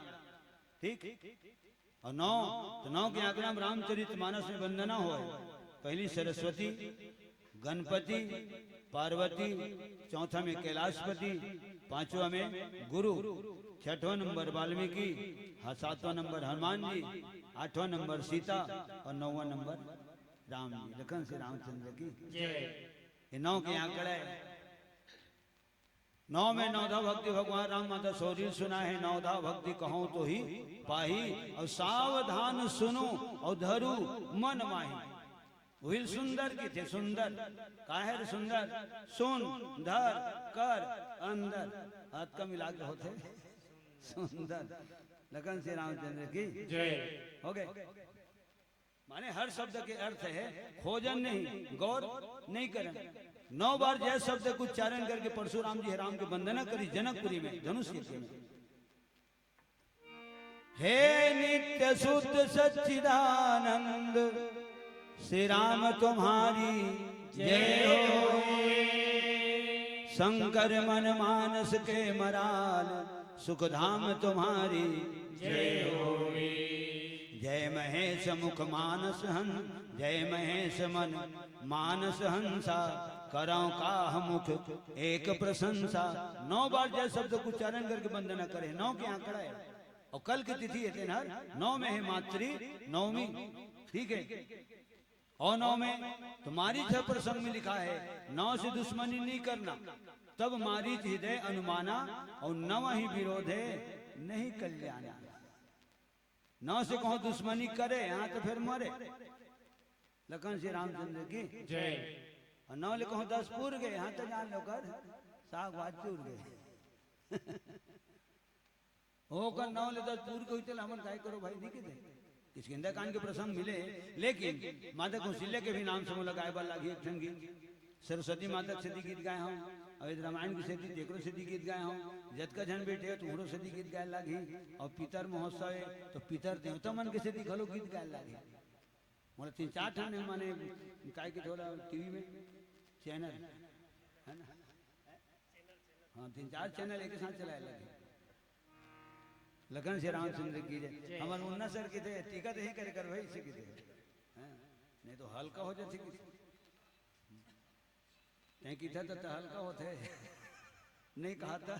ठीक? और नौ, तो नौ के आंकड़ा में रामचरित मानस में वंदना हो। पहली सरस्वती, गणपति, पार्वती, चौथा में कैलाशपति, पांचवा में गुरु, छठवां नंबर वाल्मीकि, हाँ, सातवां नंबर हनुमान जी, आठवां नंबर सीता और नौवां नंबर राम जी, लखन श्री रामचंद्र की। जय। ये नौ के आंकड़ा है। नौ में नौधा भक्ति भगवान राम माता सौरील सुना है, नौधा भक्ति कहूं तो ही पाही, और सावधान सुनो और धरू मन माही। उहिल सुंदर की थे, सुंदर, काहे रे सुंदर, सुन, धर, कर, अंदर, हाथ का मिला के होते सुंदर। लखन श्री रामचंद्र की जय। हो गए। माने हर शब्द के अर्थ है, खोजन नहीं, गौर नहीं करन। नौ बार जय शब्द के उच्चारण करके परशुराम जी हे राम के वंदना करी जनकपुरी में, धनुष यज्ञ में। हे नित्य शुद्ध सच्चिदानंद, श्री राम तुम्हारी जय हो। शंकर मन मानस के मराल, सुखधाम तुम्हारी जय हो। जय महेश मुख मानस हंस, जय महेश मन मानस हंसा, करौ काह मुख एक प्रशंसा। नौ बार जय शब्द को उच्चारण करके वंदना करे, नौ के आंकड़ा है। और कल की तिथि है तेनहर, नौ में है मातृ नवमी, ठीक है। और नौ में तो मारीच हर प्रसंग में लिखा है, नौ से दुश्मनी नहीं करना, तब मारीच हृदय अनुमाना, और नव ही विरोधे नहीं कल्याणा। नौ से कहूं दुश्मनी करे, यहां तो फिर मरे। लखन श्री रामचंद्र की जय। और नौ ले कहूं दस पूर गए, यहां तो जान लो कर साग भात चूर गए। ओकर नौ ले दस पूर के होते, हमन काय करो भाई, नहीं किते। किष्किंधा कांड के प्रसंग मिले, लेकिन माता कौशल्या के भी नाम से मोला गाय बर लागी एक ठन गीत। सरस्वती माता के सेती गीत गाए हूं, अवध रामायण के सेती तेकरो सेती गीत गाए हूं। जतका झन बैठे हो, तुम्हरो सेती गीत गाए लागी। और पितर महोत्सव है, तो पितर देवता मन के सेती घलो गीत गाए लागी। मोला तीन चार ठन माने काय के थोड़ा टीवी में चैनल है ना, हाँ, तीन चार चैनल एक साथ चलाए लगे। लखन श्री रामचंद्र की जय। हमर मुन्ना सर किथे, टीका तो ही करे कर भाई, इसे किथे। हाँ, नहीं तो हल्का हो जाते किथे। नहीं किथे तो, तो हल्का होते। नहीं कहा था।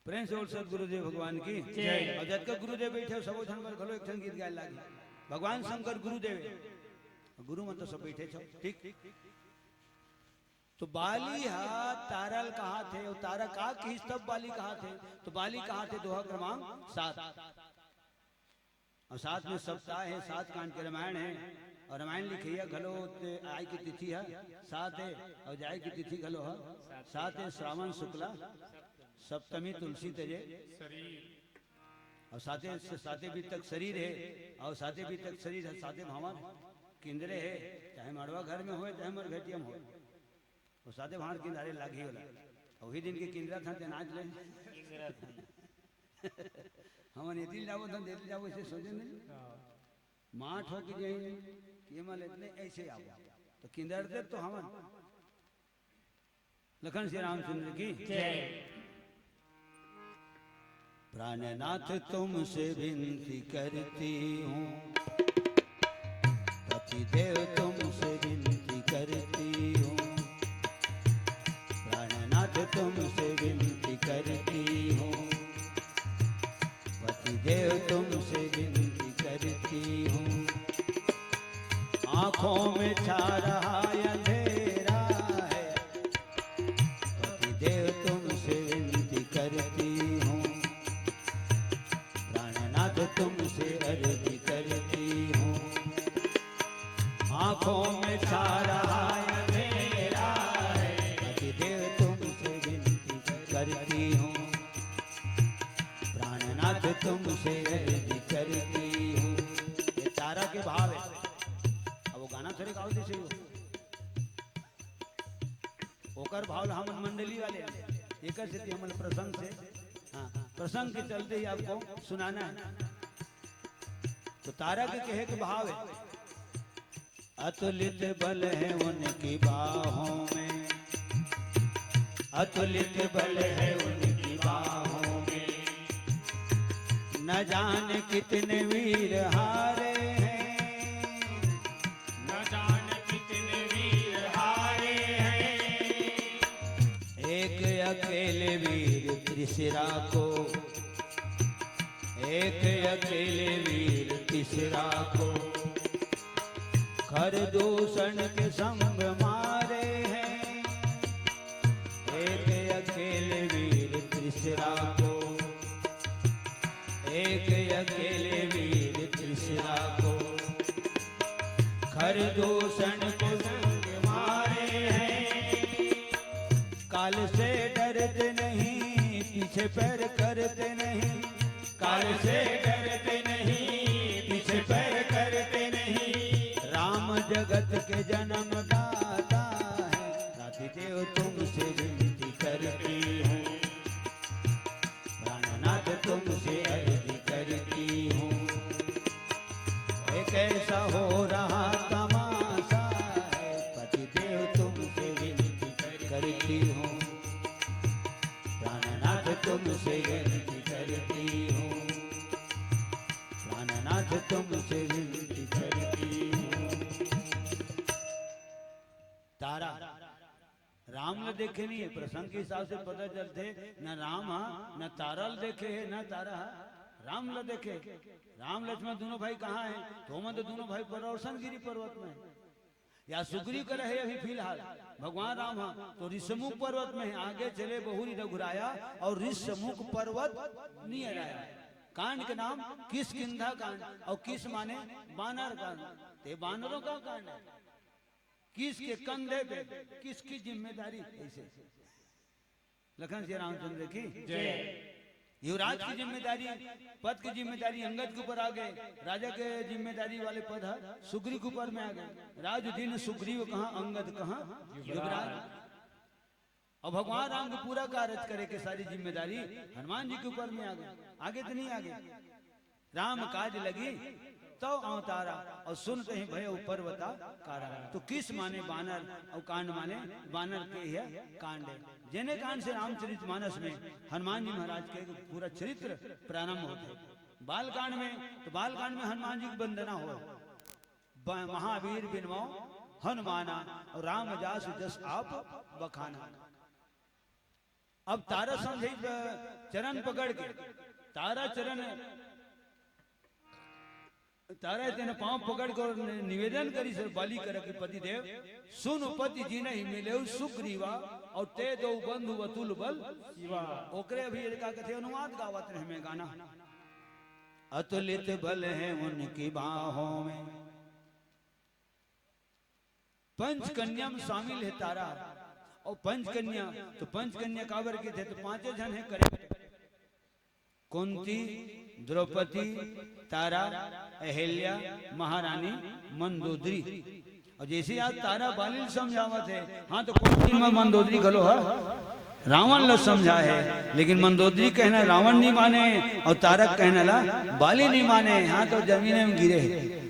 प्रेम से बोल सदगुरुदेव भगवान की जय। और जतका गुरुदेव बैठे हो, सबो झन बर घलो एक ठन गीत गाए लागी। भगवान शंकर गुरुदेव, गुरु मन तो सब बैठे छो, ठीक। तो बाली हा तारा ल कहाथे, अउ तारा का किहिस तब बाली कहाथे, तो बाली कहाथे दोहा क्रमांक सात। और साथ में सप्ताह है, सात कांड के रामायण है, और रामायण लिखइया घलो ते आय की तिथि है सात है, और जाय की तिथि घलो है सात है, श्रावण शुक्ला सप्तमी तुलसी तजे। और साते, साते बीत तक शरीर है, और साते बीत तक शरीर है, साते भांवर किंदरे है, चाहे मड़वा घर में होय, चाहे मरघटिया में होय। वो साते भांवर किंदारे लागी होला। वही दिन के किंदरा था, ते नाच ले। किंदरा था। हमन एती जाबो, था देती जाबो, इसे सोचे नहीं। हाँ। माठ हो के जाए, ये मान लेते ऐसे आबो। तो किंदर दे तो हमन। लखन श्री रामचंद्र की जय। प्राणनाथ तुमसे विनती करती हूँ, पतिदेव तुमसे विनती करती हूँ, प्राणनाथ तुमसे विनती करती हूँ, पतिदेव तुमसे विनती करती हूँ। आंखों में छा रहा अंधेरा है, पतिदेव तुमसे विनती करती हूँ, प्राणनाथ तुमसे अर्जी करती हूँ। आंखों में छा रहा अंधेरा है, पतिदेव तुमसे विनती करती हूँ, प्राणनाथ तुमसे अर्जी करती हूँ। ये तारा के भाव है। गाँव से सही हो। ओकर भाव ला हमन मंडली वाले हैं, एकर सेती हमन प्रसंग से, हाँ, प्रसंग के चलते ही आपको सुनाना है। तो तारा के कहे के भाव है, अतुलित बल है उनकी बाहों में, अतुलित बल है उनकी बाहों में, न जाने कितने वीर हारे हैं, न जाने कितने वीर हारे हैं। एक अकेले वीर त्रिशिरा को, एक अकेले वीर त्रिशिरा को, खरदूषण के संग मारे हैं। एक अकेले वीर त्रिशिरा को, एक अकेले वीर त्रिशिरा को, खरदूषण के संग मारे हैं। काल से डरते नहीं, पीछे पैर करते नहीं, काल से डरते नहीं, पीछे पैर करते नहीं। राम जगत के जन्मदाता है, राधे देव तुमसे विनती करती हूँ, प्राणनाथ तुमसे अर्जी करती हूँ। ये कैसा हो रहा तमाशा है, पतिदेव तुमसे विनती करती हूँ, प्राणनाथ तुमसे विनती करती हूँ, प्राणनाथ तुमसे विनती करती हूँ। तारा राम ल देखे नहीं है, प्रसंग के हिसाब से पता चलथे, न राम हा, न तारा ल देखे है, न तारा हा राम ल देखे। राम लक्ष्मण दोनों भाई कहाँ है? तो ओमन तो दोनों भाई परौरसन गिरी पर्वत में है। या सुग्रीव करा है अभी फिलहाल, भगवान राम हा तो ऋषमुख पर्वत में है, आगे चले बहुरी रघुराया और ऋषमुख पर्वत नियर आया। कांड के नाम किष्किंधा कांड, और किस माने बानर कांड, ते बानरों का कांड है। किसके कंधे पे किसकी जिम्मेदारी, ऐसे लखन श्री रामचंद्र की जय। युवराज की जिम्मेदारी, पद की जिम्मेदारी अंगद के ऊपर आ गए, राजा के जिम्मेदारी वाले पद है सुग्रीव के ऊपर में आ गए। राज दिन सुग्रीव कहाँ, अंगद कहाँ युवराज। और भगवान राम के पूरा कार्य करे के सारी जिम्मेदारी हनुमान जी के ऊपर में आ गए, आगे तो नहीं आ गए। राम काज लगी तव अवतारा, और सुनते ही भय पर्वता कारा। तो किस माने बानर, और कांड माने बानर के यह कांड है। जेने कांड से रामचरित मानस में हनुमान जी महाराज के पूरा चरित्र प्रारंभ होते। बालकांड में, तो बालकांड में हनुमान जी की वंदना हो, ब-, महावीर बिनवाओ हनुमाना, और राम जास जस आप बखाना। अब तारा समझे, अ, चरण पकड़ के, तारा चरण, तारा तेने पांव पकड़ के और नि-, निवेदन करी सर बाली कर कि पति देव, सुन पति जी नहीं मिले सुग्रीवा, और ते दो बंधु अतुल बल शिवा। ओकरे अभी ये का कथे अनुवाद गावत रहे में गाना। अतुलित बल है उनकी बाहों में। पंच कन्या में शामिल है तारा। और पंच कन्या, तो पंच कन्या काबर के थे, तो पांचे जन है करे, कुंती, द्रौपदी, तारा, अहिल्या, महारानी, मंदोदरी। और जैसे आज तारा बाली ल समझावत है, हाँ, तो कुंती में मंदोदरी घलो है, रावण ल समझा है, लेकिन मंदोदरी कहना रावण नहीं माने और तारा कहना ला बाली नहीं माने, हाँ, तो जमीन में गिरे है।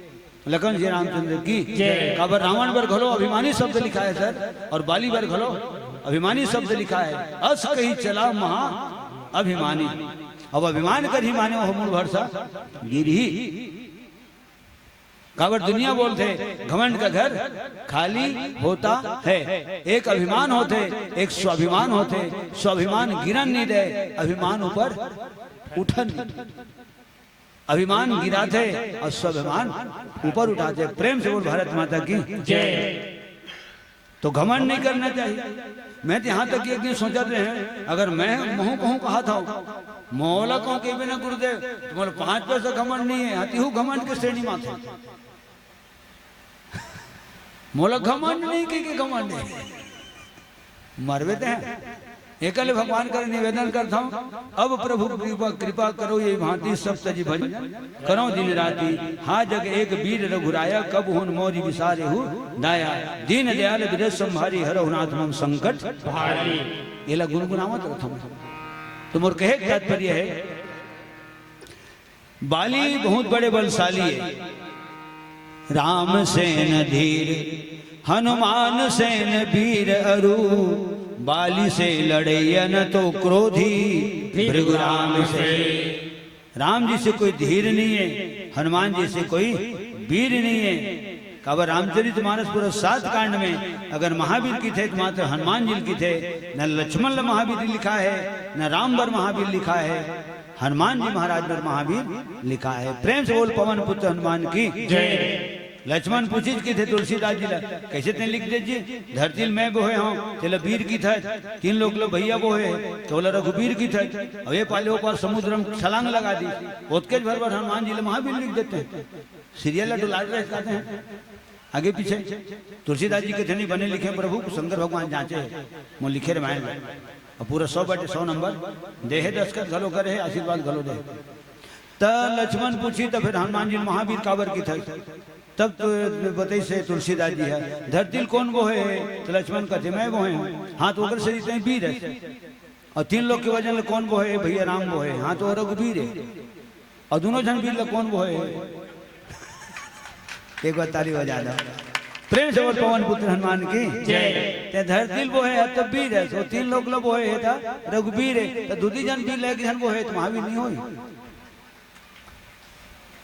लखन श्री रामचंद्र की जय। काबर रावण बर घलो अभिमानी शब्द लिखा है सर, और बाली बर घलो अभिमानी शब्द लिखा है। अस कही चला महा अभिमानी। अब अभिमान कर ही माने वो मूल भरसा गिर ही। काबर दुनिया बोलथे घमंड का घर खाली होता है। एक अभिमान होथे, एक स्वाभिमान होथे। स्वाभिमान गिरन नहीं दे, अभिमान ऊपर उठन नहीं। अभिमान गिराथे और स्वाभिमान ऊपर उठाथे। प्रेम से बोल भारत माता की जय। तो घमंड नहीं करना चाहिए। मैं तो यहाँ तक एक दिन सोचत रहे, अगर मैं महूँ कहूँ कहा था, मोला कहूँ के बिना गुरुदेव, तो मोला पाँच पैसा घमंड नहीं है, अति हूँ घमंड के श्रेणी में थे। मोला घमंड नहीं की, की घमंड है। मरवे ते हैं। एकल भगवान कर निवेदन करथौं, अब प्रभु कृपा, कृपा करो, ये भांति सब तजि भजन करो दिन राति। हा जग एक वीर रघुराया, कब हुन मोरि बिसारेहु दाया। दीन दयाल विरज संभारी, हरहु नाथ मम संकट भारी। एला गुनगुनावत रथौं। तो मोर कहे के तात्पर्य है, बाली बहुत बड़े बलशाली है। राम सेन धीर, हनुमान सेन वीर अरु, बाली से लड़ैया न तो क्रोधी भृगु राम से। राम जी से कोई धीर नहीं है, हनुमान जी से कोई वीर नहीं है। काबर रामचरित मानस पूरा सात कांड में अगर महावीर किथे तो मात्र हनुमान जी किथे, न लक्ष्मण ल महावीर लिखा है, न राम बर महावीर लिखा है। हनुमान जी महाराज बर महावीर लिखा है। प्रेम से बोल पवन पुत्र हनुमान की जय। लक्ष्मण पूछिस किथे तुलसीदास जी ला, "कैसे तें लिख दे जी? धरती ल मैं बोहे हौं, तेला वीर किथे, तीन लोक ल भैया बोहे, तोला रघुवीर किथे।" अब ये पाले ओ पार समुद्र में छलांग लगा दी, ओतकेच भर बर हनुमान जी ला महावीर लिख देते हैं। सीरियल ला डुला रहे कहते हैं। आगे पीछे तुलसीदास जी के धनी बने लिखे, "प्रभु शंकर भगवान जांचे हे, मोर लिखे रमायन ला।" अब पूरा सौ बटे सौ नंबर दे हे, दस्तखत घलो करे हे, आशीर्वाद घलो दे हे। त लक्ष्मण पूछिस, "त फिर हनुमान जी महावीर काबर किथे?" तब तो बतइस हे तुलसीदास जी हे, "धरती ल कोन बोहे हे?" त लक्ष्मण कथे, "मैं बोहे हौं।" "हाँ, त ओकर से तें वीर हे।" "अउ तीन लोक के वजन ल कोन बोहे हे?" "भैया राम बोहे हे।" "हाँ, त ओ रघुवीर हे।" अउ दूनों झन वीर ल कोन बोहे हे? एक बार ताली बजा दो। प्रेम से बोल पवन पुत्र हनुमान की जय। तें धरती ल बोहे हे त वीर हे, अउ तीन लोक ल बोहे हे त रघुवीर हे, त दूदी झन वीर ल एक झन बोहे त महावीर नहीं होही।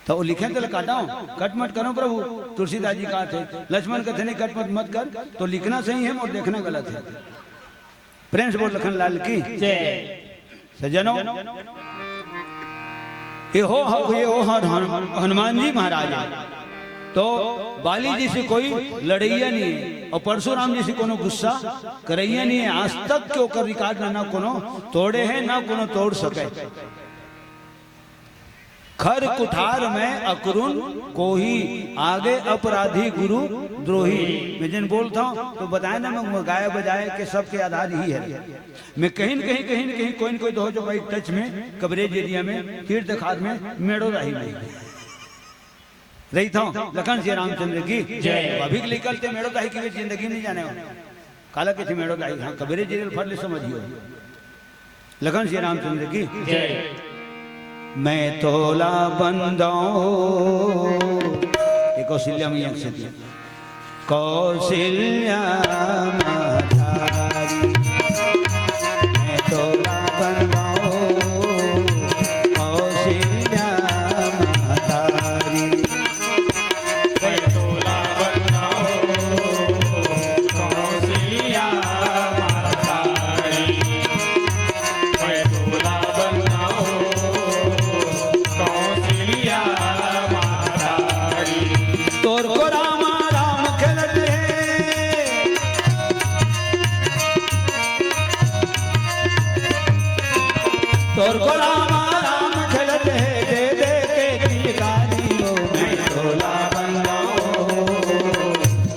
त ओ लिखे तेला काटव, कट मत करव प्रभु। तुलसीदास जी कथे, लक्ष्मण कथे नहीं, कट मत, मत कर, तोर लिखना सही हे, मोर देखना गलत हे। प्रेम से बोल लखन लाल की जय। सज्जनों, ये हो, हो, ये हो हन-, हन-, हनुमान जी महाराज हे। तो बाली जी से कोई लड़ैया नहीं हे अउ परशुराम जी से कोनो गुस्सा करैया नहीं हे। आज तक के ओकर रिकॉर्ड ना, ना कोनो तोड़े हे, ना कोनो तोड़ सके। खर कुठार में अकरुन कोही, आगे अपराधी गुरु द्रोही। मैं जेन बोलत हौं तो बताए ना, मैं गाए बजाए के सबके आधार इही हे। मैं कहीं न कहीं, कहीं न कहीं, कोई न कोई दो जो भाई टच में, कवरेज एरिया में, तीर्थ खार में, मेड़ो राही में रहित हौं। लखन सिया रामचंद्र की जय। अभी के निकलते मेड़ो राही की जिंदगी नहीं जाने हो। काला कथे मेड़ो राही, हाँ, कवरेज एरिया फट ले समझियो। लखन सिया रामचंद्र की जय। मैं तोला बंदौं, ये कौशल्या मैया के सेती। कौशल्या महतारी, मैं तोला बंदौं, कौशल्या महतारी। तोर को रामा राम खेलत हे, तोर को रामा राम खेलत हे, दे दे के किलकारी ओ, मैं तोला बंदौं।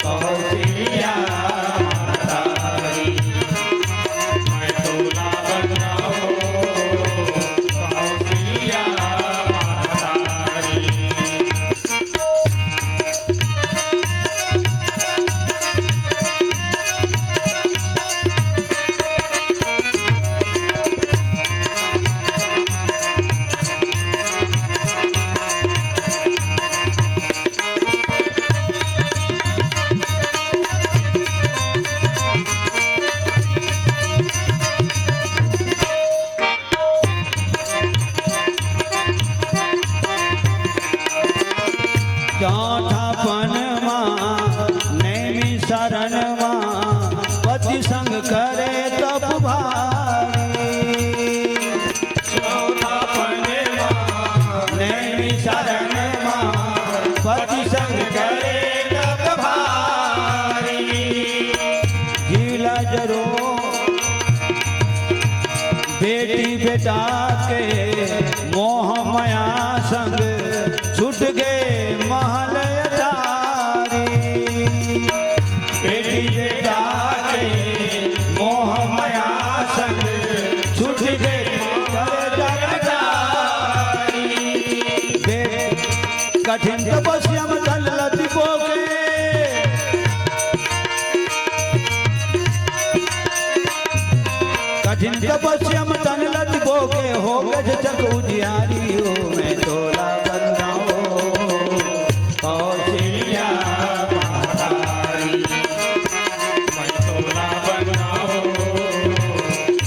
कौशल्या महतारी, मैं तोला बंदौं। कौशल्या महतारी। चौथापन मा, नैमी शरण मा, पति संग करे तप भारी। चौथापन मा, नैमी शरण मा, पति संग करे तप भारी। जीव ला जरो बेटी बेटा के मोह मया संग छूट गे महल अटारी। बेटी बेटा के मोह मया संग तपस्या में तन लट बोके हो गज चक उजियारी हो, मैं तोला बंदाओ कौशल्या महतारी। मैं तोला बंदाओ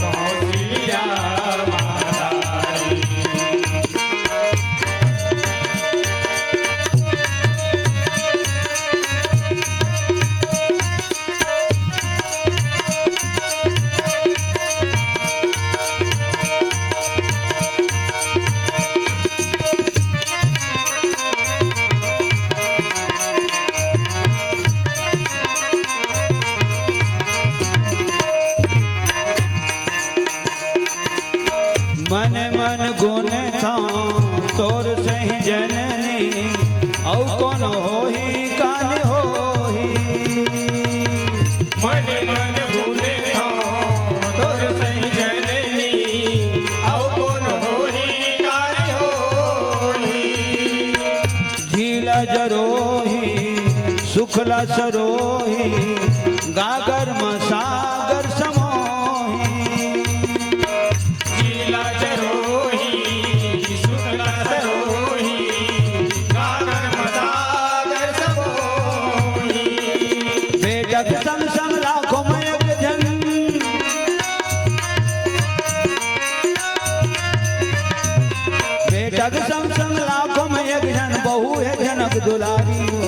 कौशल्या महतारी। मन मन गुन था तोर सही जननी, अउ कौन होही कान होही। मन मन गुन था तोर सही जननी, अउ कौन होही कान होही। झीला जरोही सुखला सरोही, गागर म सागर समोही। झीला जरोही सुखला सरोही, गागर म सागर समोही। बेटक संग संग लाखों में एक जन, बेटक संग संग लाखों में एक जन, बहू हे जनक दुलारी हो।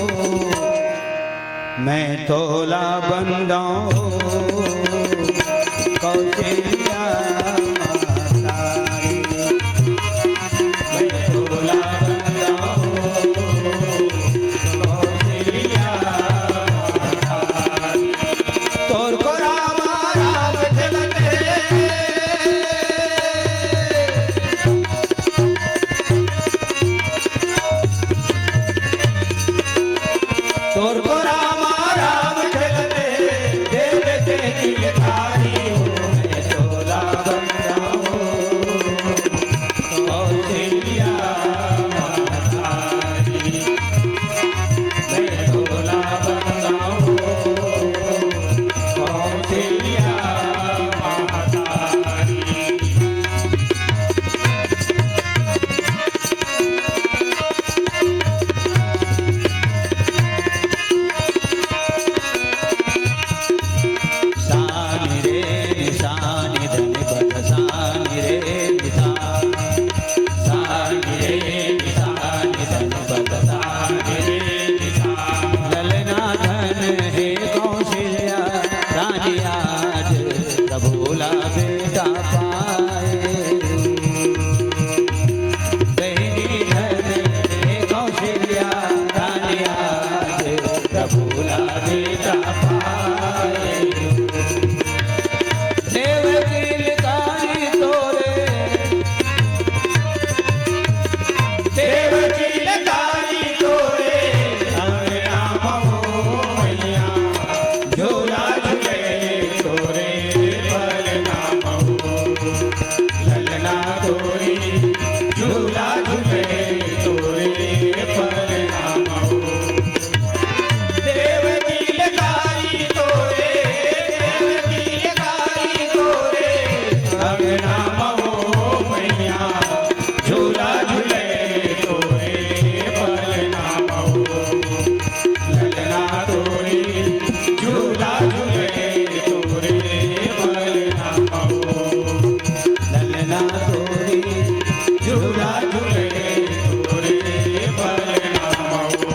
मैं तोला बंदाऊं कौशल्या महतारी। मैं तोला बंदाऊं कौशल्या महतारी। तोर को रामा राम खेलत हे। तोर को रामा राम खेलत हे, देख के दिलदारी हो, मैं तोला बंदाऊं कौशल्या महतारी। मैं तोला बंदाऊं कौशल्या महतारी। सानी रे निसानी धनी बद सानी रे निसा। सानी रे निसानी धनी बद सानी रे निसा। ललना धन हे कौशल्या रानी आज प्रभु ला बेटा पाए। बहिनी धन हे कौशल्या रानी आज प्रभु ला बेटा पाए। देव की लकारी तोरे, देव की लकारी तोरे, अंगना महो मैया, झूला झूले तोरे पलना महो। ललना तोरी झूला झूले तोरे पलना महो। देव की लकारी तोरे, देव की लकारी तोरे, अंगना महो मैया, झूला झूले तोरे पलना महो। ललना तोरी झूला झूले तोरे पलना महो। ललना तोरी झूला झूले तोरे पलना महो।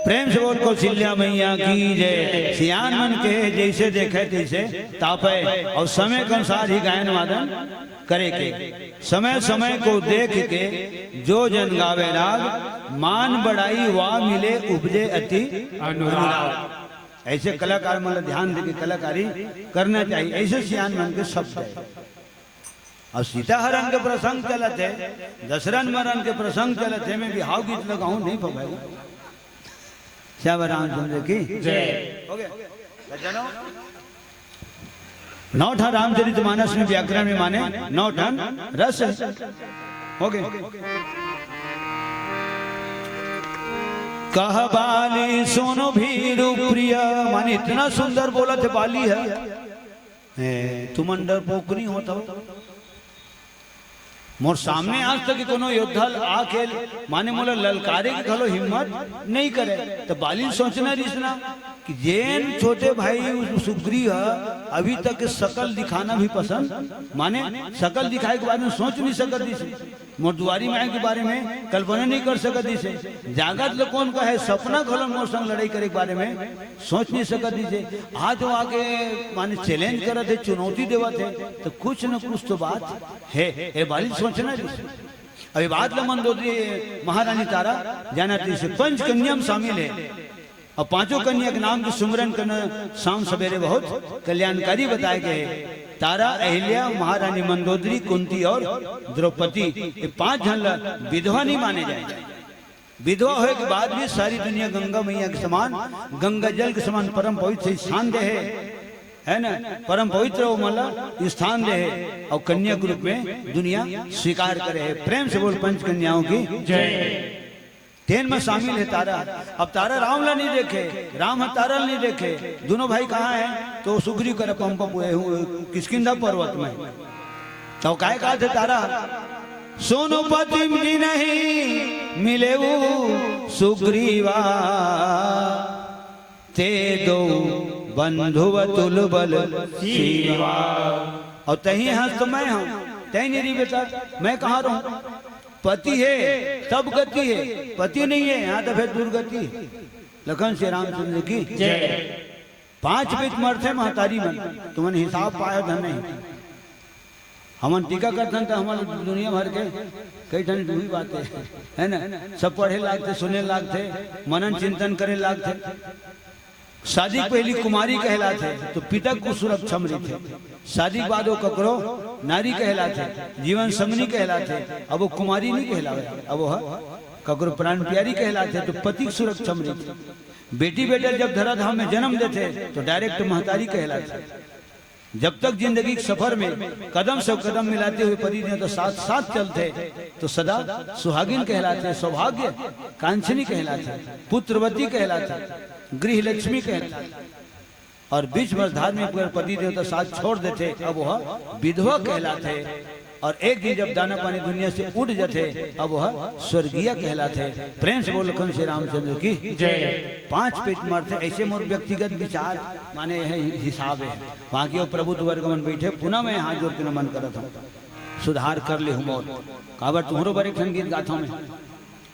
प्रेम से बोल कौशल्या मैया की जय। सियान मन के जैसे देखे तैसे तापे अउ समय के अनुसार ही गायन वादन करे के। समय समय को देख के जो जन गावे राग, मान बड़ाई वा मिले उपजे अति अनुराग। ऐसे कलाकार मन ला ध्यान देके कलाकारी करना चाहिए, ऐसे सियान मन के शब्द है। अउ सीता हरण के प्रसंग चलत हे, दशरथ मरण के प्रसंग चलत हे, मैं बिहाव गीत ला गाहूं, नहीं पवाहूं। श्याम रामचंद्र की जय। हो गया? बच्चा नो? नौ ठन रामचरित मानस में व्याकरण में माने नौ ठन रस हे। हो गया? कह बाली सुन भीरु प्रिय, माने इतना सुंदर बोलत हे बाली ह। ए, तुमन डरपोक नहीं होत हो। मोर सामने आज तक कोनो योद्धा आके माने मोला ललकारे के घलो हिम्मत नहीं करे। तो बाली ल सोचना रिहिस ना कि जेन छोटे भाई उस सुग्रीव ह अभी तक के शकल दिखाना भी पसंद, माने शकल दिखाए के बारे में सोच नहीं सकत रिहिस। मोर दुआरी में आए के बारे में कल्पना नहीं कर सकत रिहिस। जागत ल कोन कहे, सपना घलो मोर संग लड़ाई करे के बारे में सोच नहीं सकत रिहिस। आज वो आके माने चैलेंज करत हे, चुनौती देवत हे, तो कुछ न कुछ तो बात हे। ए बाली ल सोचना रिहिस। अब ये बात ल मंदोदरी महारानी तारा जानत रिहिस, पंच कन्या में शामिल हे। अब पांचों कन्या के नाम के सुमरन करना शाम सवेरे बहुत कल्याणकारी बताए गए हे। तारा, अहिल्या, महारानी मंदोदरी, कुंती और द्रौपदी, ये पांच झन ला विधवा नहीं माने जाए। विधवा होए के बाद भी सारी दुनिया गंगा मैया के समान, गंगा जल के समान परम पवित्र स्थान दे हे, है ना, परम पवित्र वो मन ला स्थान दे हे और कन्या के रूप में दुनिया स्वीकार करे हे। प्रेम से बोल, पंच कन्याओं की जय। तेन में शामिल हे तारा। अब तारा राम ला नहीं देखे, राम ह तारा ला नहीं देखे, दोनों भाई कहाँ हे? तो सुग्रीव कर पंप पुए हूँ किष्किंधा पर्वत में। तो काय कहा थे तारा, सोनुपतिम जिनहि मिलेउ सुग्रीवा, ते दो बंधुव तुल बल सीवा। और तही हंस तो मैं हूँ, तही नहीं रही बेटा, मैं कहाँ रहूँ? पति हे तब गति हे, पति नहीं हे यहाँ तो फिर दुर्गति हे। लखन श्री रामचंद्र की जय। पांच पीठ मरथे महतारी मन, तुमन हिसाब पाए धन नहीं। हमन टीका करथन त हमन दुनिया भर के कई ठन दुही बात हे, है ना? सब पढ़े लागथे, सुने लागथे, मनन चिंतन करे लागथे। शादी के पहली कुमारी कहलाथे तो पिता के सुरक्षा में रहिथे। शादी के बाद वो ककरो नारी कहलाथे, जीवन संगनी कहलाथे। अब वो कुमारी नहीं कहलावे, अब वो ह ककरो प्राण प्यारी कहलाथे तो पति के सुरक्षा में रहिथे। बेटी बेटा जब धरा धाम में जन्म देथे तो डायरेक्ट महतारी कहलाथे। जब तक जिंदगी के सफर में कदम से कदम मिलाते हुए पति देवता साथ साथ चलथे तो सदा सुहागिन कहलाथे, सौभाग्य कांक्षिणी कहलाथे, पुत्रवती कहलाथे, गृह लक्ष्मी कहलाथे। और बीच में धार्मिक अगर पति देवता साथ छोड़ देथे, अब वह विधवा कहलाथे। और एक दिन जब दाना पानी दुनिया से उठ जाथे, अब वह स्वर्गीय कहलाथे। प्रेम से बोल लखन श्री रामचंद्र की जय। पांच पेट मारथे, ऐसे मोर व्यक्तिगत विचार, माने यह हिसाब हे। वहाँ के प्रभु वर्ग मन बैठे, पुनः मैं हाथ जोड़ के नमन करत हूँ, सुधार कर ले हूँ मोर। काबर तुहरो बर एक ठन गीत गाथों मैं।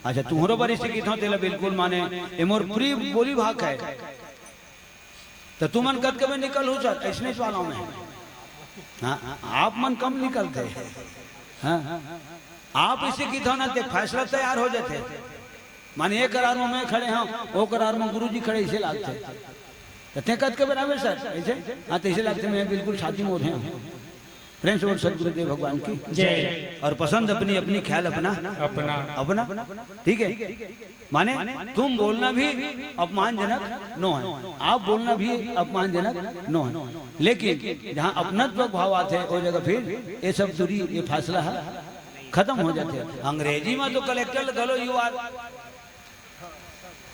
अच्छा, तुहरो बर इसे गीत हूँ, तेला बिल्कुल माने, ये मोर प्रिय बोली भाग है। तो तुमन कतके में निकल हो सर, ऐसने वाला में। हाँ, आप मन कम निकलते। हाँ, आप इसे की धन ते फैसला तैयार हो जाते। माने एक करार में मैं खड़े हूँ, वो करार में गुरुजी खड़े, इसे लागते। तो ते कतके बराबर सर, ऐसे? हाँ, तो इसे लागते मैं बिल्कुल छाती में उठे हूँ। प्रेम से बोल सतगुरुदेव भगवान की जय। और पसंद अपनी अपनी, ख्याल अपना अपना। अपना। ठीक है, माने तुम बोलना भी अपमानजनक नो है, आप बोलना भी अपमानजनक नो है, लेकिन जहाँ अपनत्व भाव आथे, वो जगह फिर ये सब दूरी, ये फासला है, खत्म हो जाथे। अंग्रेजी में तो कलेक्टर ल घलो "यू आर",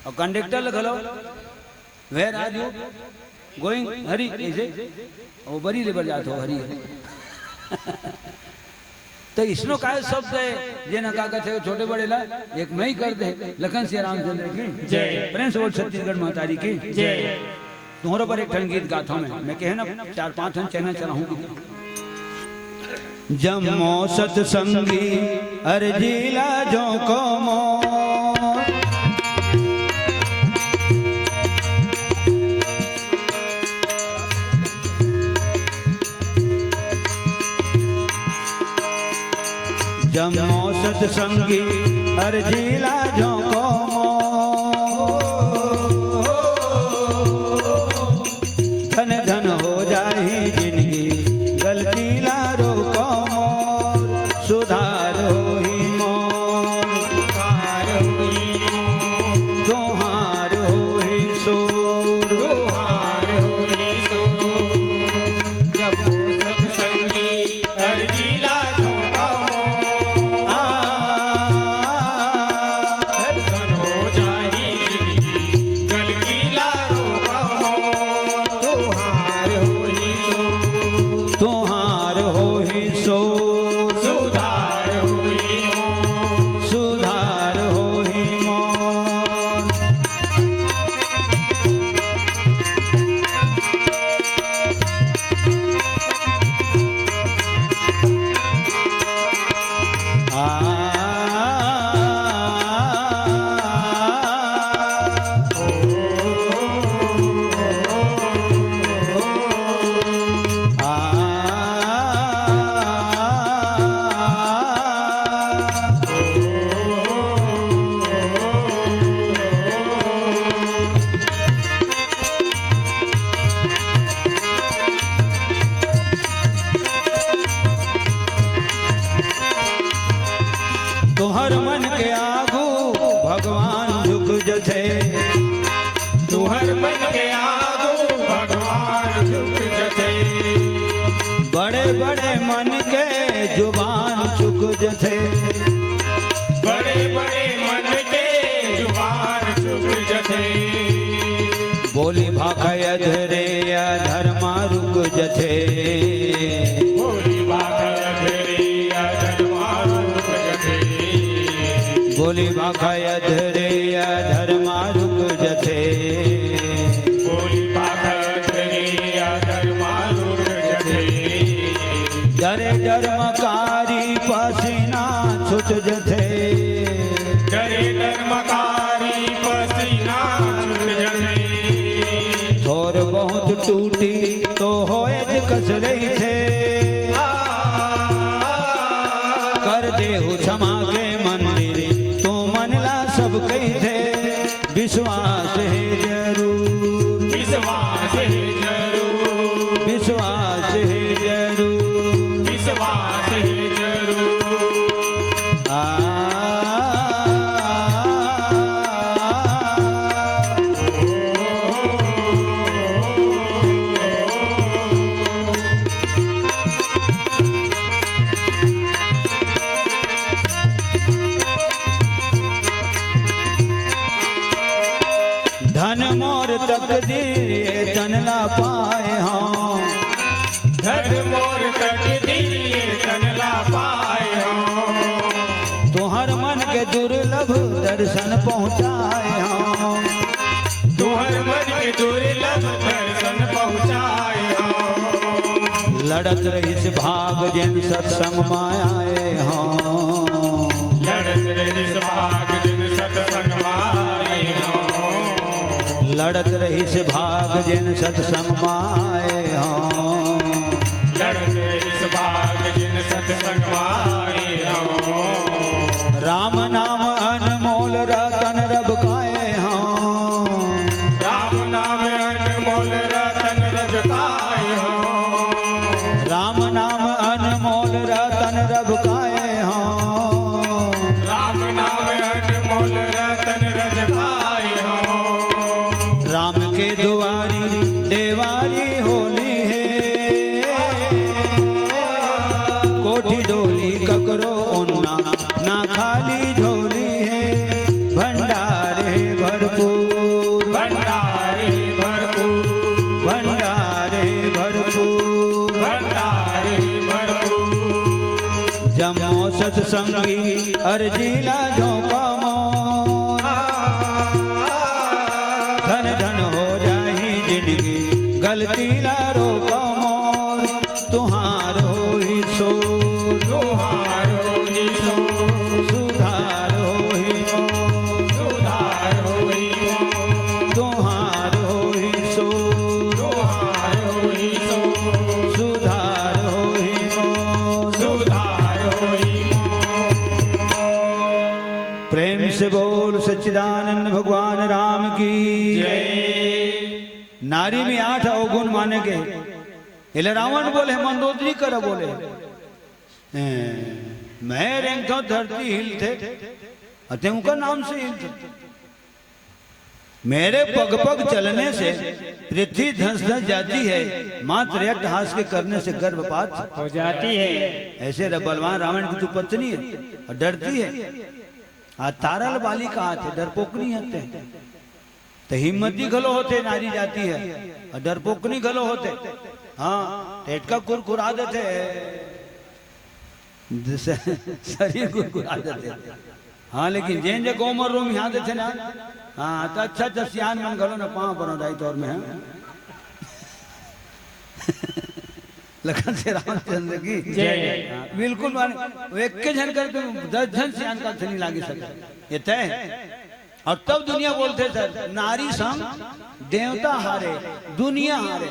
और कंडक्टर ल घलो "वेयर आर यू गोइंग हरी", ऐसे वो बरी ले बर जात हो, हरी। तो इसनो काय शब्द है, जे न का कहते हो छोटे बड़े ला, एक मैं ही कर दे। लखन सिया रामचंद्र की जय। प्रेम से बोल छत्तीसगढ़ महतारी की जय। तुहरो पर एक ठन गीत गाथा मैं, मैं कहे ना चार पांच ठन चैनल चलाहूं। जम्मो सतसंगी अरजी ला जो को मोर। जम्मो सतसंगी अरजी ला जो को मोर। धन धन हो जाही जिनगी, गलती ला रोको मोर, सुधार होही मोर। तुहार होही सुर। जब सत्संगी अरजी ला धोखा मोर। आ, धन हो जाही जिनगी, गलती ला रोको मोर। तुहार होही सुर। जथे। बड़े बड़े मन के जुबान चुप जथे। बोली भाखा अधरे या धर्मा रुक जथे। बोली भाखा अधरे या धर्मा रुक जथे। बोली भाखा अधरे या धर्मा रुक जथे। बोली भाखा अधरे या धर्मा रुक जथे। डरे डर मकारी पसीना छूट जथे। डरे डर मकारी पसीना छूट जथे। थोर बहुत टूटी तो होए ज कस रहिथे। कर देहु क्षमा के मंदिर, तू मन ला सब कहिथे। विश्वास हे जरूर। विश्वास हे जरूर। विश्वास हे जरूर। विश्वास हे जरूर। आ धन मोर तकदीर ये तन ला पाए हँव। धन मोर तकदीर ये तन ला पाए हँव। तुहर मन के दुर्लभ दर्शन पहुँचाए हँव। तुहर मन के दुर्लभ दर्शन पहुँचाए हँव। लड़त रहिस भाग जेन सत्संग मा आए हँव। लड़त रहिस भाग जेन सत्संग मा आए हँव। लड़त रहिस भाग जेन सत्संग मा आए हँव। लड़त रहिस भाग जेन सत्संग मा आए हँव। राम नाम अनमोल रतन रब काए हँव। राम नाम अनमोल रतन रब काए हँव। राम नाम अनमोल रतन रब काए हँव। राम नाम अनमोल रतन रब काए हँव। राम के दुआरी देवारी होली हे। कोठी डोली ककरो ओन्ना ना खाली झोली हे। भंडार हे भरपूर। भंडार हे भरपूर। भंडार हे भरपूर। भंडार हे भरपूर। जम्मो सत्संगी अरजी ला झोंका मोर। धन धन हो जाही जिनगी गलती ला रोका मोर। तुहार होही सोर। तुहार होही सोर। सुधार होही मोर। सुधार होही मोर। तुहार होही सोर। तुहार होही सोर। सुधार होही मोर। सुधार होही मोर। प्रेम से बोल सच्चिदानंद भगवान राम की। जय। नारी में आठ अवगुण माने गे। एला रावण बोले, मंदोदरी कर बोले। हैं, मैं रेंगथंव धरती हिलथे, अते उनका नाम से हिलथे। मेरे पग पग चलने से पृथ्वी धस धस जाती है, मात्र अट्टहास के करने से गर्भपात हो जाती है। ऐसे र-, बलवान रावण की तो पत्नी है और डरती है। आ तारल बाली कहा थे, डरपोकनी है ते। त हिम्मती घलो होथे नारी जाति ह, अउ डरपोकनी घलो होथे। हाँ, टेटका कुरकुरा देथे, शरीर कुरकुरा देथे। हाँ, लेकिन जेन जे गोमर रोम यहाँ देथे ना, हाँ, त अच्छा अच्छा सियान मन घलो ना पाँव परो दाई तोर में, हाँ। लखन से रामचंद्र की जय। हाँ, बिल्कुल माने, वो एक के झन कर तुम दस झन सियान का थनी लागी सके। ये तय है। अउ तब दुनिया बोलथे सर, नारी संग देवता हारे, दुनिया हारे।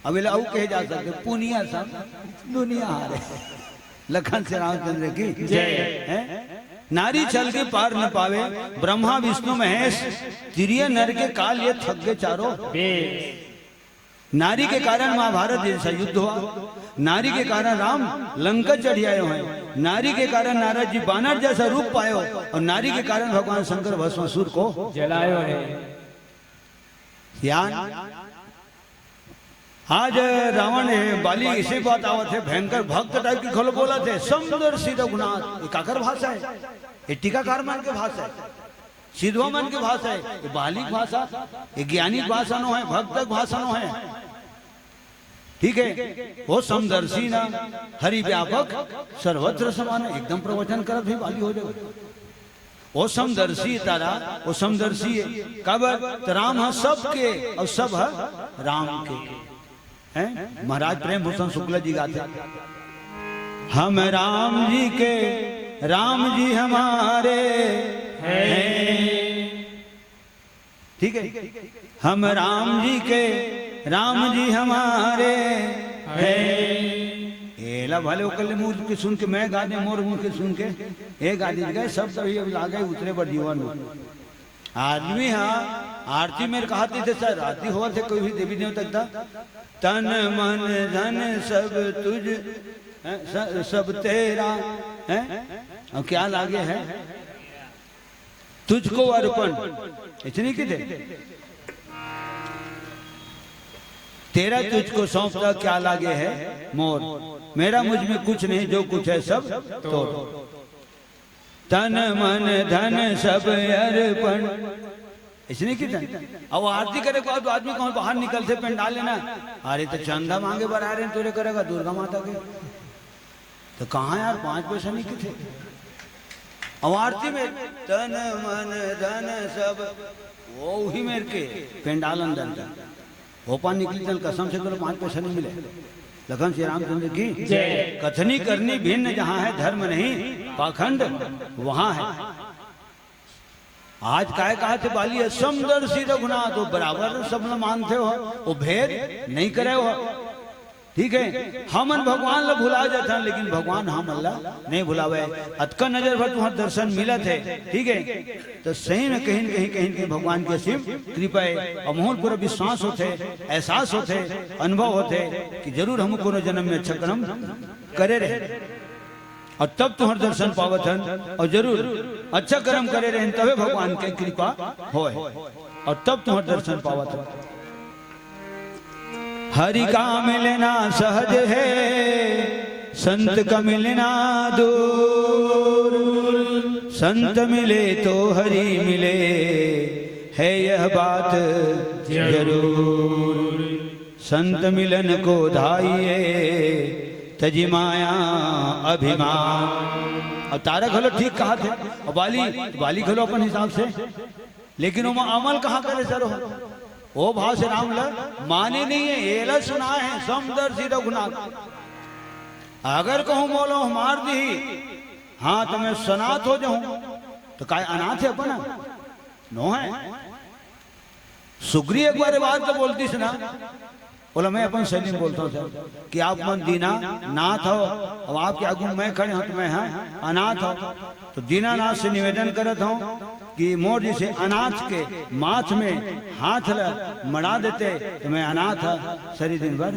अब एला अउ कहे जा सकथे, पुनिया संग दुनिया हारे। लखन से रामचंद्र की जय। हैं? नारी छल के पार न पावे, ब्रह्मा विष्णु महेश, तिरिय नर के काल ये थक गे चारों। बेस। नारी के कारण महाभारत जैसा युद्ध हुआ, नारी के कारण राम लंका चढ़ आए हैं, नारी के कारण नारद जी बानर जैसा रूप पायो, अउ नारी के कारण भगवान शंकर भस्मासुर को जलायो है। यान आज रावण हे, बाली, इसे बात आवत हे, भयंकर भक्त टाइप के घलो बोलत हे, समदर्शी रघुनाथ। ये काकर भाषा हे? ये टीकाकार मन के भाषा हे, सिद्धवा मन के भाषा हे। ये बाली के भाषा, ये ज्ञानी के भाषा नो हे, भक्त के भाषा नो हे। ठीक हे, वो समदर्शी ना, हरि व्यापक सर्वत्र समान, एकदम प्रवचन करत भी बाली हो जाए। वो समदर्शी तारा, वो समदर्शी हे। काबर? त राम ह सबके, अउ सब ह राम के। हैं? महाराज प्रेम भूषण शुक्ला जी गाथे, "हम राम जी के, राम जी हमारे हैं।" ठीक हे, "हम राम जी के, राम जी हमारे हैं।" एला भले ओकर ले मुंह के सुन के मैं गा दे, मोर मुंह के सुन के ए गा दे गए, सब तभी अब लागे उतरे बर जीवन में। आदमी हा आरती में कहा थे सर, आरती होवत हे कोई भी देवी देवता का, "तन मन धन सब तुझ, हैं, स-, सब तेरा," हैं? अउ क्या लागे हे? "तुझको अर्पण," इतनी की दे, "तेरा तुझको सौंपता, क्या लागे हे मोर, मेरा मुझ में कुछ नहीं, जो कुछ है सब तोर।" "तन मन धन सब अर्पण।" अइसने किथे। अब आरती करे के बाद आदमी कहूं बाहर निकलथे पंडाल ले ना, "अरे, त चंदा मांगे बर आए रहेन तोरे करा का, दुर्गा माता के।" त कहां यार, पांच पैसा नइ किथे। अब आरती में "तन मन धन सब," वो उही मेर के पंडाल अंदर का। ओपा निकली तन कसम से तोला पांच पैसा नइ मिले। लखन श्री रामचंद्र की जय। "कथनी करनी भिन्न जहां है, धर्म नहीं पाखंड वहां है।" आज काय कहा थे बाली हे, "समदर्शी रघुनाथ," वो बराबर सब ल मानथे हो, वो भेद नइ करे हो। ठीक हे, हमन भगवान ल भुला जाथन, लेकिन भगवान हमन ल नइ भुलावे। अतका नजर भर तुम्हर दर्शन मिलत हे, ठीक हे, त सही में कहीं न कहीं, कहीं न कहीं भगवान के असीम कृपा हे। अउ मोर पूरा विश्वास होथे, एहसास होथे, अनुभव होथे कि जरूर हम कोनो जन्म में अच्छा कर्म करे रहे। अउ तब तुम्हर दर्शन पावत हन, अउ जरूर अच्छा कर्म करे रहेन, तभे भगवान के कृपा होय, अउ तब तुम्हर दर्शन पावत हन। हरि का मिलना सहज है, संत का मिलना दूर। संत मिले तो हरि मिले, है यह बात जरूर। संत मिलन को धाइए, तजि माया अभिमान। अउ तारा घलो ठीक कहा थे, अउ बाली, बाली घलो अपन हिसाब से, लेकिन ओमा अमल कहां करे सर हो? ओ भाव श्री राम ल माने नइ हे, एला सुनाए हे समदर्शी रघुनाथ। अगर कहूं मोला मार दिही, हां, त मैं सनाथ हो जाहूं, त काय अनाथ हे अपन? नो हे। सुग्री एक बार बात तो बोलतीस ना, बोला, मैं अपन सैली में बोलता हूं सर, कि आप मन दीना नाथ हो, अब आपके आगू में मैं खड़े हूं, त मैं हां अनाथ हो। त दीनानाथ से निवेदन करत हूं कि मोर जइसे अनाथ के माथ में हाथ ल मड़ा देते, त मैं अनाथ सरी दिन भर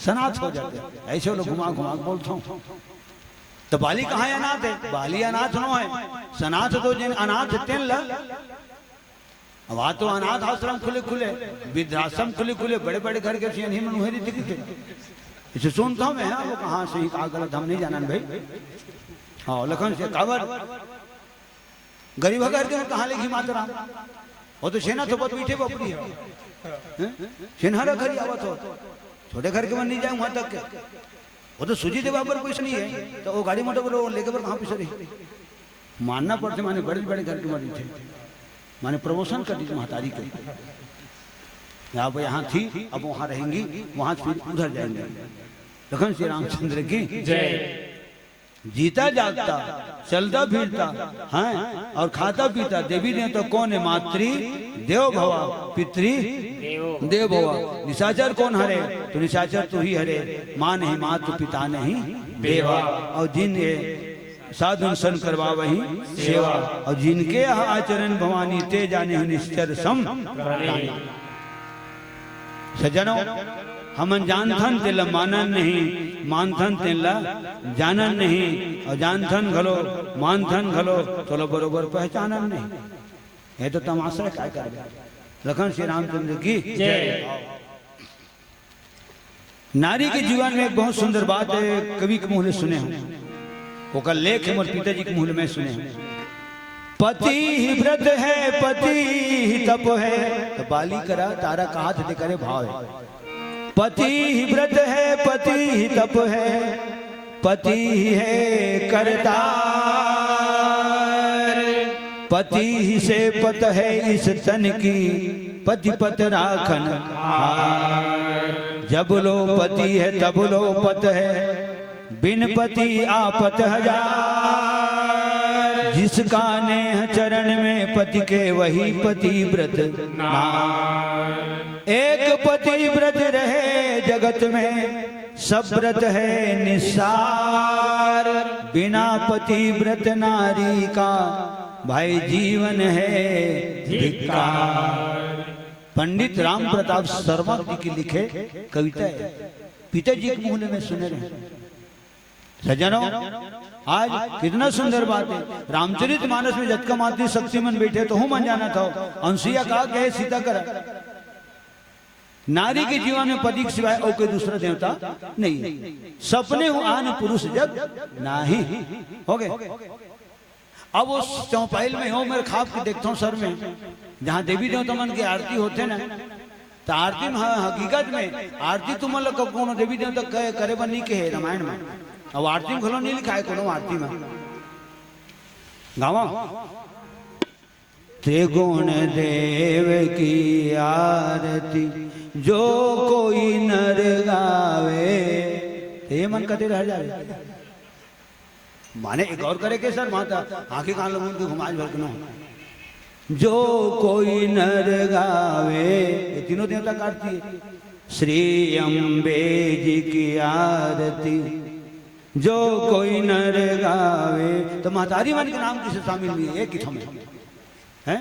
सनाथ हो जाते। अइसे वो लोग घुमा घुमा के बोलत हूं। त बाली कहां अनाथ हे? बाली अनाथ नो हे, सनाथ तो जेन अनाथ हे तेन ल। अब आ तो अनाथ आश्रम खुले खुले, वृद्धाश्रम खुले खुले, बड़े बड़े घर के सियनही मन उहें रहिथे किथे। अइसे सुनत हंव मैं, हां, वो कहां सही का गलत हम नइ जानन भाई। हां, लखन से काबर गरीब घर के कहां ले घिमात राम? वो तो सेना थोपत पीठे बपरी हे। हैं? सेनहा घर आवत हो। छोटे घर के मन नइ जाए उहां तक के। वो तो सूजी देवा बर पइसा नइ हे, त वो गाड़ी मोटर बर लेगे बर कहां पइसा रही? मानना पड़थे, माने बड़े बड़े घर के मन रहिथे, माने promotion कर दीजिए महतारी के। आप यहां थी, अब वहां रहेंगी, वहां से फिर उधर जाएंगे। लखन श्री रामचंद्र की जय। जीता जागता, चलता फिरता, हैं, अउ खाता पीता, देवी देवता कौन हे? मातृ देवो भवा, पितृ देवो भवा। निशाचर कौन हरे? त निशाचर तुंही हरे, माँ नहीं मातु पिता नहीं देवा। अउ जिन ये साधुन सन करवावहि सेवा, अउ जिनके यह आचरण भवानी, ते जानेहु निश्चर सम प्राणी। सज्जनों, हमन जानथन तेला मानन नहीं, मानथन तेला जानन नहीं, अउ जानथन घलो, मानथन घलो, त ओला बरोबर पहचानन नहीं। ये तो तमाशा हे, काय करबे? लखन श्री रामचंद्र की जय। नारी के जीवन में एक बहुत सुंदर बात है, कवि के मुंह ले सुने हंव, ओकर लेख मोर पिताजी के मुंह ले मैं सुने हंव। पति ही व्रत है, पति ही तप है, त बाली करा तारा कहात हे तेकरे भाव हे। पति ही व्रत है, पति ही तप है, पति ही है करतार। पति ही से पत है इस तन की, पति पत राखन हार। जब लो पति है तब लो पत है, बिन पति आपत हजार। जिसका नेह चरण में पति के, वही पतिव्रत नार। एक पतिव्रत रहे जगत में, सब व्रत है निस्सार। बिना पतिव्रत नारी का, भाई जीवन है धिक्कार। पंडित राम प्रताप शर्मा जी के लिखे कविता है, पिताजी के मुंह ले मैं सुने रहेंव। सज्जनों, आज कितना सुंदर बात है, रामचरित मानस में जतका मातृ शक्ति मन बैठे हे, तहू मन जानत हव, अनुसुईया का कहे सीता करा, नारी के जीवन में पति के सिवाय अउ कोई दूसरा देवता नहीं है। सपनेहु आन पुरुष जग नाही। हो गे। अब ओ चौपाइल में हो, मेर खाप के देखथंव सर में, जहाँ देवी देवता मन के आरती होथे ना, त आरती में ह-, हकीकत में आरती तुमन ल क-, कोनो देवी देवता क-, करे बर नइ कहे रामायण में। अब आरती में घलो नइ लिखाय कोनो आरती में। गावंव। त्रिगुण देव की आरती जो कोई नर गावे। त ये मन कते रह जावे। माने एक और करे के सर, माता आंखी कान लोगों की घुमाज भर के नो। जो कोई नर गावे, ये तीनों देवता का आरती है। श्री अम्बे जी की आरती जो कोई नर गावे। त महतारी मन के नाम किसे शामिल नइ हे, ये किथों में है।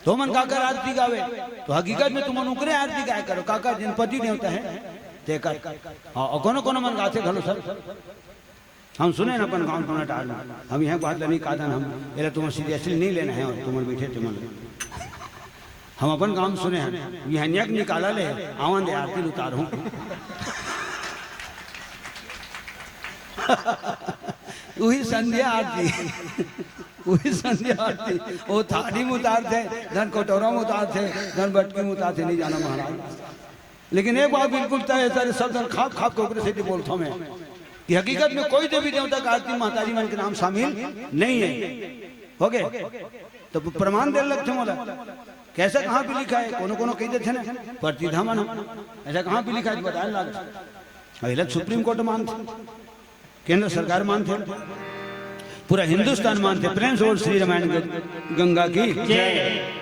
त ओमन काकर आरती गावे, त हकीकत में तुमन ओकरे आरती गाय करो, काकर जिन पति देवता हे, तेकर। हाँ, अउ कोनो कोनो मन गाथे घलो सर। हम सुने हन अपन गांव टोना डाहर में, हम इहाँ बात ल नइ कादन, हम एला तुमन seriously नइ लेना हे, अउ तुमन बइठे तुमन। हम अपन गांव सुने हन, बिहनिया के निकाला ले, आवन दे आरती ल उतारहूं। उही संध्या आरती, उही संध्या आरती, ओ थारी में उतारथे, धन कटोरा में उतारथे, धन बटकी में उतारथे, नइ जाना महाराज। लेकिन एक बात बिल्कुल तय हे, सारे सब झन खाप खाप के ओकरे सेती बोलथंव मैं कि हकीकत में कोई देवी देवता का आरती महतारी मन के नाम शामिल नइ हे। हो गे? त प्रमाण दे ल लगथे मोला। कइसे कहाँ पे लिखा हे? कोनो कोनो कहि देथे ना, परतिधा मन। अइसे कहाँ पे लिखा हे? बताय ल लगथे। अउ एला सुप्रीम कोर्ट मानथे। केंद्र सरकार मानथे, पूरा हिंदुस्तान मानथे। प्रेम से बोल श्री रामायण ग-, गंगा की जय।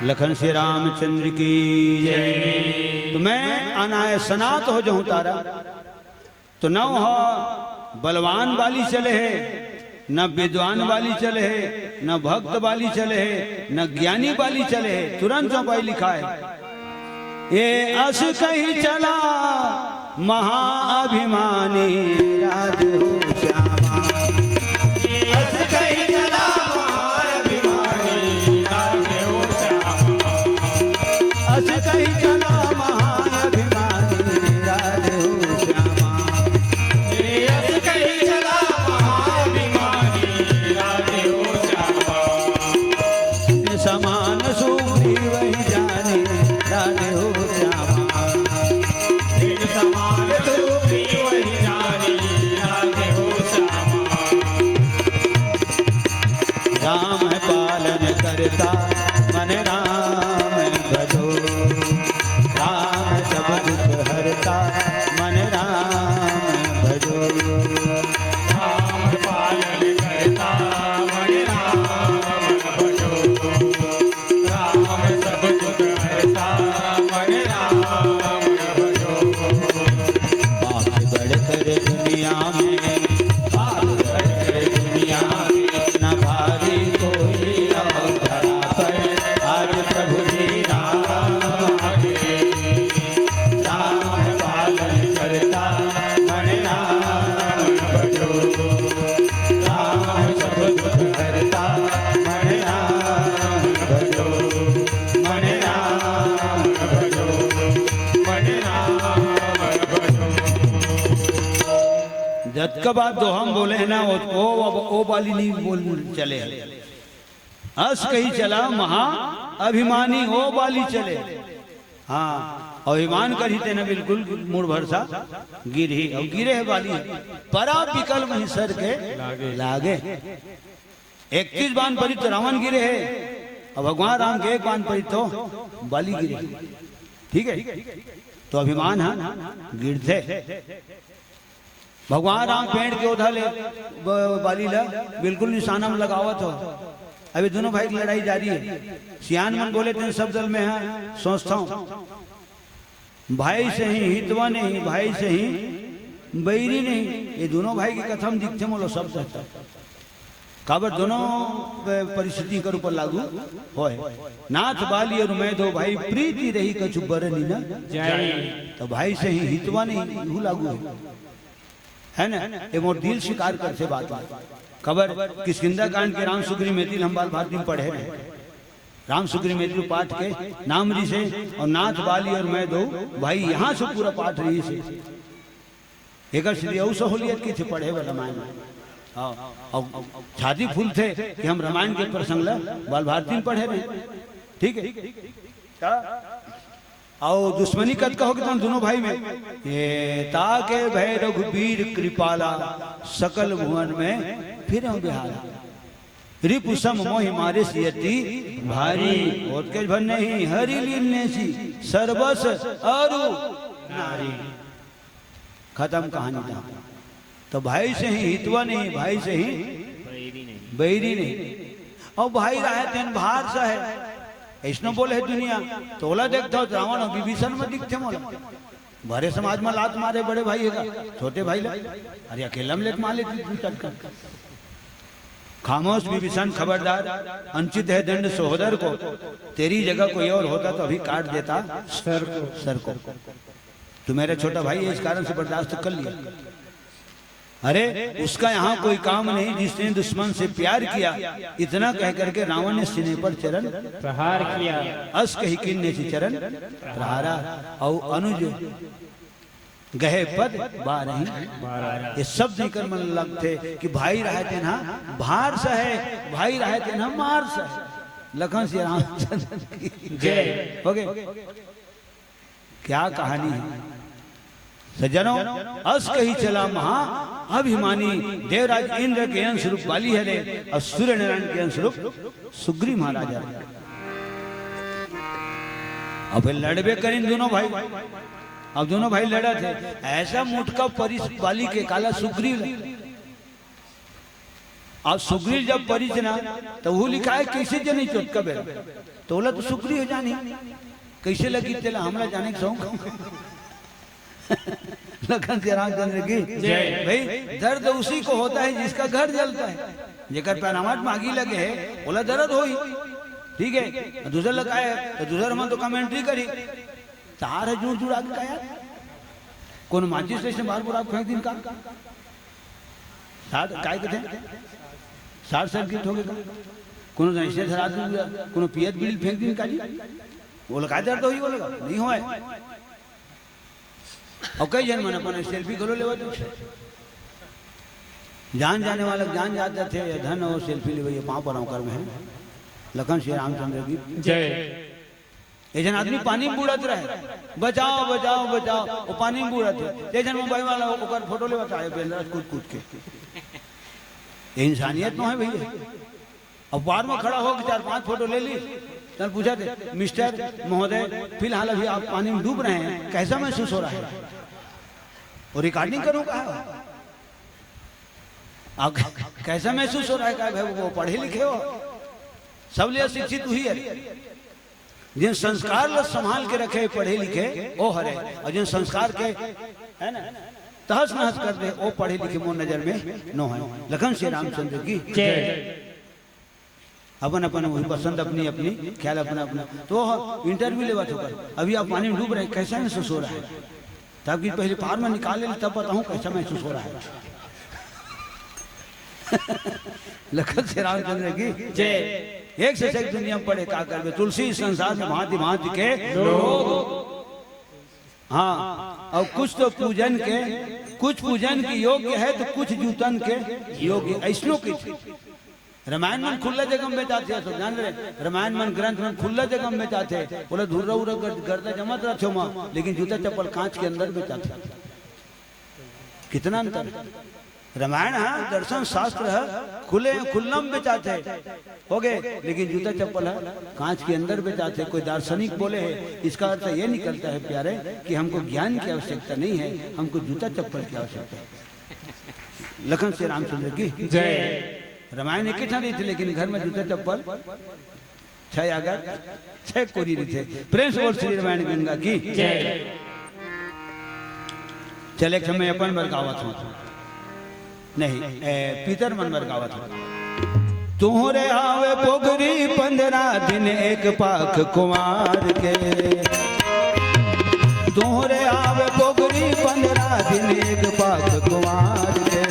लखन श्री रामचंद्र की जय। त मैं अनायास सनात हो जाहूं तारा। त न ओह बलवान बाली चले हे, न विद्वान बाली चले हे, न भक्त बाली चले हे, न ज्ञानी बाली चले हे। तुरंत चौपाई लिखाय हे, ए अस कहि चला महाअभिमानी राधे हो श्यामा। ए अस कहि चला महाअभिमानी राधे हो श्यामा। अस कहि चला महाअभिमानी राधे हो श्यामा। ए अस कहि चला महाअभिमानी राधे हो श्यामा। समान सुग्रीव ही जानी राधे हो श्यामा। एक समान सुग्रीव ही जानी राधे हो श्यामा। राम पालन करता मन राम भजो। राम सब दुख हरता मन राम भजो। राम पालन करता मन राम भजो। राम सब दुख हरता मन राम भजो। पाप बढ़कर दुनिया में, पाप बढ़कर दुनिया में, न भारी कोई और धरा पर, आज प्रभु जी राम आ गए। राम जतका बार दोहा म बोले हे ना, वो, वो, वो, वो बाली नहीं बोल चले हे। अस कही चला महा अभिमानी, वो बाली चले। हाँ, अभिमान करही तेन बिल्कुल मुड़ भरसा गिरही, अउ गिरे हे बाली। परा बिकल मही सर के लागे। लागे। इकतीस बान परित रावण गिरे हे, अउ भगवान राम के एक बान परित तो बाली गिरे। ठीक है, तो अभिमान ह गिरथे। भगवान राम पेड़ के ओधा ले ब-, बाली ला बिल्कुल निशाना म लगावत हो। अभी दोनों भाई की लड़ाई जारी है। सियान मन बोले तेन सब दल में है, सोचता हूँ। भाई सही हितवा नहीं, भाई सही बैरी नहीं। ये दोनों भाई की कथा म दिखथे मोला सब दल। काबर दोनों प-, परिस्थिति कर ऊपर लागू होय। नाथ बाली अउ मैं दो भाई, प्रीति रही कछु बरनी न जाई। तो भाई सही हितवा नहीं, इहू लागू है। है ना? ये मोर दिल स्वीकार करथे बात ला। काबर किष्किंधा कांड के राम सुग्रीव मैत्री ल हम बाल भारती म पढ़े रहे। राम सुग्रीव मैत्री पाठ के नाम रिहिसे, अउ नाथ बाली अउ मैं दो भाई, यहाँ से पूरा पाठ रिहिसे। एकर श्री अउ सहूलियत की थी पढ़े वाला रामायण में। हाँ, अउ छाती फूलथे कि हम रामायण के प्रसंग ला बाल भारती म पढ़े रहे। ठीक है? त अउ दुश्मनी कतका होगे तन दोनों भाई में। ये ताके भय रघुबीर कृपाला, सकल भुवन में फिरहु बिहाला। रिपु सम मोहि मारिस अति भारी, ओतकेच भर नहीं हरि लीन नेसी, सरबस अरु नारी। खतम कहानी। त भाई सही हितवा नहीं, भाई सही बैरी नहीं। बैरी नहीं। अउ भाई रहे तेन भार सहे। अइसनो बोले हे दुनिया, तोला देखथव त रावण अउ विभीषण म दिखथे मोला। भरे समाज म लात मारे बड़े भाई हे का, छोटे भाई ला। अरे अकेला म लेके मार लेती दू चटका। खामोश विभीषण खबरदार, अनुचित है दंड सहोदर को, तेरी जगह कोई और होता तो अभी काट देता सर को। सर को। तू मेरा छोटा भाई है, इस कारण से बर्दाश्त कर लिया। अरे, उसका यहाँ कोई काम नहीं, जिसने दुश्मन से प्यार किया। इतना कह करके रावण ने सीने पर चरण प्रहार किया। अस कहि कीन्हे चरण प्रहारा। अउ अनुज गहे पद बारही। ये सब देखकर मन लगथे कि भाई रहे तेन ह भार सहे, भाई रहे तेन ह मार सहे। लखन सिया रामचंद्र की जय। हो गए। क्या कहानी है सज्जनों। अस कही चला महा अभिमानी, देवराज इंद्र के अंश रूप बाली हरे अउ सूर्य नारायण के अंश रूप सुग्रीव महाराज हरे। अब फिर लड़बे करिन दोनों भाई। अब दोनों भाई लड़त हे, ऐसा मुटका परिस बाली के, काला सुग्रीव ला। अब सुग्रीव जब परिस ना, त वो लिखाय कइसे जनी चोटका बेरा, त ओला तो सुग्रीव जानी, कइसे लगी तेला हमला जाने के शौक। लखन सिया रामचंद्र की जय। भाई, दर्द उसी को होता है जिसका घर जलता है। जेकर पैरामाट म आगी लगे हे, ओला दर्द होही। ठीक है, दूसर लगा है, त दूसर मन तो कमेंट्री करी। तार ह जुड़ जुड़ा के का यार? कोनो माचिस ले से बार बुरा फेंक दिन का? साथ काय कथे? साथ सर्किट होगे का? कोनो जैसे धरा दू, कोनो पियत बीड़ी फेंक दिन का जी? वो लगा दर्द होही, वो लगा नहीं होय। अउ कई झन मन अपन सेल्फी घलो लेवत हे। जान जाने वाला जान जात हे, ये धन अउ सेल्फी लेवइया पाँव परव कर में। लखन सिया रामचंद्र की जय। एक झन आदमी पानी म बूड़त रहे, बचाओ, बचाओ, बचाओ, वो पानी म बूड़त हे। एक झन मोबाइल वाला ओकर फोटो लेवत आए, बेंदरा कूद कूद के। ये इंसानियत नोहे भैया। अब बार में खड़ा होके चार पांच फोटो ले ली, तब पूछत हे, "मिस्टर महोदय, फिलहाल अभी आप पानी में डूब रहे हैं, कैसा महसूस हो रहा है?" वो रिकॉर्डिंग करूँ कहा, आप कैसा महसूस हो रहा है? कहा, "भाई, वो पढ़े लिखे हो, सब ले शिक्षित हुई है।" जेन संस्कार ल संभाल के रखे, पढ़े लिखे, ओ हरे, अउ जेन संस्कार के, है ना, तहस नहस कर दे, ओ पढ़े लिखे मोर नजर में नो है। लखन सिया रामचंद्र की जय। अपन अपन वही पसंद, अपनी अपनी ख्याल, अपना अपना। तो इंटरव्यू लेवत होकर, "अभी आप पानी में डूब रहे हैं, कैसा महसूस हो रहा है?" तब की पहले पार में निकाल ले, तब बताऊं कैसा महसूस हो रहा है। लखन सिया रामचंद्र की जय। एक से एक दुनिया में पड़े का करबे, तुलसी संसार में भांति भांति के लोग। हाँ, अउ कुछ तो पूजन के कुछ पूजन के योग्य हे तो कुछ जूतन के योग्य, अइसनो कहिथे। रामायण मन खुल्ला जगह में बेचाथे, सब जान रहे, रामायण मन, ग्रंथ मन खुल्ला जगह में बेचाथे। ओला धुर्रा उर्रा गर-, गर्दा जमत रहिथे ओमा, लेकिन जूता चप्पल कांच के अंदर बेचाथे। कितना अंतर हे। रामायण ह, दर्शन शास्त्र ह, खुले, खुल्ला में बेचाथे, होगे, लेकिन जूता चप्पल ह कांच के अंदर बेचाथे। कोई दार्शनिक बोले हे, इसका अर्थ ये निकलता है प्यारे, कि हमको ज्ञान की आवश्यकता नहीं है, हमको जूता चप्पल की आवश्यकता है। लखन श्री रामचंद्र की जय। रामायण एक ही ठाम रहिथे, लेकिन घर में जूता चप्पल छह अगर छह कोरी रहिथे। प्रेम से बोल श्री रामायण गंगा की जय। चल, एक समय अपन बर गावत हंव, नहीं, ए, पितर मन बर गावत हंव। तुहरे आवे पोगरी पंद्रह दिन एक पाख कुंवार के, तुहरे आवे पोगरी पंद्रह दिन एक पाख कुंवार के।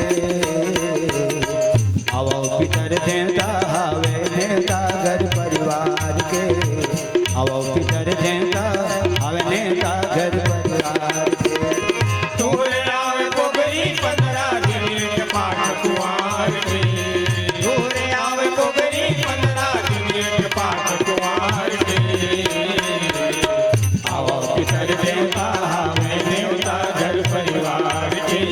आवव पितर देवता हवे नेवता घर परिवार के, आवव पितर देवता हवे नेवता घर परिवार के। तुहरे आवे पोगरी पंद्रह दिन एक पाख कुंवार के, तुहरे आवे पोगरी पंद्रह दिन एक पाख कुंवार के। आवव पितर देवता हवे नेवता घर परिवार के,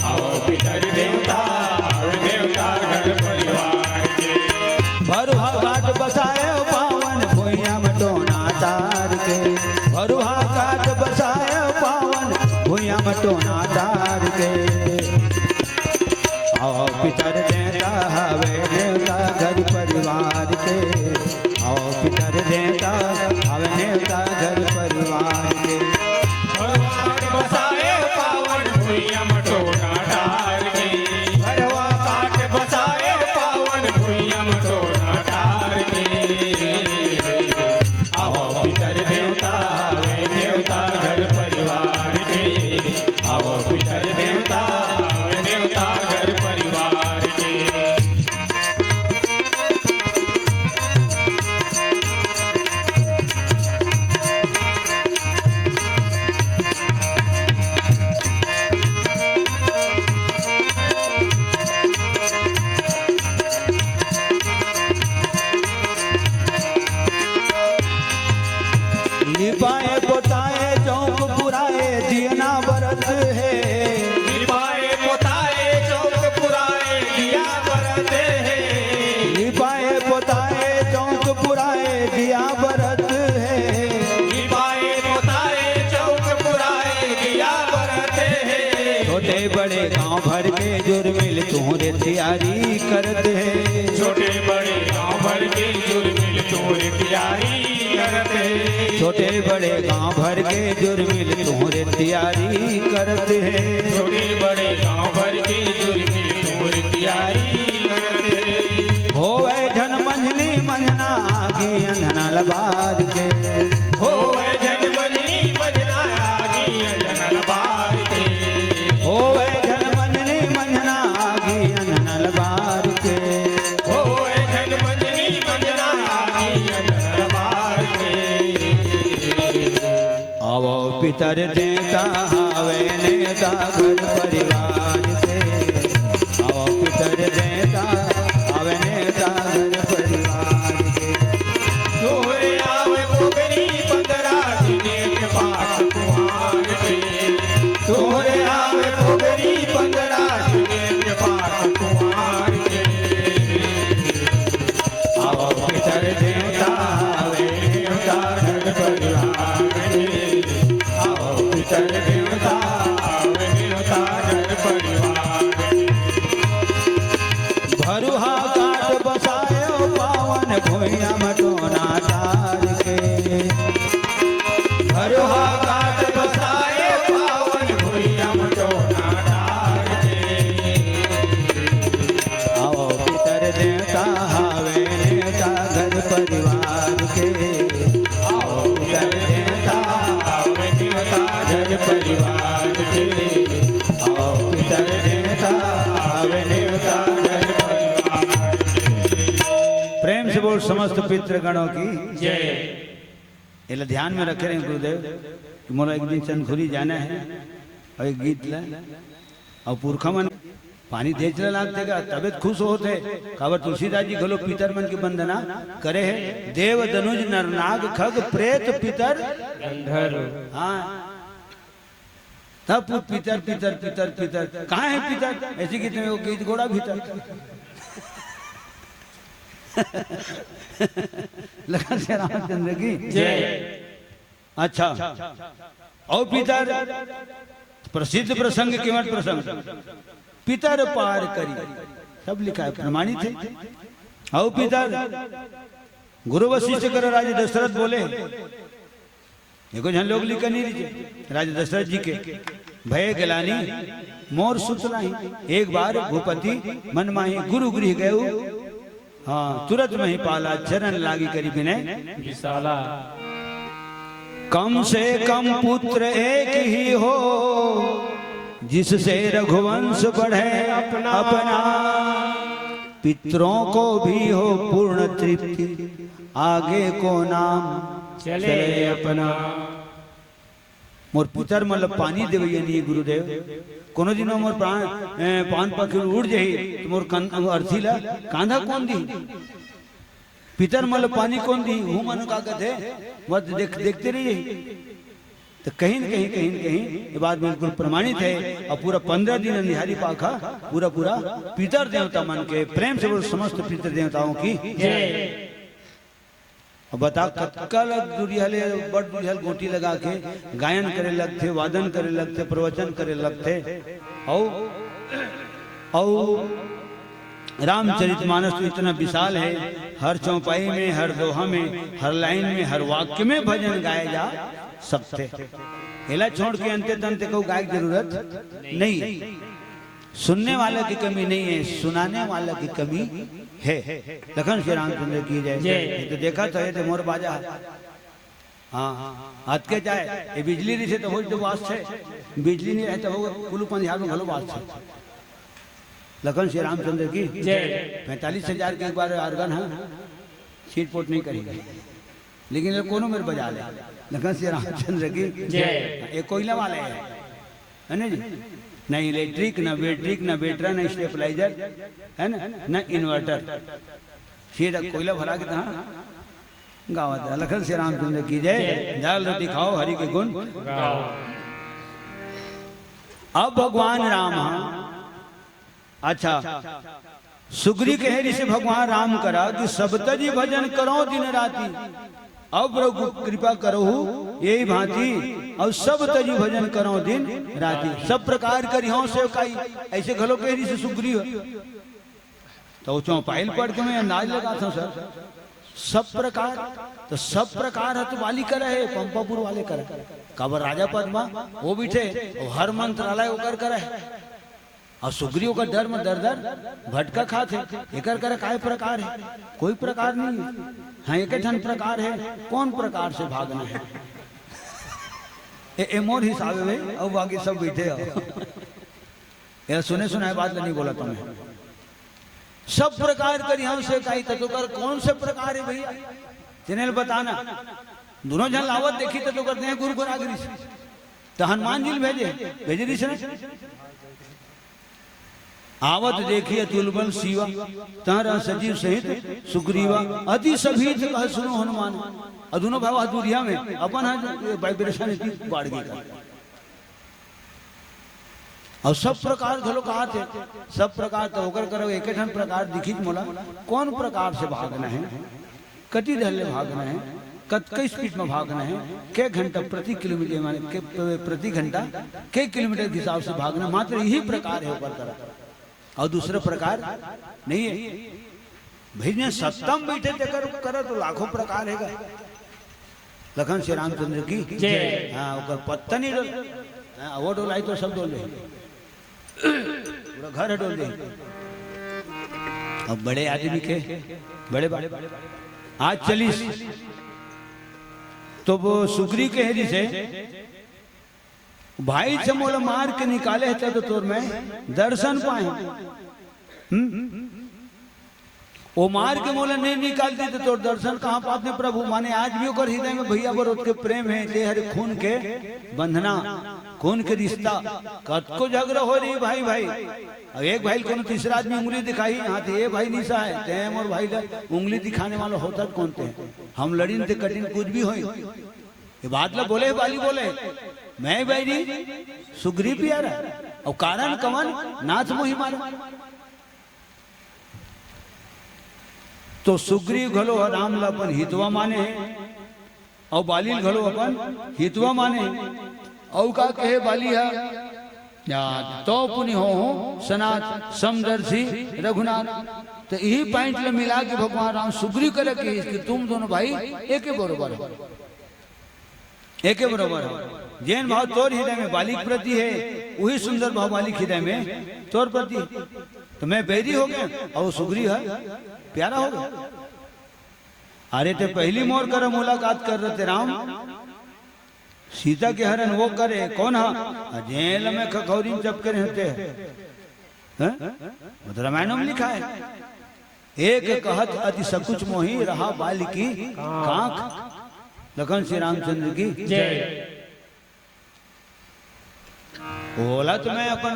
आवव पितर देवता हवे नेवता घर परिवार के। भरुहा घाट बसाए पावन भुइयां म टोना डार के, भरुहा घाट बसाए पावन भुइयां म टोना डार के। आवव पितर देवता हवे नेवता घर परिवार के, आवव पितर देवता हवे नेवता घर परिवार के। भरुहा घाट बसाए पावन भुइयां म टोना डार के, भरुहा घाट बसाए पावन भुइयां म टोना डार के। आवव पितर देवता हवे नेवता घर परिवार के, आवव पितर देवता हवे नेवता घर परिवार के। लिपाए पोताए चौक पुराए दियना बरत हे। लिपाए पोताए चौक पुराए दिया बरत हे। लिपाए पोताए चौक पुराए दिया बरत हे। लिपाए पोताए चौक पुराए दिया बरत हे। छोटे बड़े गांव भर के जुर्मिल तुहरे तियारी करत हे। छोटे बड़े गांव भर के जुर्मिल तुहरे तियारी करत हे। छोटे बड़े गांव भर के जुर्मिल तुहरे तियारी करत हे। छोटे बड़े गांव भर के जुर्मिल तुहरे तियारी करत हे। होवे झन मंझनी मंझना आगी अंधना ल बार के। होवे झन मंझनी मंझना आगी अंधना ल बार के। होवे झन मंझनी मंझना आगी अंधना ल बार के। होवे झन मंझनी मंझना आगी अंधना ल बार के। आवव पितर देवता हवे नेवता घर परिवार के। आवव पितर देवता हवे नेवता घर परिवार के। तुहरे आवे पोगरी पंद्रह दिन एक पाख कुंवार के। तुहरे आवे पोगरी पंद्रह दिन एक पाख कुंवार के। आवव पितर देवता हवे नेवता घर परिवार के। आवव पितर देवता हवे नेवता घर परिवार के। भरुहा घाट बसायो पावन भुइयां म टोना डार के। भरुहा घाट बसायो पावन भुइयां म टोना डार के। आवव पितर देवता हवे नेवता घर परिवार के। आवव पितर देवता हवे नेवता घर परिवार के। आवव पितर देवता हवे नेवता घर परिवार के। प्रेम से बोल समस्त पितृगणों की जय। एला ध्यान में रखे रहे गुरुदेव कि मोला एक दिन चंदखुरी जाना हे। अउ एक गीत ल, अउ पुरखा मन पानी देच ल लागथे गा, तबे त खुश होथे। काबर तुलसीदास जी घलो पितर मन के वंदना करे हे। देव दनुज नर नाग खग प्रेत पितर गंधर्व। हाँ, तब पु-, पितर, पितर, पितर, पितर, कहाँ है पितर? ऐसे गीत में वो गीत गोड़ा भीतर। लखन सिया रामचंद्र की जय। अच्छा, अउ पितर, प्रसिद्ध प्रसंग, केवट प्रसंग, पितर पार करी, सब लिखा है, प्रमाणित है। अउ पितर, गुरु वशिष्ठ कर राजा दशरथ बोले, एको झन लोग लिखा नहीं रहिथे, राजा दशरथ जी के, भय गलानी मोर सुत नाही, एक बार भूपति मन माही, गुरु गृह गए। हाँ, तुरत मही पाला, चरण लागी करी बिनय विशाला। कम से कम पुत्र एक ही हो, जिससे रघुवंश बढ़े अपना। अपना। पितरों को भी हो पूर्ण तृप्ति, आगे को नाम चले चले अपना। मोर पितर मन ल पानी देवइया नहीं गुरुदेव। कोनो दिन मोर प्राण, ए, पान पाखी उड़ जाही, त मोर कन-, अर्थी ल कांधा कोन दी? पितर मन ल पानी कोन दी? हूँ मन का कथे, बस देख, देखते रही जाही। त कहीं न कहीं, कहीं न कहीं ये बात बिल्कुल प्रमाणित है। अउ पूरा पंद्रह दिन अंधियारी पाखा पूरा, पूरा पितर देवता मन के प्रेम से बोल, समस्त पितर देवताओं की जय। अब बता, कतका ल दुरिहा ले, बड़ दुरिहा ले गोटी लगा के गायन करे लगथे, वादन करे लगथे, प्रवचन करे लगथे। अउ, अउ रामचरित मानस तो इतना विशाल है, हर चौपाई में, हर दोहा में, हर लाइन में, हर वाक्य में भजन गाए जा सकथे। एला छोड़ के अंते तंते को गाय के जरूरत नहीं है। सुनने वाले की कमी नहीं है, सुनाने वाले की कमी है। लखन सिया रामचंद्र की जय। जय। ये तो देखा था, ये तो मोर बाजा है। हाँ, हाँ, हाथ के जाए, ये बिजली रहिथे त हो तो बास है, बिजली नहीं रहे त हो कुलू पंजाब में घलो बास है। लखन सिया रामचंद्र की जय। पैंतालीस हजार के एक बार organ है, छीट पोट नहीं करेंगे। लेकिन ये कोनो मेर बजा ले, लखन सिया रामचंद्र की जय। ये कोयला वाले हैं, है ना जी? ना electric, ना battery, ना battery, ना stabilizer, है ना, ना inverter। सीधा कोयला भरा के तहाँ गावत है। लखन सिया रामचंद्र की जय। दाल रोटी खाओ, हरि के गुण गाओ। अब भगवान राम, हाँ, अच्छा, सुग्री कहे रिहिसे भगवान राम करा कि सब तजी भजन करो दिन राती, अब प्रभु कृपा करहु यही भांति, अउ सब तजी भजन करो दिन राती, सब प्रकार करिहौं सेवकाई, ऐसे घलो कहे रिहिसे सुग्रीव। त ओ चौपाई ल पढ़ के मैं अंदाज लगाथंव सर, सब प्रकार, त सब प्रकार ह तो वाली करा हे, पंपापुर वाले करा। काबर राजा पद म ओ बइठे, अउ हर मंत्रालय ओकर करा हे। अउ सुग्रीव का डर म दर दर भटका खाथे। एकर करा काय प्रकार हे? कोई प्रकार नहीं हे। हाँ, एके ठन प्रकार हे, कोन प्रकार से भागना हे? ए, ए मोर हिसाब हे भाई, अउ बाकी सब बइठे हो। एला सुने सुनाए बात ल नहीं बोलत हंव मैं। सब प्रकार करिहौं सेवकाई, त तोकर कोन से प्रकार हे भइया? तेने ल बता ना। दूनों झन ल आवत देखिस त तोकर देह गुरगुरा गे रिहिस। त हनुमान जी ल भेजे, भेजे रिहिस ना। आवत देखि अतुल बल सीवा, तहँ रहत संजीव सहित सुग्रीवा, अति सभीत कह सुनो हनुमान। अउ दूनों भाई ह दुरिहा में, अपन ह vibration इतनी बाढ़ गे। अउ सब प्रकार घलो कहाथे, सब प्रकार त ओकर करा एके ठन प्रकार दिखिस मोला, कोन प्रकार से भागना हे, कति डहर ले भागना हे, कतका speed म भागना हे, के घंटा प्रति किलोमीटर, माने के, प्रति घंटा के किलोमीटर के हिसाब से भागना, मात्र यही प्रकार हे ओकर करा, अउ दूसरा प्रकार नहीं हे। भई, जेन सत्ता म बइठे तेकर करा तो लाखों प्रकार हे गा। लखन सिया रामचंद्र की जय। हाँ, ओकर पत्ता नहीं डोल, हाँ, वो डोलाई तो सब डोल जाही, पूरा घर डोल जाही। अब बड़े आदमी के, बड़े बा-, आज चलिस तो वो सुग्रीव कहे रिहिसे, भाई से मोला मार के निकाले हे, त तो तोर मैं दर्शन पाए। हम्म? ओ मार के मोला नहीं निकालती तो तोर दर्शन कहाँ पाते प्रभु? माने आज भी ओकर हृदय में भैया बर ओतके प्रेम है, ते हरे खून के बंधना, खून के रिश्ता। कतको झगड़ा हो रही भाई भाई, अब एक भाई कोनो तीसरा आदमी उंगली दिखाही, हाँ तो ये भाई निशा है, ते मोर भाई ला उंगली दिखाने वाला होता कौन ते? हम लड़िन ते कठिन कुछ भी होई, ये बात ला बोले बाली बोले, मैं बैरी सुग्रीव प्यारा। और कारण कवन? नाथ मोहि मारा। तो सुग्रीव घलो ह राम ला अपन हितवा माने हे, अउ बाली ल घलो अपन हितवा माने हे। अउ का कहे बाली ह, या तो पुनि होहू सनाथ समदर्शी रघुनाथ। तो यही पॉइंट ल मिला के भगवान राम सुग्रीव करे कहिस कि तुम दोनों भाई एके बरोबर हो। एके बरोबर हो। जेन भाव तोर हृदय में बाली के प्रति है, वही सुंदर भाव बाली के हृदय में तोर प्रति है। तो मैं बैरी हो गया और वो सुग्रीव है, प्यारा हो गया। अरे ते पहली मोर कर मुलाकात कर रहे थे राम, सीता के हरण वो करे कौन हा? जेल में खखौरी में चपके रहते हैं, हैं? वो तो रामायण में लिखा है। एक कहत अति सकुच मोहि रहा बाल की कांख। लखन श्री रामचंद्र की जय। ओला तो मैं अपन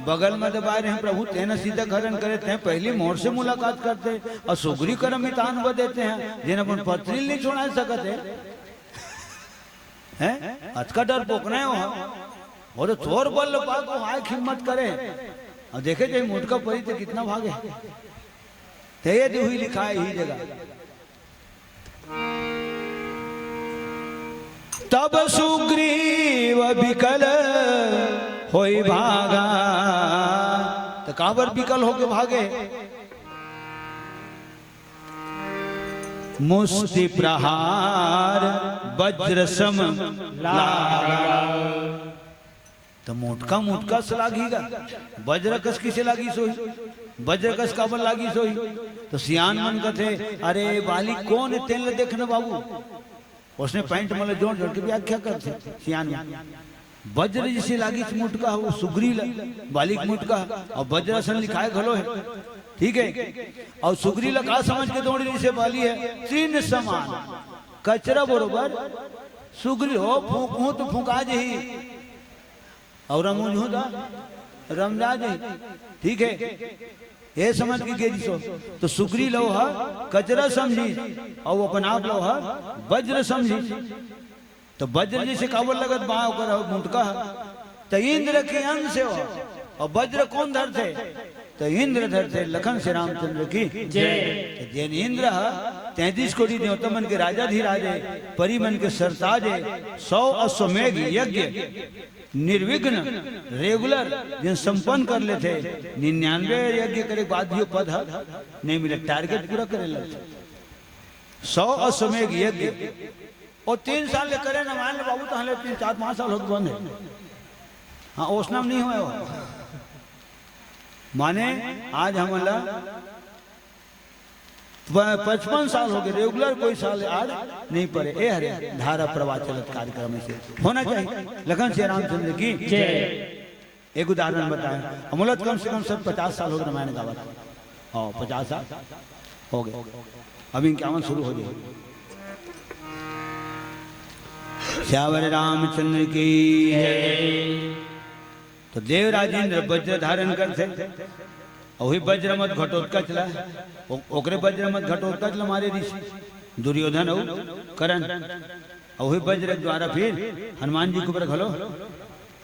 बगल में दबाए रहे प्रभु, तेन सीता के हरण करे, ते पहली मोर से मुलाकात करते और सुग्रीव कर मितान वो देते हैं, जिन अपन पत्नी नहीं छोड़ा सकते हैं। अतका डर पोकना है वहाँ। वो तो तोर बल पाको आय हिम्मत करे। अब देखे जाए मोटका परी तो कितना भागे। ते यदि हुई लिखा है यही जगह। तब सुग्रीव बिकल होई भागा। तो काबर बिकल होके भागे? मुष्टि प्रहार वज्र सम लागा। तो मोटका मोटका से लागी गा, वज्र कस किसे लागी सोही, वज्र कस काबर लागी सोही। तो सियान मन कथे, अरे बाली कौन है तेन ल देखना बाबू। उसने पैंट मतलब जोड़ जोड़ के व्याख्या करथे सियान मन। वज्र जैसे लागी मोटका हो सुग्री ल, बाली के मोटका, और वज्रासन लिखाए घलो है, ठीक है। और सुग्री ल का समझ के दौड़ी जैसे बाली है, तीन समान कचरा बरोबर सुग्री हो, फूंकहूं तो फूंका जही। और रमूंझू दा रमजा दे, ठीक है, ये समझ के गेरी सो। तो सुग्री लव ह कचरा समझी और अपन आप लव ह वज्र समझी। तो वज्र जैसे काबर लगत बा ओकर ह मुटका ह। तो इंद्र के अंश हो और वज्र कौन धरथे? तो इंद्र धरथे। लखन श्री रामचंद्र की जय। तो जेन इंद्र ह तैंतीस कोटि देवता मन के राजाधिराज है, परी मन के सरताज है, सौ अश्वमेघ यज्ञ निर्विघ्न, रेगुलर, जिन संपन्न कर लेथे, निन्यानवे यज्ञ करे के बाद भी वो पद ह नहीं मिले, टारगेट पूरा करे लगथे। सौ अश्वमेघ यज्ञ, वो तीन साल ले करे ना, मान ले बाबू, तो हले तीन, चार, पाँच साल होत बंद है। हाँ, ओसना में नहीं हुआ वो। माने आज हमन ला प-, पचपन साल हो गए, रेगुलर कोई साल आड़ नहीं पड़े। ए हरे धारा प्रवाह चलत कार्यक्रम ऐसे होना चाहिए। लखन श्री रामचंद्र की जय। एक उदाहरण बताएं, अमूलत कम से कम सब पचास साल हो गए रामायण गावत। हाँ, पचास साल हो गए, अब इक्यावन शुरू हो जाए। श्यावर रामचंद्र की जय। तो देवराज इंद्र वज्र धारण करथे, अउ वही वज्र मत घटोत्कच ला, ओ-, ओकरे वज्र मत घटोत्कच ला मारे ऋषि दुर्योधन अउ करण, अउ वही वज्र के द्वारा फिर हनुमान जी के ऊपर घलो,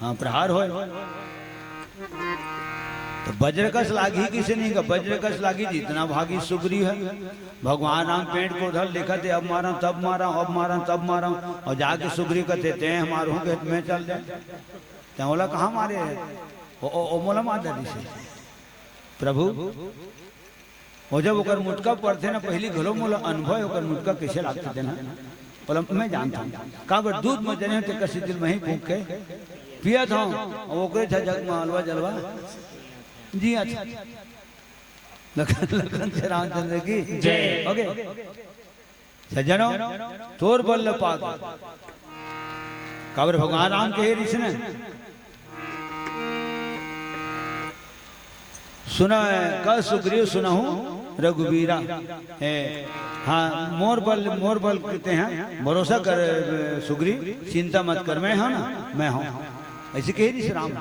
हाँ, प्रहार होय। तो वज्र कस लागी किसे नहीं का, वज्र कस लागी जितना भागी सुग्रीव है। भगवान राम पेंट को उधर लिखा थे, अब मारा तब मारा, अब मारा तब मारा, और जाके सुग्रीव कहते ते हमारे हूँ मैं चल दे। तैं ओला कहाँ मारे हे? ओ, ओ, ओ मोला मार डारिस हे। प्रभु, ओ जब ओकर मुटका पड़थे ना, पहिली घलो मोला अनुभव हे ओकर मुटका कइसे लागथे तेन ह। ओला मैं जानथंव। काबर दूध म जले हंव तेकर सेती ल महीं फूंक के पियत हंव। अउ ओकरे झ जग म अलवा जलवा जियत हंव। लखन, लखन से रामचंद्र की जय। OK। सज्जनों, तोर बल ल पाके। काबर भगवान राम कहे रिहिस न, सुनय कह सुग्रीव सुनहु रघुबीरा। हे, हाँ, मोर बल, मोर बल कहते हैं, भरोसा कर सुग्रीव, चिंता मत कर, मैं हूँ ना, मैं हूँ। ऐसे कहे ऋषि राम।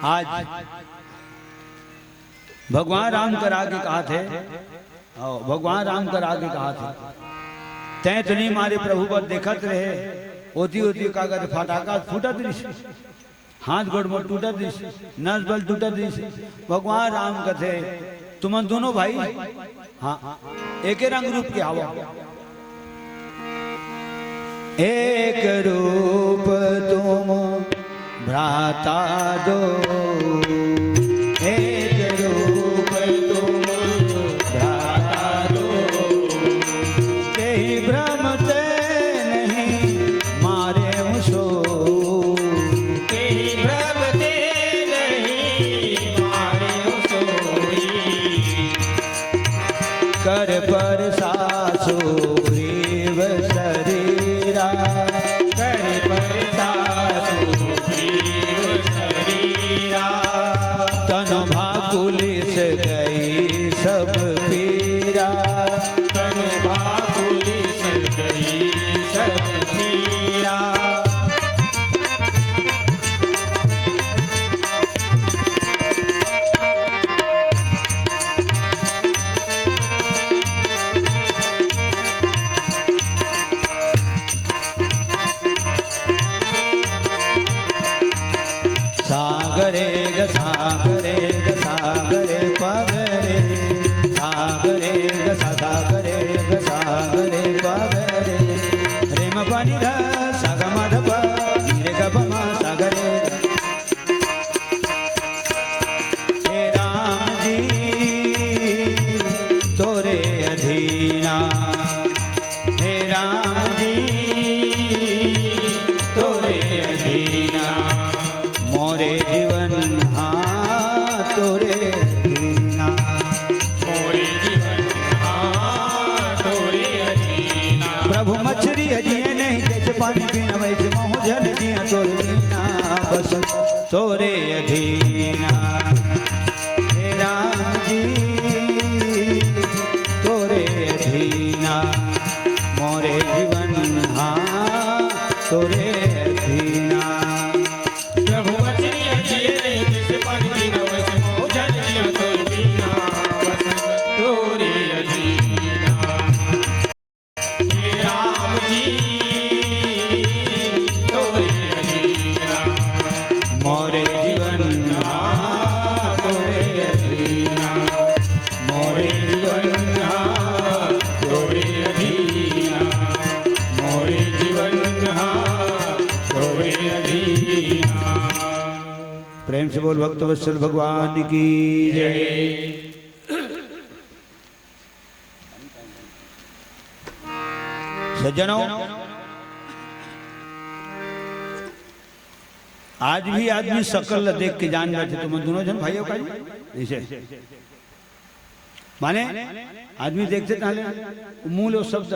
आज भगवान राम कर आगे कहा थे, आओ, भगवान राम कर आगे कहा थे, तैं तो नहीं मारे प्रभु, बस देखत रहे, ओती ओती का कहते, फटाका फूटत रहिस, हाथ गोड़ मोर टूटत रहिस, नस बल टूटत रहिस। भगवान राम कथे, तुमन दोनों भाई, हाँ, एके रंग रूप के हवा। एक रूप तुम भ्राता दो, एक रूप तुम भ्राता दो, तेहि भ्रम ते नहीं मारे सो, तेहि भ्रम ते नहीं मारे सोई। कर परसा सुग्रीव शरीरा, कर परसा सुग्रीव शरीरा। तन भा पुलिस गई सब पीरा, तन भा पुलिस गई सब पीरा। सागरे ग सागरे ग सागरे पगरे, सागरे ग सा सागरे ग सागरे पगरे। रे म प नि ध सा ग म ध प नि रे ग प म सागरे। हे राम जी तोरे अधीना, हे राम जी तोरे अधीना, मोरे जीवन हाँ तोरे अधीना। मोरे जीवन हाँ तोरे अधीना। प्रभु मछरी अजिए नहीं, जैसे पानी पीना वैसे महूँ जल जिया तोरे बिना, बस तोरे अधीना। हे राम जी तोरे अधीना, मोरे जीवन हाँ तोरे अधीना। प्रभु वचन अजिए रे, जैसे पानी पीना वैसे मोर जल जिया तोरे बिना, बस तोरे अधीना। हे राम जी तोरे अधीना, मोरे जीवन हाँ तोरे अधीना, मोरे जीवन हाँ तोरे अधीना, मोरे जीवन हाँ तोरे अधीना। प्रेम से बोल भक्त वत्सल भगवान की जय। सज्जनों, आज भी आदमी शकल ल देख के जान जाथे, तुमन दोनों झन भाई हो का जी? ऐसे। माने, आदमी देखथे ताहले मुंह ले ओ शब्द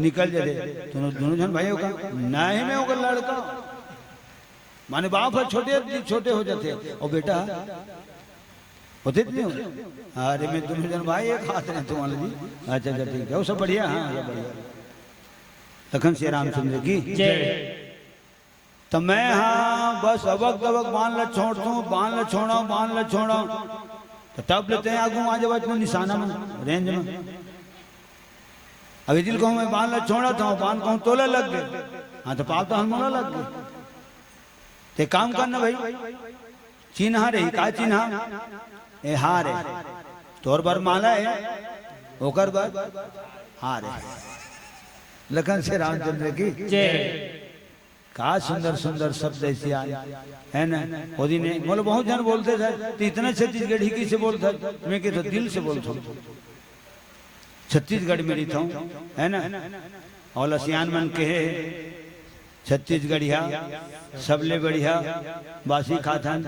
निकल जाथे, तुमन दोनों झन भाई हो का? नहीं, मैं ओकर लड़का। माने बाप ह छोटे, छोटे हो जाथे। अउ बेटा होथे त नहीं हो? अरे, मैं दोनों झन भाई एक हाथ में तुम्हारे जी। अच्छा, अच्छा, ठीक है, वो सब बढ़िया, हाँ, सब बढ़िया। लखन सिया रामचंद्र की जय। त मैं हाँ बस अबक दबक बान ल छोड़थंव, बान ल छोड़ंव, बान ल छोड़ंव। त तब ले तैं आगू आ जावत निशाना में, रेंज में। अब इदिल कहूँ मैं बान ल छोड़त हंव, बान कहूँ तोला लग गे। हाँ, त पाप त हन मोला लग गे। ते काम करना भाई, चिन्हा रही, का चिन्हा? ए हार हे। तोर बर माला हे, ओकर बर हार हे। लखन सिया रामचंद्र की जय। का सुंदर सुंदर शब्द ऐसे आए, है ना? ओ दिन मोला बहुत झन बोलथे, "सर, तैं इतना छत्तीसगढ़ी कइसे बोलथस?" मैं कहथंव, "दिल से बोलथंव।" छत्तीसगढ़ में रहिथंव, है ना? अउ ल सियान मन कहे, छत्तीसगढ़िया सबले बढ़िया, बासी खाथन,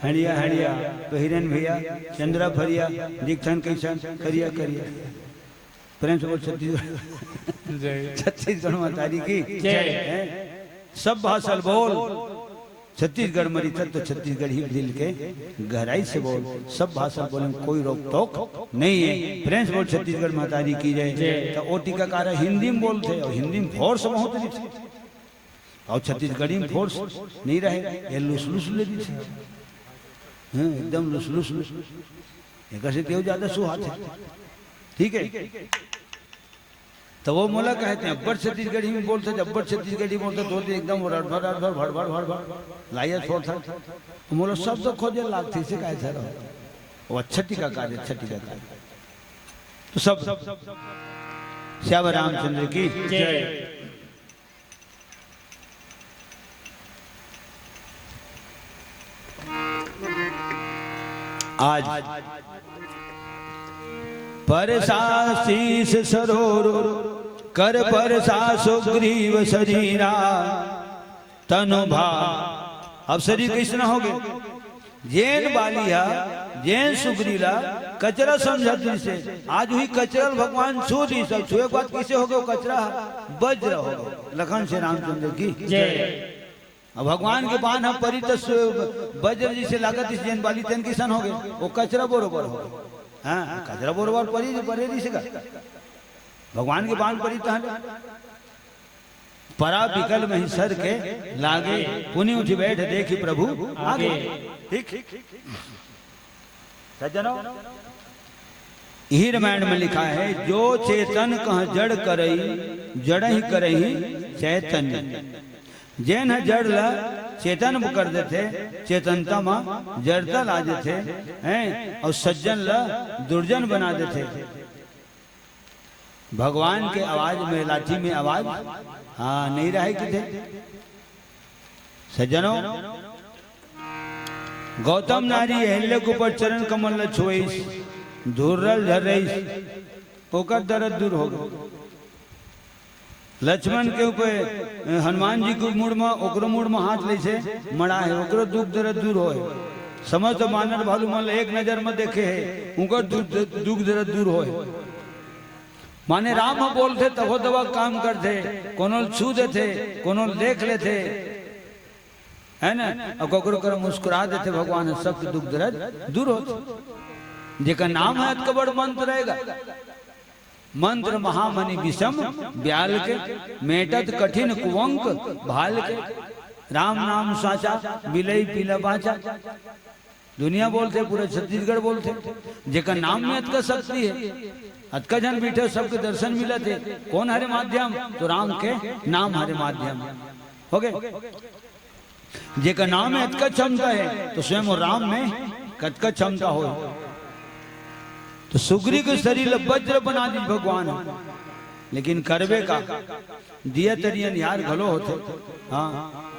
हंड़िया हंड़िया, पहिरन भुइयां, चंदरा फरिया, दिखथन कइसन, करिया करिया। प्रेम से बोल छत्तीसगढ़। जय। छत्तीसगढ़ महतारी की जय। हैं? सब भाषा ल बोल, छत्तीसगढ़ म रहिथस त छत्तीसगढ़ी भील के गहराई से बोल, सब भाषा बोले म कोई रोक टोक नहीं है। प्रेम से बोल छत्तीसगढ़ महतारी की जय। जय। त ओ टीकाकार हिंदी म बोलथे अउ हिंदी म force बहुत रहिथे। अउ छत्तीसगढ़ी म force नहीं रहे, ये लुस लुस ले रहिथे। हाँ, एकदम लुस लुस लुस। एकर से केहू ज्यादा सुहाथे। ठीक है? त वो मोला कहे, "तैं अब्बड़ छत्तीसगढ़ी म बोलथस, अब्बड़ छत्तीसगढ़ी बोलथस, तो एकदम रड़भड़, रड़भड़, भड़भड़, भड़भड़, लाइया छोड़थस।" त मोला शब्द खोजे लागथे, से कहे सर। वो अच्छा टीकाकार, अच्छा टीकाकार। तो सब सियावर रामचंद्र की जय। आज परसा शीश सरोर, कर परसा सुग्रीव शरीरा, तनु भा। अब शरीर कइसना होगे? जेन बाली हा, जेन सुग्री ला कचरा समझत रहिसे, आज उही कचरा ल भगवान छू दिस। अब छुए के बाद कइसे होगे वो कचरा? वज्र होगे। लखन से रामचंद्र की जय। अब भगवान के बाण ह परी त सु-, वज्र जइसे लागत रहिस, जेन बाली तेन कइसन होगे, वो कचरा बरोबर होगे। हाँ, कचरा बरोबर परी, परे रहिस गा। भगवान के बाण परी तहन परा बिकल मही सर के लागे, पुनि उठि बैठ देखि प्रभु आगे। ठीक। सज्जनों, इही रामायण में लिखा है, "जो चेतन कह जड़ करई, जड़हि करही चैतन्य।" जेन ह जड़ ल चेतन कर देथे, चेतनता म जड़ता ला देथे, हैं, अउ सज्जन ल दुर्जन बना देथे। भगवान के आवाज में, लाठी में आवाज, हाँ, नहीं रहे किथे। सज्जनों, गौतम नारी अहिल्या के ऊपर चरण कमल ल छुवइस, धूर ल झर्रइस, ओकर दरद दूर हो गे। लक्ष्मण के ऊपर, हनुमान जी के मुड़ म, ओकरो मुड़ म हाथ लइसे मड़ा हे, ओकरो दुख दरद दूर होय। समस्त बानर भालू मन ल एक नजर म देखे हे, उंकर दु-, दुख दरद दूर होय। माने राम ह बोलथे तभो दबा काम करथे, कोनो ल छू देथे, कोनो ल देख लेथे, है ना? अउ ककरो कर मुस्कुरा देथे, भगवान ह सबके दुख दरद दूर होथे। जेकर नाम हे अतका बड़ मंत्र रहेगा। मंत्र महामणि विषम ब्याल के, मेटत कठिन कुवंक भाल के। राम नाम साँचा, मिलई पीला बाँचा। दुनिया बोलथे, पूरा छत्तीसगढ़ बोलथे। जेकर नाम में अतका शक्ति हे, अतका झन बइठे, सबके दर्शन मिलत हे। कोन हरे माध्यम? तो राम के नाम हरे माध्यम। हो गे। जेकर नाम में अतका क्षमता हे, तो स्वयं राम में कतका क्षमता होय। तो सुग्री के शरीर ल वज्र बना दिस भगवान, लेकिन करबे का? दिया तरी अंधियार घलो होथे। हाँ,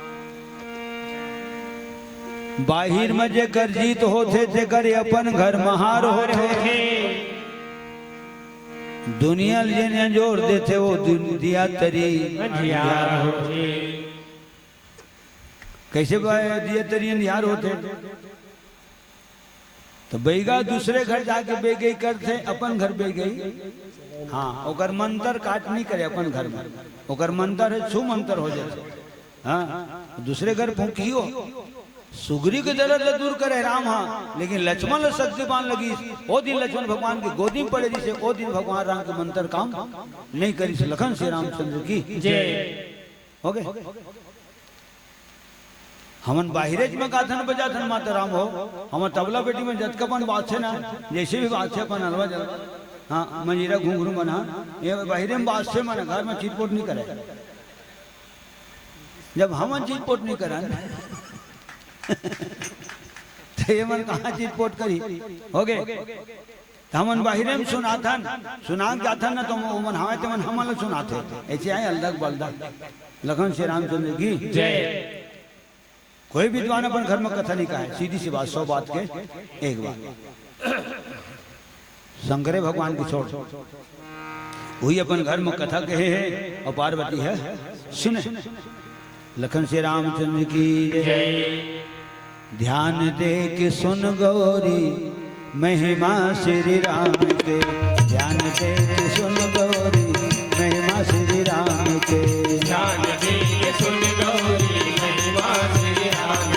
बाहिर म जेकर जीत होथे, तेकर अपन घर म हार होथे। दुनिया ल जेन अंजोर देथे, वो दुन-, दिया तरी अंधियार होथे। कइसे बा-, दिया तरी अंधियार होथे? त बइगा दूसरे घर जाके बेगई करथे, अपन घर बेगई। हाँ, ओकर मंतर काट नहीं करे अपन घर में। ओकर मंतर हे, छू मंतर हो जाथे। हाँ, दूसरे घर फूंकी हो। सुग्री के दरद ल दूर करे राम हा, लेकिन लक्ष्मण ल शक्ति बाण लगिस, ओ दिन लक्ष्मण भगवान के गोदी में पड़े रहिसे, ओ दिन भगवान राम के मंतर काम नहीं करिस। लखन से रामचंद्र की जय। हो गे। हमन बाहिरेच में गाथन बजाथन माता राम हो, हमर तबला पेटी में जतका अपन बाजथे ना, जइसे भी बाजथे अपन अलवा जलवा, हाँ, मंजीरा घुंघरू मन हा, ये बाहिरे में बाजथे मन, घर में चिटपोट नहीं करे। जब हमन चिटपोट नहीं करन, त ये मन कहाँ चिटपोट करी? हो गे। त हमन बाहिरे में सुनाथन, सुना के जाथन न, त ओमन हवय, तेमन हमन ल सुनाथे। अइसे आय अलदक बलदक। लखन से रामचंद्र की जय। कोई विद्वान अपन घर में कथा नहीं कहे, सीधी सी बात, सौ बात के एक बात। शंकरे भगवान की छोड़, वही अपन घर में कथा कहे हे अउ पार्वती हे सुने। लखन से रामचंद्र की जय। ध्यान दे के सुन गौरी महिमा श्री राम के, ध्यान दे के सुन गौरी महिमा श्री राम के। ध्यान दे के सुन गौरी महिमा श्री राम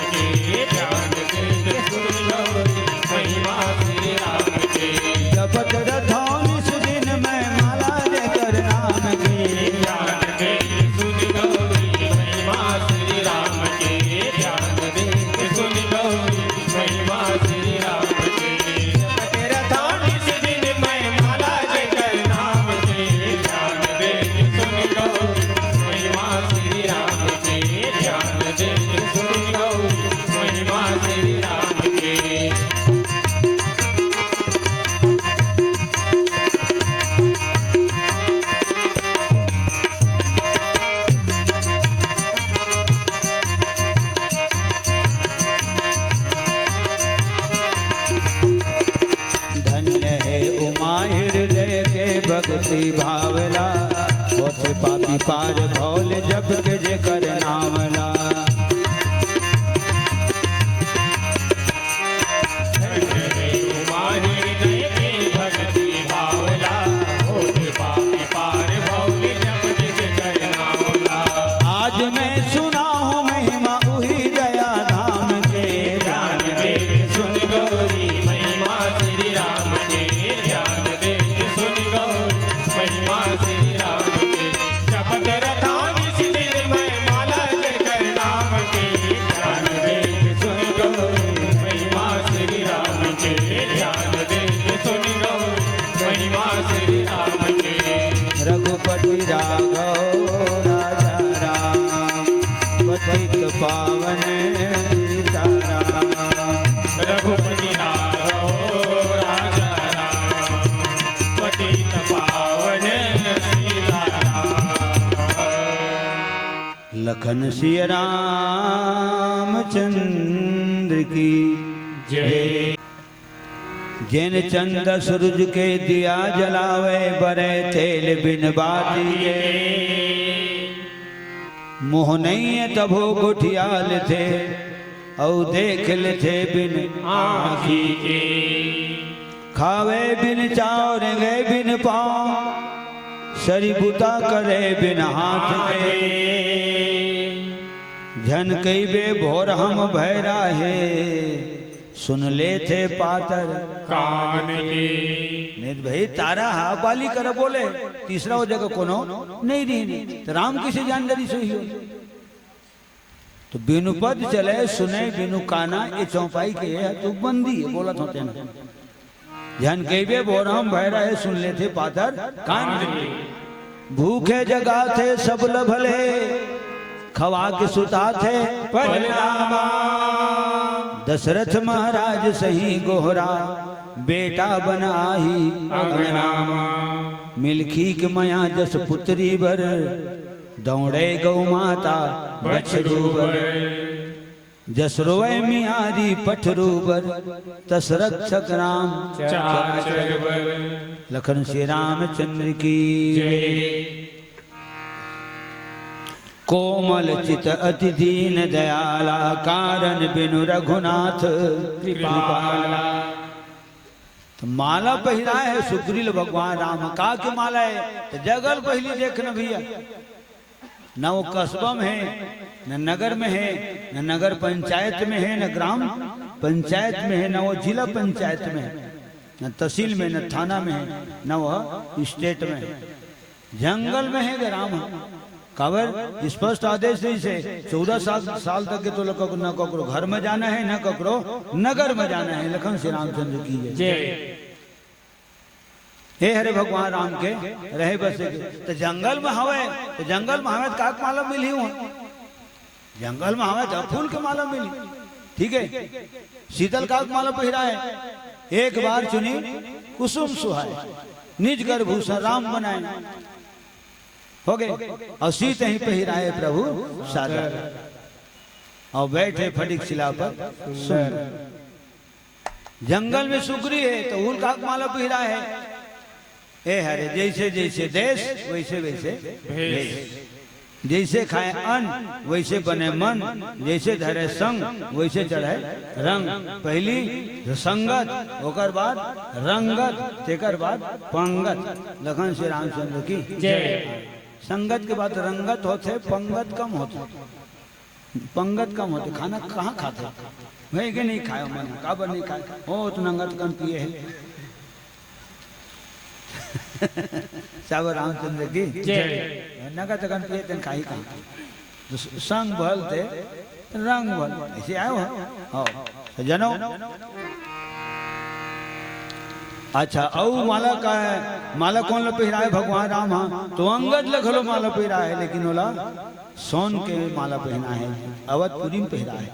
भक्ति भावला, होथे पापी पार भौल जप के जेकर नाम ला। आज मैं सुना हूँ महिमा उही दया धाम के। ध्यान दे सुन गौरी महिमा श्री राम के। ध्यान दे सुन गौरी महिमा श्री राम के। शपथ रखा निस दिन मैं माला जेकर नाम के। ध्यान दे सुन गौरी महिमा श्री राम के। ध्यान दे सुन गौरी महिमा श्री राम के। रघुपति राघव राजा राम, पतित पावन सीताराम। रघुपति राघव राजा राम, पतित पावन सीताराम। लखन सिया रामचंद्र की जय। जेन चंदा सूरज के दिया जलावे, बरे तेल बिन बाती के। मोह नइये तभो गोठिया लेथे, अउ देख लेथे बिन आँखी के। खावे बिन चाव, रेंगे बिन पाँव, सरी बुता करे बिन हाथ के। झन कहिबे भोर हम भैरा हे, सुन लेथे पातर कान के। नहीं त भाई, तारा हा बाली कर बोले, तीसरा वो जगह कोनो नहीं रही। तो राम किसे जान डरी सोई हो? तो बिनु पद चले सुने बिनु काना, ये चौपाई के है, तू बंदी है, बोलत होते ना। झन कहिबे भोर हम भैरा हे, सुन लेथे पातर कान के। भूखे जगाथे सब ल भले, खवा के सुताथे परिणामा। दशरथ महाराज सही गोहरा, बेटा बन आही अंगनामा। मिलखी के मया जस पुत्री बर, दौड़े गौ माता बछरू बर। जस रोवै मियारी पठरू बर, तस रक्षक राम चराचर बर। लखन सिया रामचंद्र की जय। कोमल चित अति दीन दयाला, कारण बिनु रघुनाथ कृपाला। तो माला पहिराए हे सुग्रीव भगवान राम, का के माला हे? तो जगल पहिली देख न भैया, न वो कस्बा में हे, न नगर में हे, न नगर पंचायत में हे, न ग्राम पंचायत में हे, न वो जिला पंचायत में हे, न तहसील में, न थाना में हे, न वो स्टेट में हे। जंगल में हे गे राम ह। काबर? स्पष्ट आदेश रहिसे, चौदह साल, साल तक के तोला कक-, न ककरो घर में जाना हे, न ककरो नगर में जाना हे। लखन सिया रामचंद्र की जय। जय। हे हरे भगवान राम के रहे बसे के। तो जंगल में हवे, तो जंगल में हवे तो काक माला मिलही हुआ? जंगल में हवे तो फूल के माला मिली। ठीक हे, सीतल काक माला पहिराए, एक बार चुनी कुसुम सुहाए, निज कर भूषण राम बनाए। हो गे, अउ सीत ही पहिराए प्रभु सादर, अउ बैठे फटिक सिला पर सुंदर। जंगल में सुग्री हे, तो हुल काक माला पहिराए हे। ए हरे, जैसे जैसे देश, वैसे वैसे भेष। भेष। जैसे खाए अन्न, वैसे बने मन, जैसे धरे संग, वैसे चढ़े रंग। पहली संगत, ओकर बाद रंगत, तेकर बाद पंगत। लखन सिया रामचंद्र की जय। संगत के बाद रंगत होथे, पंगत कम होथे। पंगत कम होथे, खाना कहाँ खाथे? वही के नहीं खाए मन, काबर नहीं खाए? ओ, तो नंगत कन पिए हे। सब रामचंद्र की जय। नंगत कन पिए, तेन खाही कहाँ? तो संग भल ते रंग भल, ऐसे आयो है। हाँ, तो जनो। अच्छा, अउ माला का हे? माला कोन ल पहिराए? भगवान राम हा। तो अंगद ल घलो माला पहिराए हे, लेकिन ओला सोन के माला पहिनाए हे, अवधपुरी में पहिराए हे।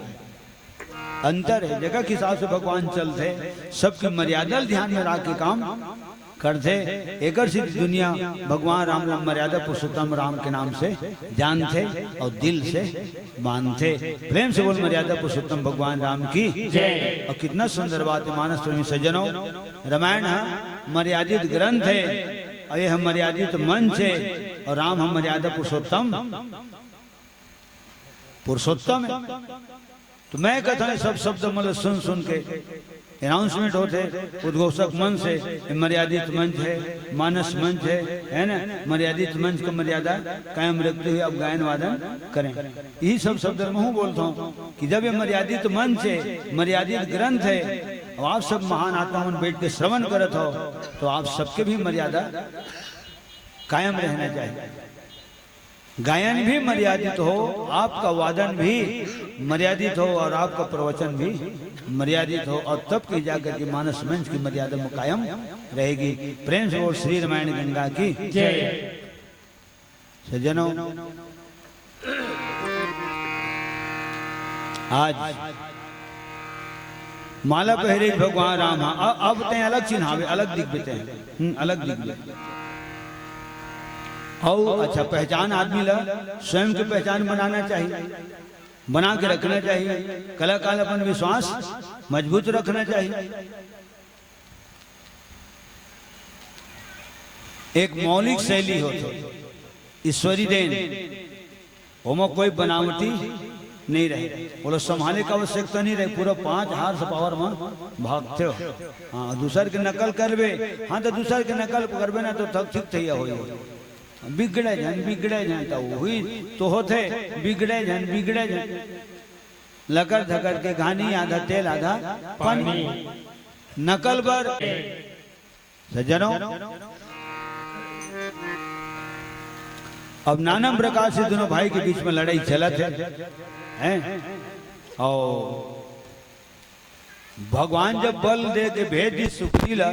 अंतर हे, जगह के हिसाब से भगवान चलथे, सबकी मर्यादा ल ध्यान में राख के काम करथे। एकर से दुनिया भगवान राम ल मर्यादा पुरुषोत्तम राम के नाम से जानथे अउ दिल से मानथे। प्रेम से बोल, मर्यादा पुरुषोत्तम भगवान राम की जय। अउ कितना सुंदर बात हे, मानस प्रेमी सज्जनों, रामायण ह मर्यादित ग्रंथ हे। अउ ये ह मर्यादित मंच हे, अउ राम ह मर्यादा पुरुषोत्तम, पुरुषोत्तम हे। तो मैं कहता हूँ, सब शब्द मन ल सुन सुन के अनाउंसमेंट होथे, उद्घोषक मंच हे, ये मर्यादित मंच हे, मानस मंच हे, है ना? मर्यादित मंच का मर्यादा कायम रखते हुए आप गायन वादन करें। यही सब शब्द मैं हूँ बोलता हूँ कि जब ये मर्यादित मंच हे, मर्यादित ग्रंथ हे, अब आप सब महान आत्मा मन बैठ के श्रवण करत हो, तो आप सबके भी मर्यादा कायम रहना चाहिए। गायन भी मर्यादित हो, आपका वादन भी मर्यादित हो और आपका प्रवचन भी मर्यादित हो, और तब की जाकर के मानस मंच की मर्यादा में कायम रहेगी। प्रेम से बोल श्री रामायण गंगा की जय। सज्जनों, आज माला पहरे भगवान राम हा, अ-, अब तैं अलग चिन्हावे, अलग दिखबे तैं, हम्म, अलग दिखबे। अउ अच्छा, पहचान आदमी ला स्वयं के पहचान बनाना चाहिए, बना के रखना चाहिए। कलाकाल अपन विश्वास मजबूत रखना चाहिए। एक मौलिक शैली होथे, ईश्वरी देन, ओमा कोई बनावटी नहीं रहे, ओला संभाले का आवश्यकता नहीं रहे। पूरा पाँच हार्स पावर में भागते हो। हाँ, दूसर के नकल करबे, हाँ, तो दूसर के नकल करबे ना, तो थक थक थैया होई। बिगड़े झन, बिगड़े झन, तो वही तो होथे, बिगड़े झन, बिगड़े झन। लकर धकर के घानी, आधा तेल, आधा पानी। पानी। नकल बर सज्जनों, अब नाना प्रकार से दोनों भाई के बीच में लड़ाई चलत हे, हैं? और भगवान जब बल दे के भेज दी सुग्री ला,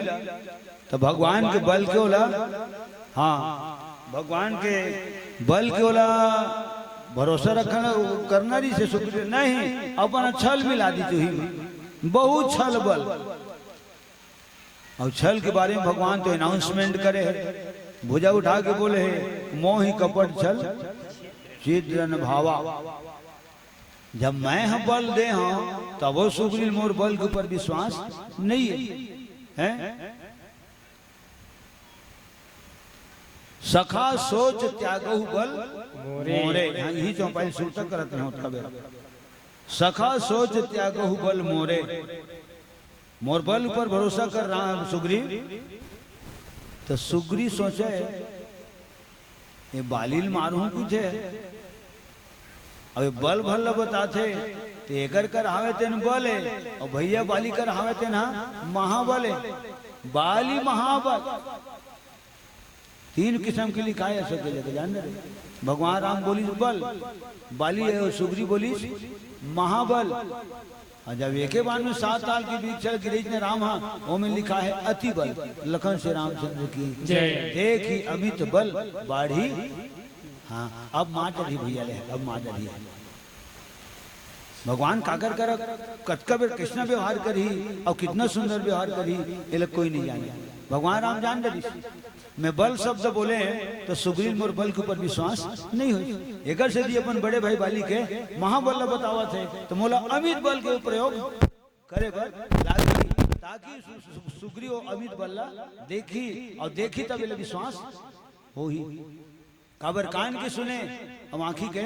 तो भगवान के बल के ओला, हाँ, भगवान के बल के ओला भरोसा रखना, करना रहिसे सुग्री, नहीं, अपन छल मिला दी तुही में, बहुत छल बल। अउ छल के बारे में भगवान तो अनाउंसमेंट करे हे, भुजा उठा के बोले हे, "मोहि कपट छल छिद्र न भावा।" जब मैं ह बल दे हूं, तब वो सुग्रीव मोर बल के ऊपर विश्वास नहीं है, हैं? सखा सोच त्यागहु बल मोरे। मोरे। हाँ, यही चौपाई सुरता करत रहे होत कबे। सखा सोच त्यागहु बल मोरे। मोर बल ऊपर भरोसा कर रहा है सुग्रीव। तो सुग्रीव सोचे, "ये बाली ल मारहूं कुछ है, अब ये बल भल्ला बताथे, तो एकर कर हावे तेन बल है, और भैया बाली कर हावे तेन हा महाबल है, बाली महाबल।" तीन किस्म के लिखाय हे, सबके जगह जान रहे। भगवान राम बोलिस बल, बाली हे, सुग्री बोलिस महाबल। और जब एके बार में सात ताल के बीच चल गिरे ने राम हा, ओमे लिखा है अति बल। लखन से रामचंद्र की जय। देखी अमित बल बाढ़ी। हाँ, अब मार डरही भैया ले, अब मार डरही। भगवान काकर कर कतका बेर कितना व्यवहार करही और कितना सुंदर व्यवहार करही, ये लोग कोई नहीं जाने। भगवान राम जान डरिस, मैं बल शब्द बोले हैं तो सुग्रीव मोर बल के ऊपर विश्वास नहीं होई। एकर से भी अपन बड़े भाई बाली के महाबल बतावत है, तो मोला अमित बल के प्रयोग करे बर लागी, ताकि सु-, सु-, सुग्रीव अमित बल ला देखी और देखी तब एला विश्वास होही। काबर कान के सुने, अब आंखी के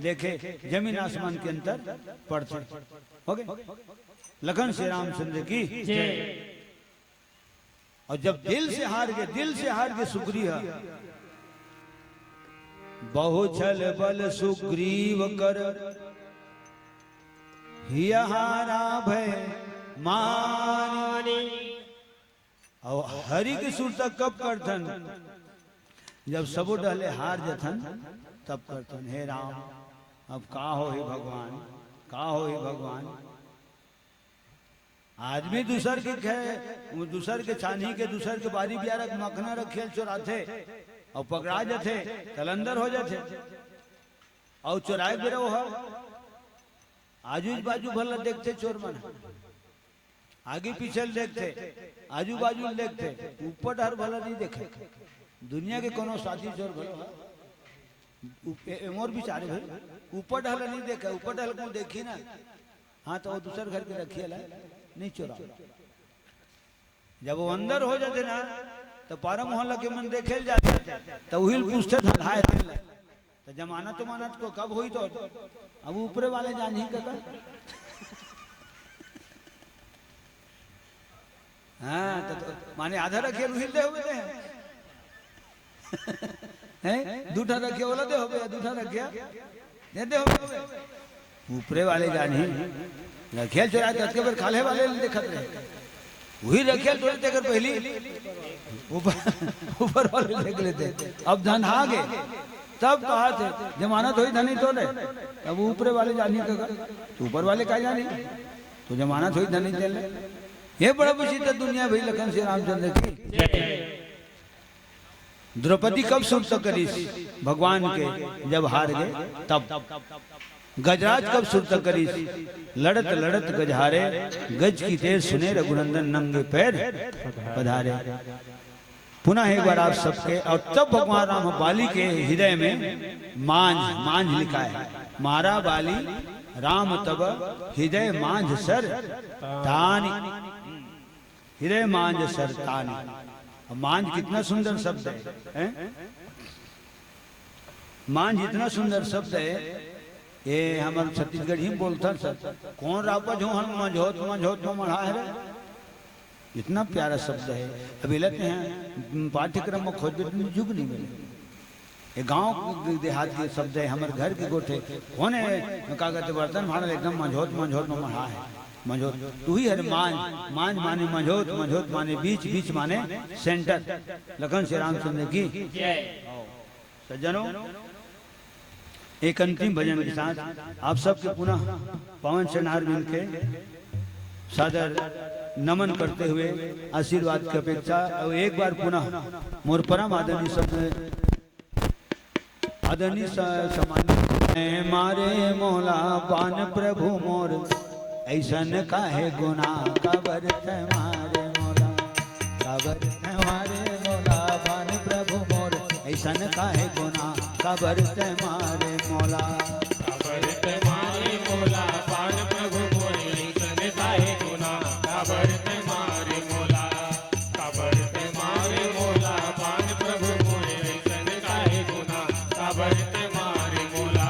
देखे, जमीन आसमान के अंतर पड़थे। हो गए? लखन से रामचंद्र की जय। और जब दिल से हार गए, दिल से हार गए सुग्रीव, बहु छल बल सुग्रीव कर, हिय हारा भय मानी। और हरि के सुरता कब करथन? जब सबो डहले हार जथन, तब करथन, "हे राम, अब का होही भगवान, का होही भगवान?" आदमी दूसर के खे-, दूसर के छानी के, दूसर के बारी बियारा के मखना रखेल चोराथे, और पकड़ा जथे, तलंदर हो जथे। और चोराए बेरा वो ह आजू बाजू भला देखथे चोर मन, आगे पीछे ल देखथे, आजू बाजू ल देखथे, ऊपर डहर भला नहीं देखे। दुनिया के कोनो साथी चोर भलो ह, उप-, ए-, ए-, मोर विचार भाई, ऊपर डहर नहीं देखे, ऊपर डहर को देखी ना, हाँ, तो वो दूसर घर के रखिए ला, नहीं चोरा। जब वो अंदर हो जाथे ना, त पारा मोहल्ला के मन देखे ल जाथे, त उही ल पूछथे धंधाए तेन ल। त जमानत उमानत को कब होई तो? अब ऊपरे वाले जानही कका। हाँ, त, त माने आधा रखिया उही ल दे होबे ते। हैं? दू ठा रखिया ओला दे होबे, दू ठा रखिया दे दे होबे। ऊपरे वाले जानही। रखिया चोराए त अतके बेर खाल्हे वाले ल देखत रहे। उही रखिया ल टोरे तेकर पहिली ऊपर, ऊपर वाले देख लेथे। अब धंधा गे, तब कहथे जमानत होई धनी तोरे। तब ऊपरे वाले जानही कका, त ऊपर वाले का जानही? त जमानत होई धनी तेन ले। ये बड़ा विचित्र दुनिया भई लखन सिया रामचंद्र की। द्रौपदी कब सुरता करिस भगवान के? जब हार गे तब। गजराज कब सुरता करिस? लड़त लड़त गज हारे, गज की तेज सुने रघुनंदन नंगे पैर पधारे। पुनः एक बार आप सबके, और तब भगवान राम बाली के हृदय में मांझ, मांझ लिखा है, मारा बाली राम तब हृदय मांझ सर तानी। हृदय मांझ सर तानी। अब मांझ कितना सुंदर शब्द है, हैं? मांझ इतना सुंदर शब्द है, ये हमर छत्तीसगढ़ी में बोलथन सर, कौन रापा जो हम मंझोत, मंझोत में मढ़ा है रे? इतना प्यारा शब्द है। अब ये लेते हैं, पाठ्यक्रम में खोजबे त जुग नहीं मिले। ये गांव के देहात के शब्द है, हमर घर के गोठ हे। कोन हे? का कहते, बर्तन भांड़ा एकदम मंझोत, मंझोत में मढ़ा है। मंझोत, तू ही हर मांझ, मांझ माने मंझोत, मंझोत माने बीच, बीच माने center। लखन सिया रामचंद्र की। सज्जनों, एक अंतिम भजन के साथ आप सबके पुनः पवन सेनार मिल के सादर नमन करते हुए आशीर्वाद की अपेक्षा, और एक बार पुनः मोर परम आदरणीय सब आदरणीय स-, सम्मानित। "तैं मारे मोला बान प्रभु मोर, अइसन काहे गुनाह, काबर तैं मारे मोला, काबर तैं मारे मोला बान प्रभु मोर, अइसन काहे गुनाह, काबर तैं मारे मोला।" काबर तैं मारे मोला बान प्रभु मोर, अइसन काहे गुनाह, काबर तैं मारे मोला। काबर तैं मारे मोला बान प्रभु मोर, अइसन काहे गुनाह, काबर तैं मारे मोला।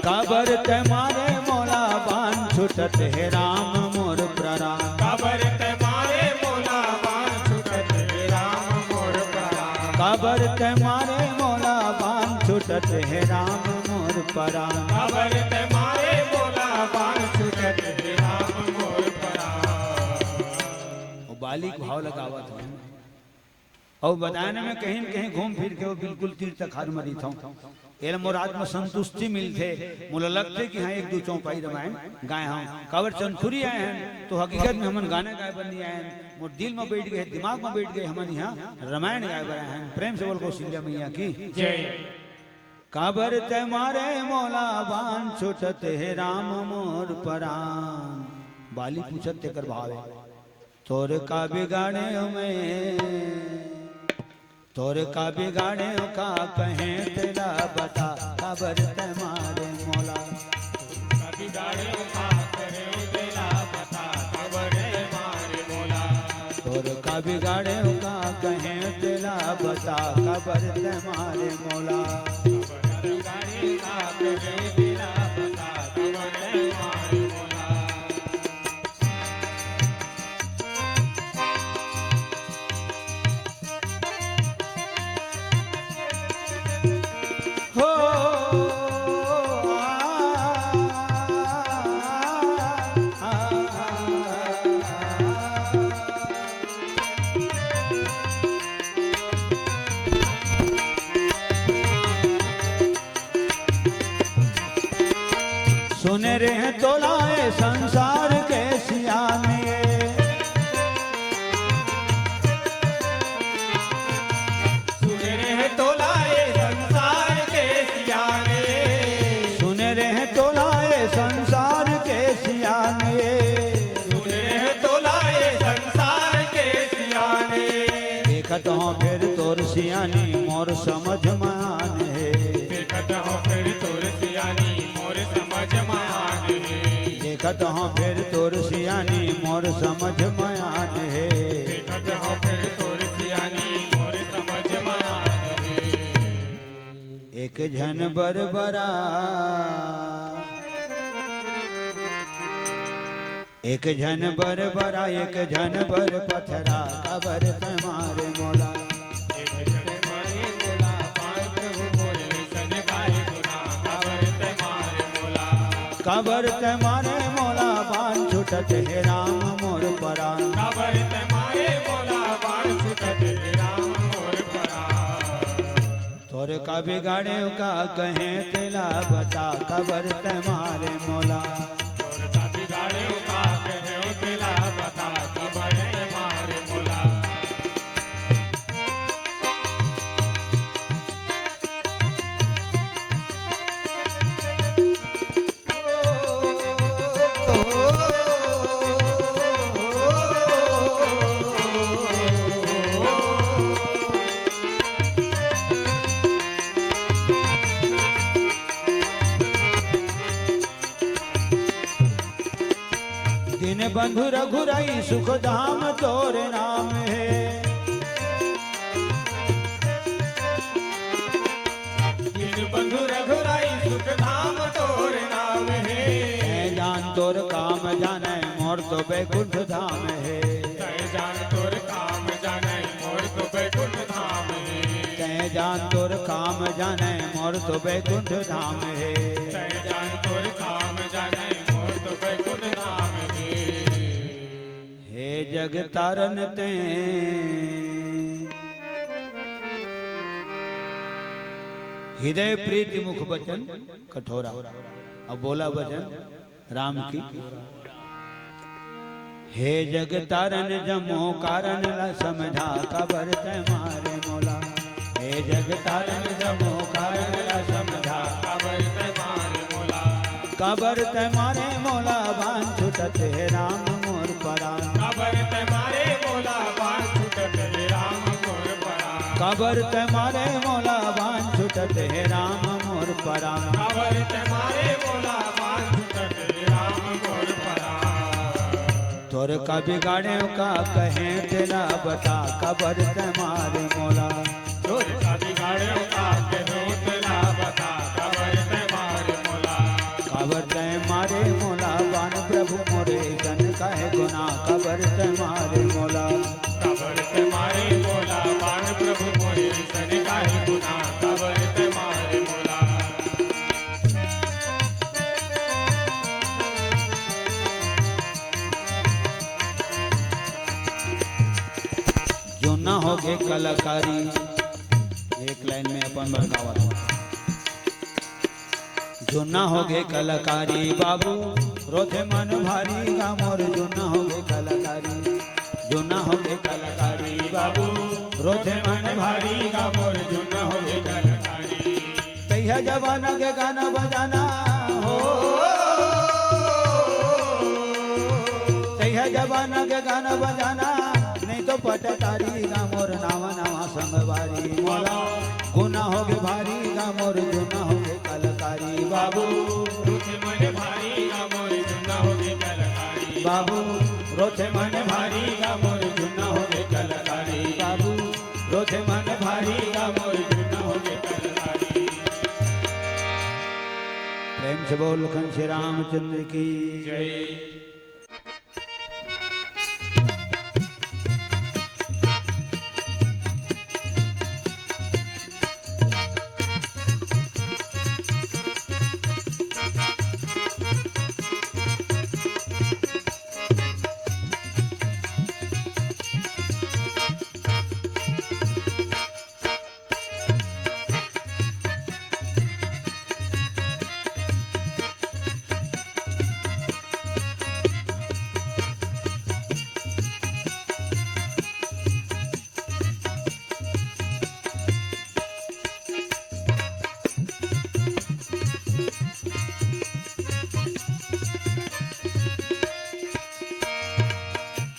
काबर तैं मारे मोला बान छूटत हे राम मोर प्राण। काबर तैं मारे मोला बान छूटत हे राम मोर प्राण। काबर तैं मारे मोला बान छूटत हे राम मोर प्राण। काबर तैं मारे मोला बान छूटत हे राम मोर प्राण। वो बालिक भाव लगावत हे। अउ बताए न, मैं कहीं न कहीं घूम फिर के वो बिल्कुल तीर तखार म रहिथंव। एला मोर आत्म संतुष्टि मिलथे, मोला लगथे कि हाँ, एक दू चौपाई रमायन गाए हंव। काबर चंदखुरी आए हन, तो हकीकत में हमन गाना गाए बर नइ आए हन। मोर दिल म बइठ गे, दिमाग म बइठ गे, हमन इहाँ रमायन गाए बर आए हन। प्रेम से बोल कौशल्या मैया की जय। काबर तैं मारे मोला बान छूटत हे राम मोर परान। बाली पूछत तेकर भाव हे। तोर का बिगाड़ेंव मैं, तोर का बिगाड़ेंव का कहेंव तेला बता, काबर तैं मारे मोला। तोर का बिगाड़ेंव का कहेंव तेला बता, काबर तैं मारे मोला। तोर का बिगाड़ेंव का कहेंव तेला बता, काबर तैं मारे मोला। काबर बिगाड़ेंव का कहेंव तेला बता, काबर तैं मारे मोला। सुने रेहेंव तोला ए संसार के सियाने। सुने रेहेंव तोला ए संसार के सियाने। सुने रेहेंव तोला ए संसार के सियाने। सुने रेहेंव तोला ए संसार के सियाने। देखत हंव फेर तोर सियानी मोर समझ म आन हे। देखत हंव फेर तोर सियानी मोर समझ म आन हे। देखत हंव फेर तोर सियानी मोर समझ म आन हे। देखत हंव फेर तोर सियानी मोर एक झन बर बरा, एक झन बर बरा, एक झन बर पथरा, काबर तैं मारे मोला। एक झन मारे मोला, बाण प्रभु मोरे, अइसन काय गुनाह, काबर तैं मारे मोला। काबर तैं मारे मोला, बाण छूटत हे राम मोर परान। काबर तैं मारे मोला, बाण छूटत हे राम मोर परान। तोर का बिगाड़ेंव का कहेंव तेला बता, काबर तैं मारे मोला। तोर का बिगाड़ेंव का कहेंव तेला बता, काबर तैं मारे मोला। दीनबंधु रघुराई सुख धाम तोर नाम हे। दीनबंधु रघुराई सुख धाम तोर नाम हे। तैं जान तोर काम जानै मोर तो बैकुंठ धाम हे। तैं जान तोर काम जानै मोर तो बैकुंठ धाम हे। तैं जान तोर काम जानै मोर तो बैकुंठ धाम हे। तैं जान तोर काम जानै मोर तो बैकुंठ धाम हे। हे जग तारन तैं हृदय प्रीति मुख बचन कठोरा। अब बोला भजन राम की। हे जग तारन जमो कारण ला समझा, काबर तैं मारे मोला। हे जग तारन जमो कारण ला समझा, काबर तैं मारे मोला। काबर तैं मारे मोला, बाण छूटत हे राम मोर परान। काबर तैं मारे मोला, बाण छूटत हे राम मोर परान। काबर तैं मारे मोला, बाण छूटत हे राम मोर परान। काबर तैं मारे मोला, बाण छूटत हे राम मोर परान। तोर का बिगाड़ेंव का कहेंव तेला बता, काबर तैं मारे मोला। तोर का बिगाड़ेंव का कहेंव तेला बता, काबर तैं मारे मोला। काबर तैं मारे मोला, बाण प्रभु मोरे, अइसन काय गुनाह, काबर तैं मारे मोला। काबर तैं मारे मोला, बाण प्रभु मोरे, अइसन काय गुनाह, काबर तैं मारे मोला। जुन्ना होगे कलाकारी, एक लाइन में अपन बर गावत हँव। जुन्ना होगे कलाकारी बाबू, रोथे मन भारी गा मोर। जुन्ना होगे कलाकारी, जुन्ना होगे कलाकारी बाबू, रोथे मन भारी गा मोर। जुन्ना होगे कलाकारी। तैहा जमाना के गाना बजाना हो, तैहा जमाना के गाना बजाना, नहीं तो पटटारी गा मोर। नावा नावा संगवारी मोला, गुना होगे भारी गा मोर। जुन्ना होगे कलाकारी बाबू, रोथे मन भारी गा मोर। जुन्ना होगे कलाकारी बाबू, रोथे मन भारी गा मोर। जुन्ना होगे कलाकारी बाबू, रोथे मन भारी गा मोर। जुन्ना होगे कलाकारी। प्रेम से बोल लखन श्री रामचंद्र की जय।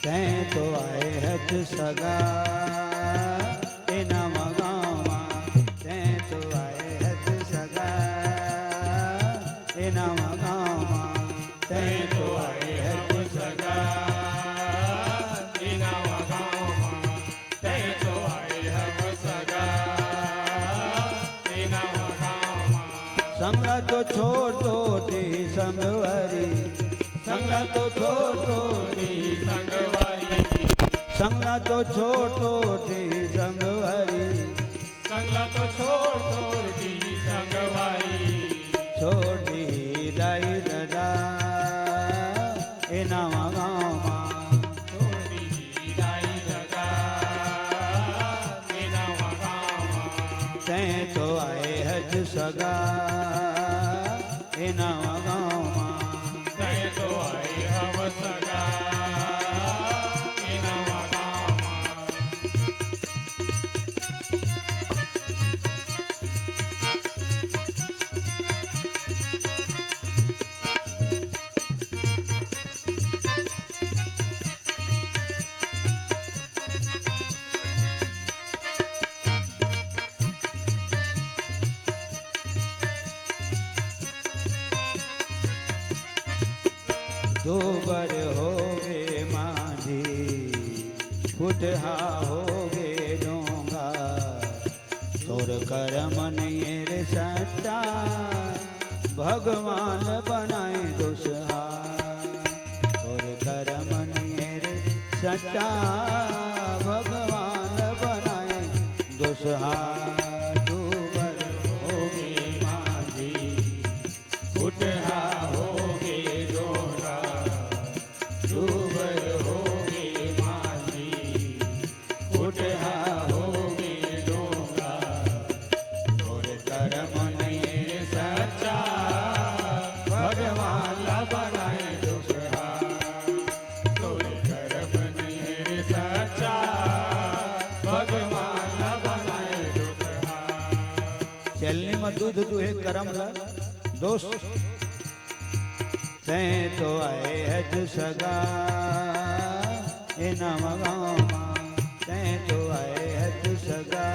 तैं तो आए हच सगा ए नवा गाँव मा, तैं तो आए हच सगा ए नवा गाँव मा, तैं तो आए हच सगा ए नवा गाँव मा, तैं तो आए हच सगा ए नवा गाँव छोटो ती संगवारी, संगला तो छोटो ती संगवारी, संगला तो छोटो ती संगवारी, संगला तो छोटो ती संगवारी, छोटी दाई ददा ए नवा गाँव मा। छोटी दाई ददा ए नवा गाँव मा। तैं तो आए हस सगा ए नवा गाँव मा। तैं तो आए हस सगा ए नवा गाँव मा। दो बर होगे मांझी, फुटहा होगे डोंगा। तोर करम नइये रे सच्चा, भगवान बनाए दोसहा। तोर करम नइये रे सच्चा, भगवान बनाए दोसहा। दो बर होगे मांझी, फुटहा होगे डोंगा। दो बर होगे मांझी, फुटहा होगे डोंगा। तोर करम नइये सच्चा, भगवान ला बनाए दोसहा। तोर करम नइये सच्चा, भगवान ला बनाए दोसहा। चलनी म दूध दूहे करम ला दोस। तैं तो आए हस सगा ए नवा गाँव मा। तैं तो आए हस सगा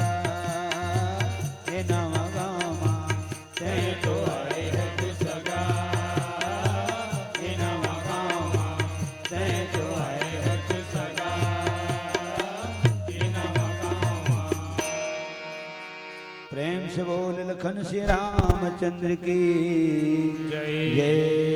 ए नवा गाँव मा। तैं तो आए हस सगा ए नवा गाँव मा। तैं तो आए हस सगा ए नवा गाँव मा। प्रेम से बोल लखन श्री रामचंद्र की जय। जय।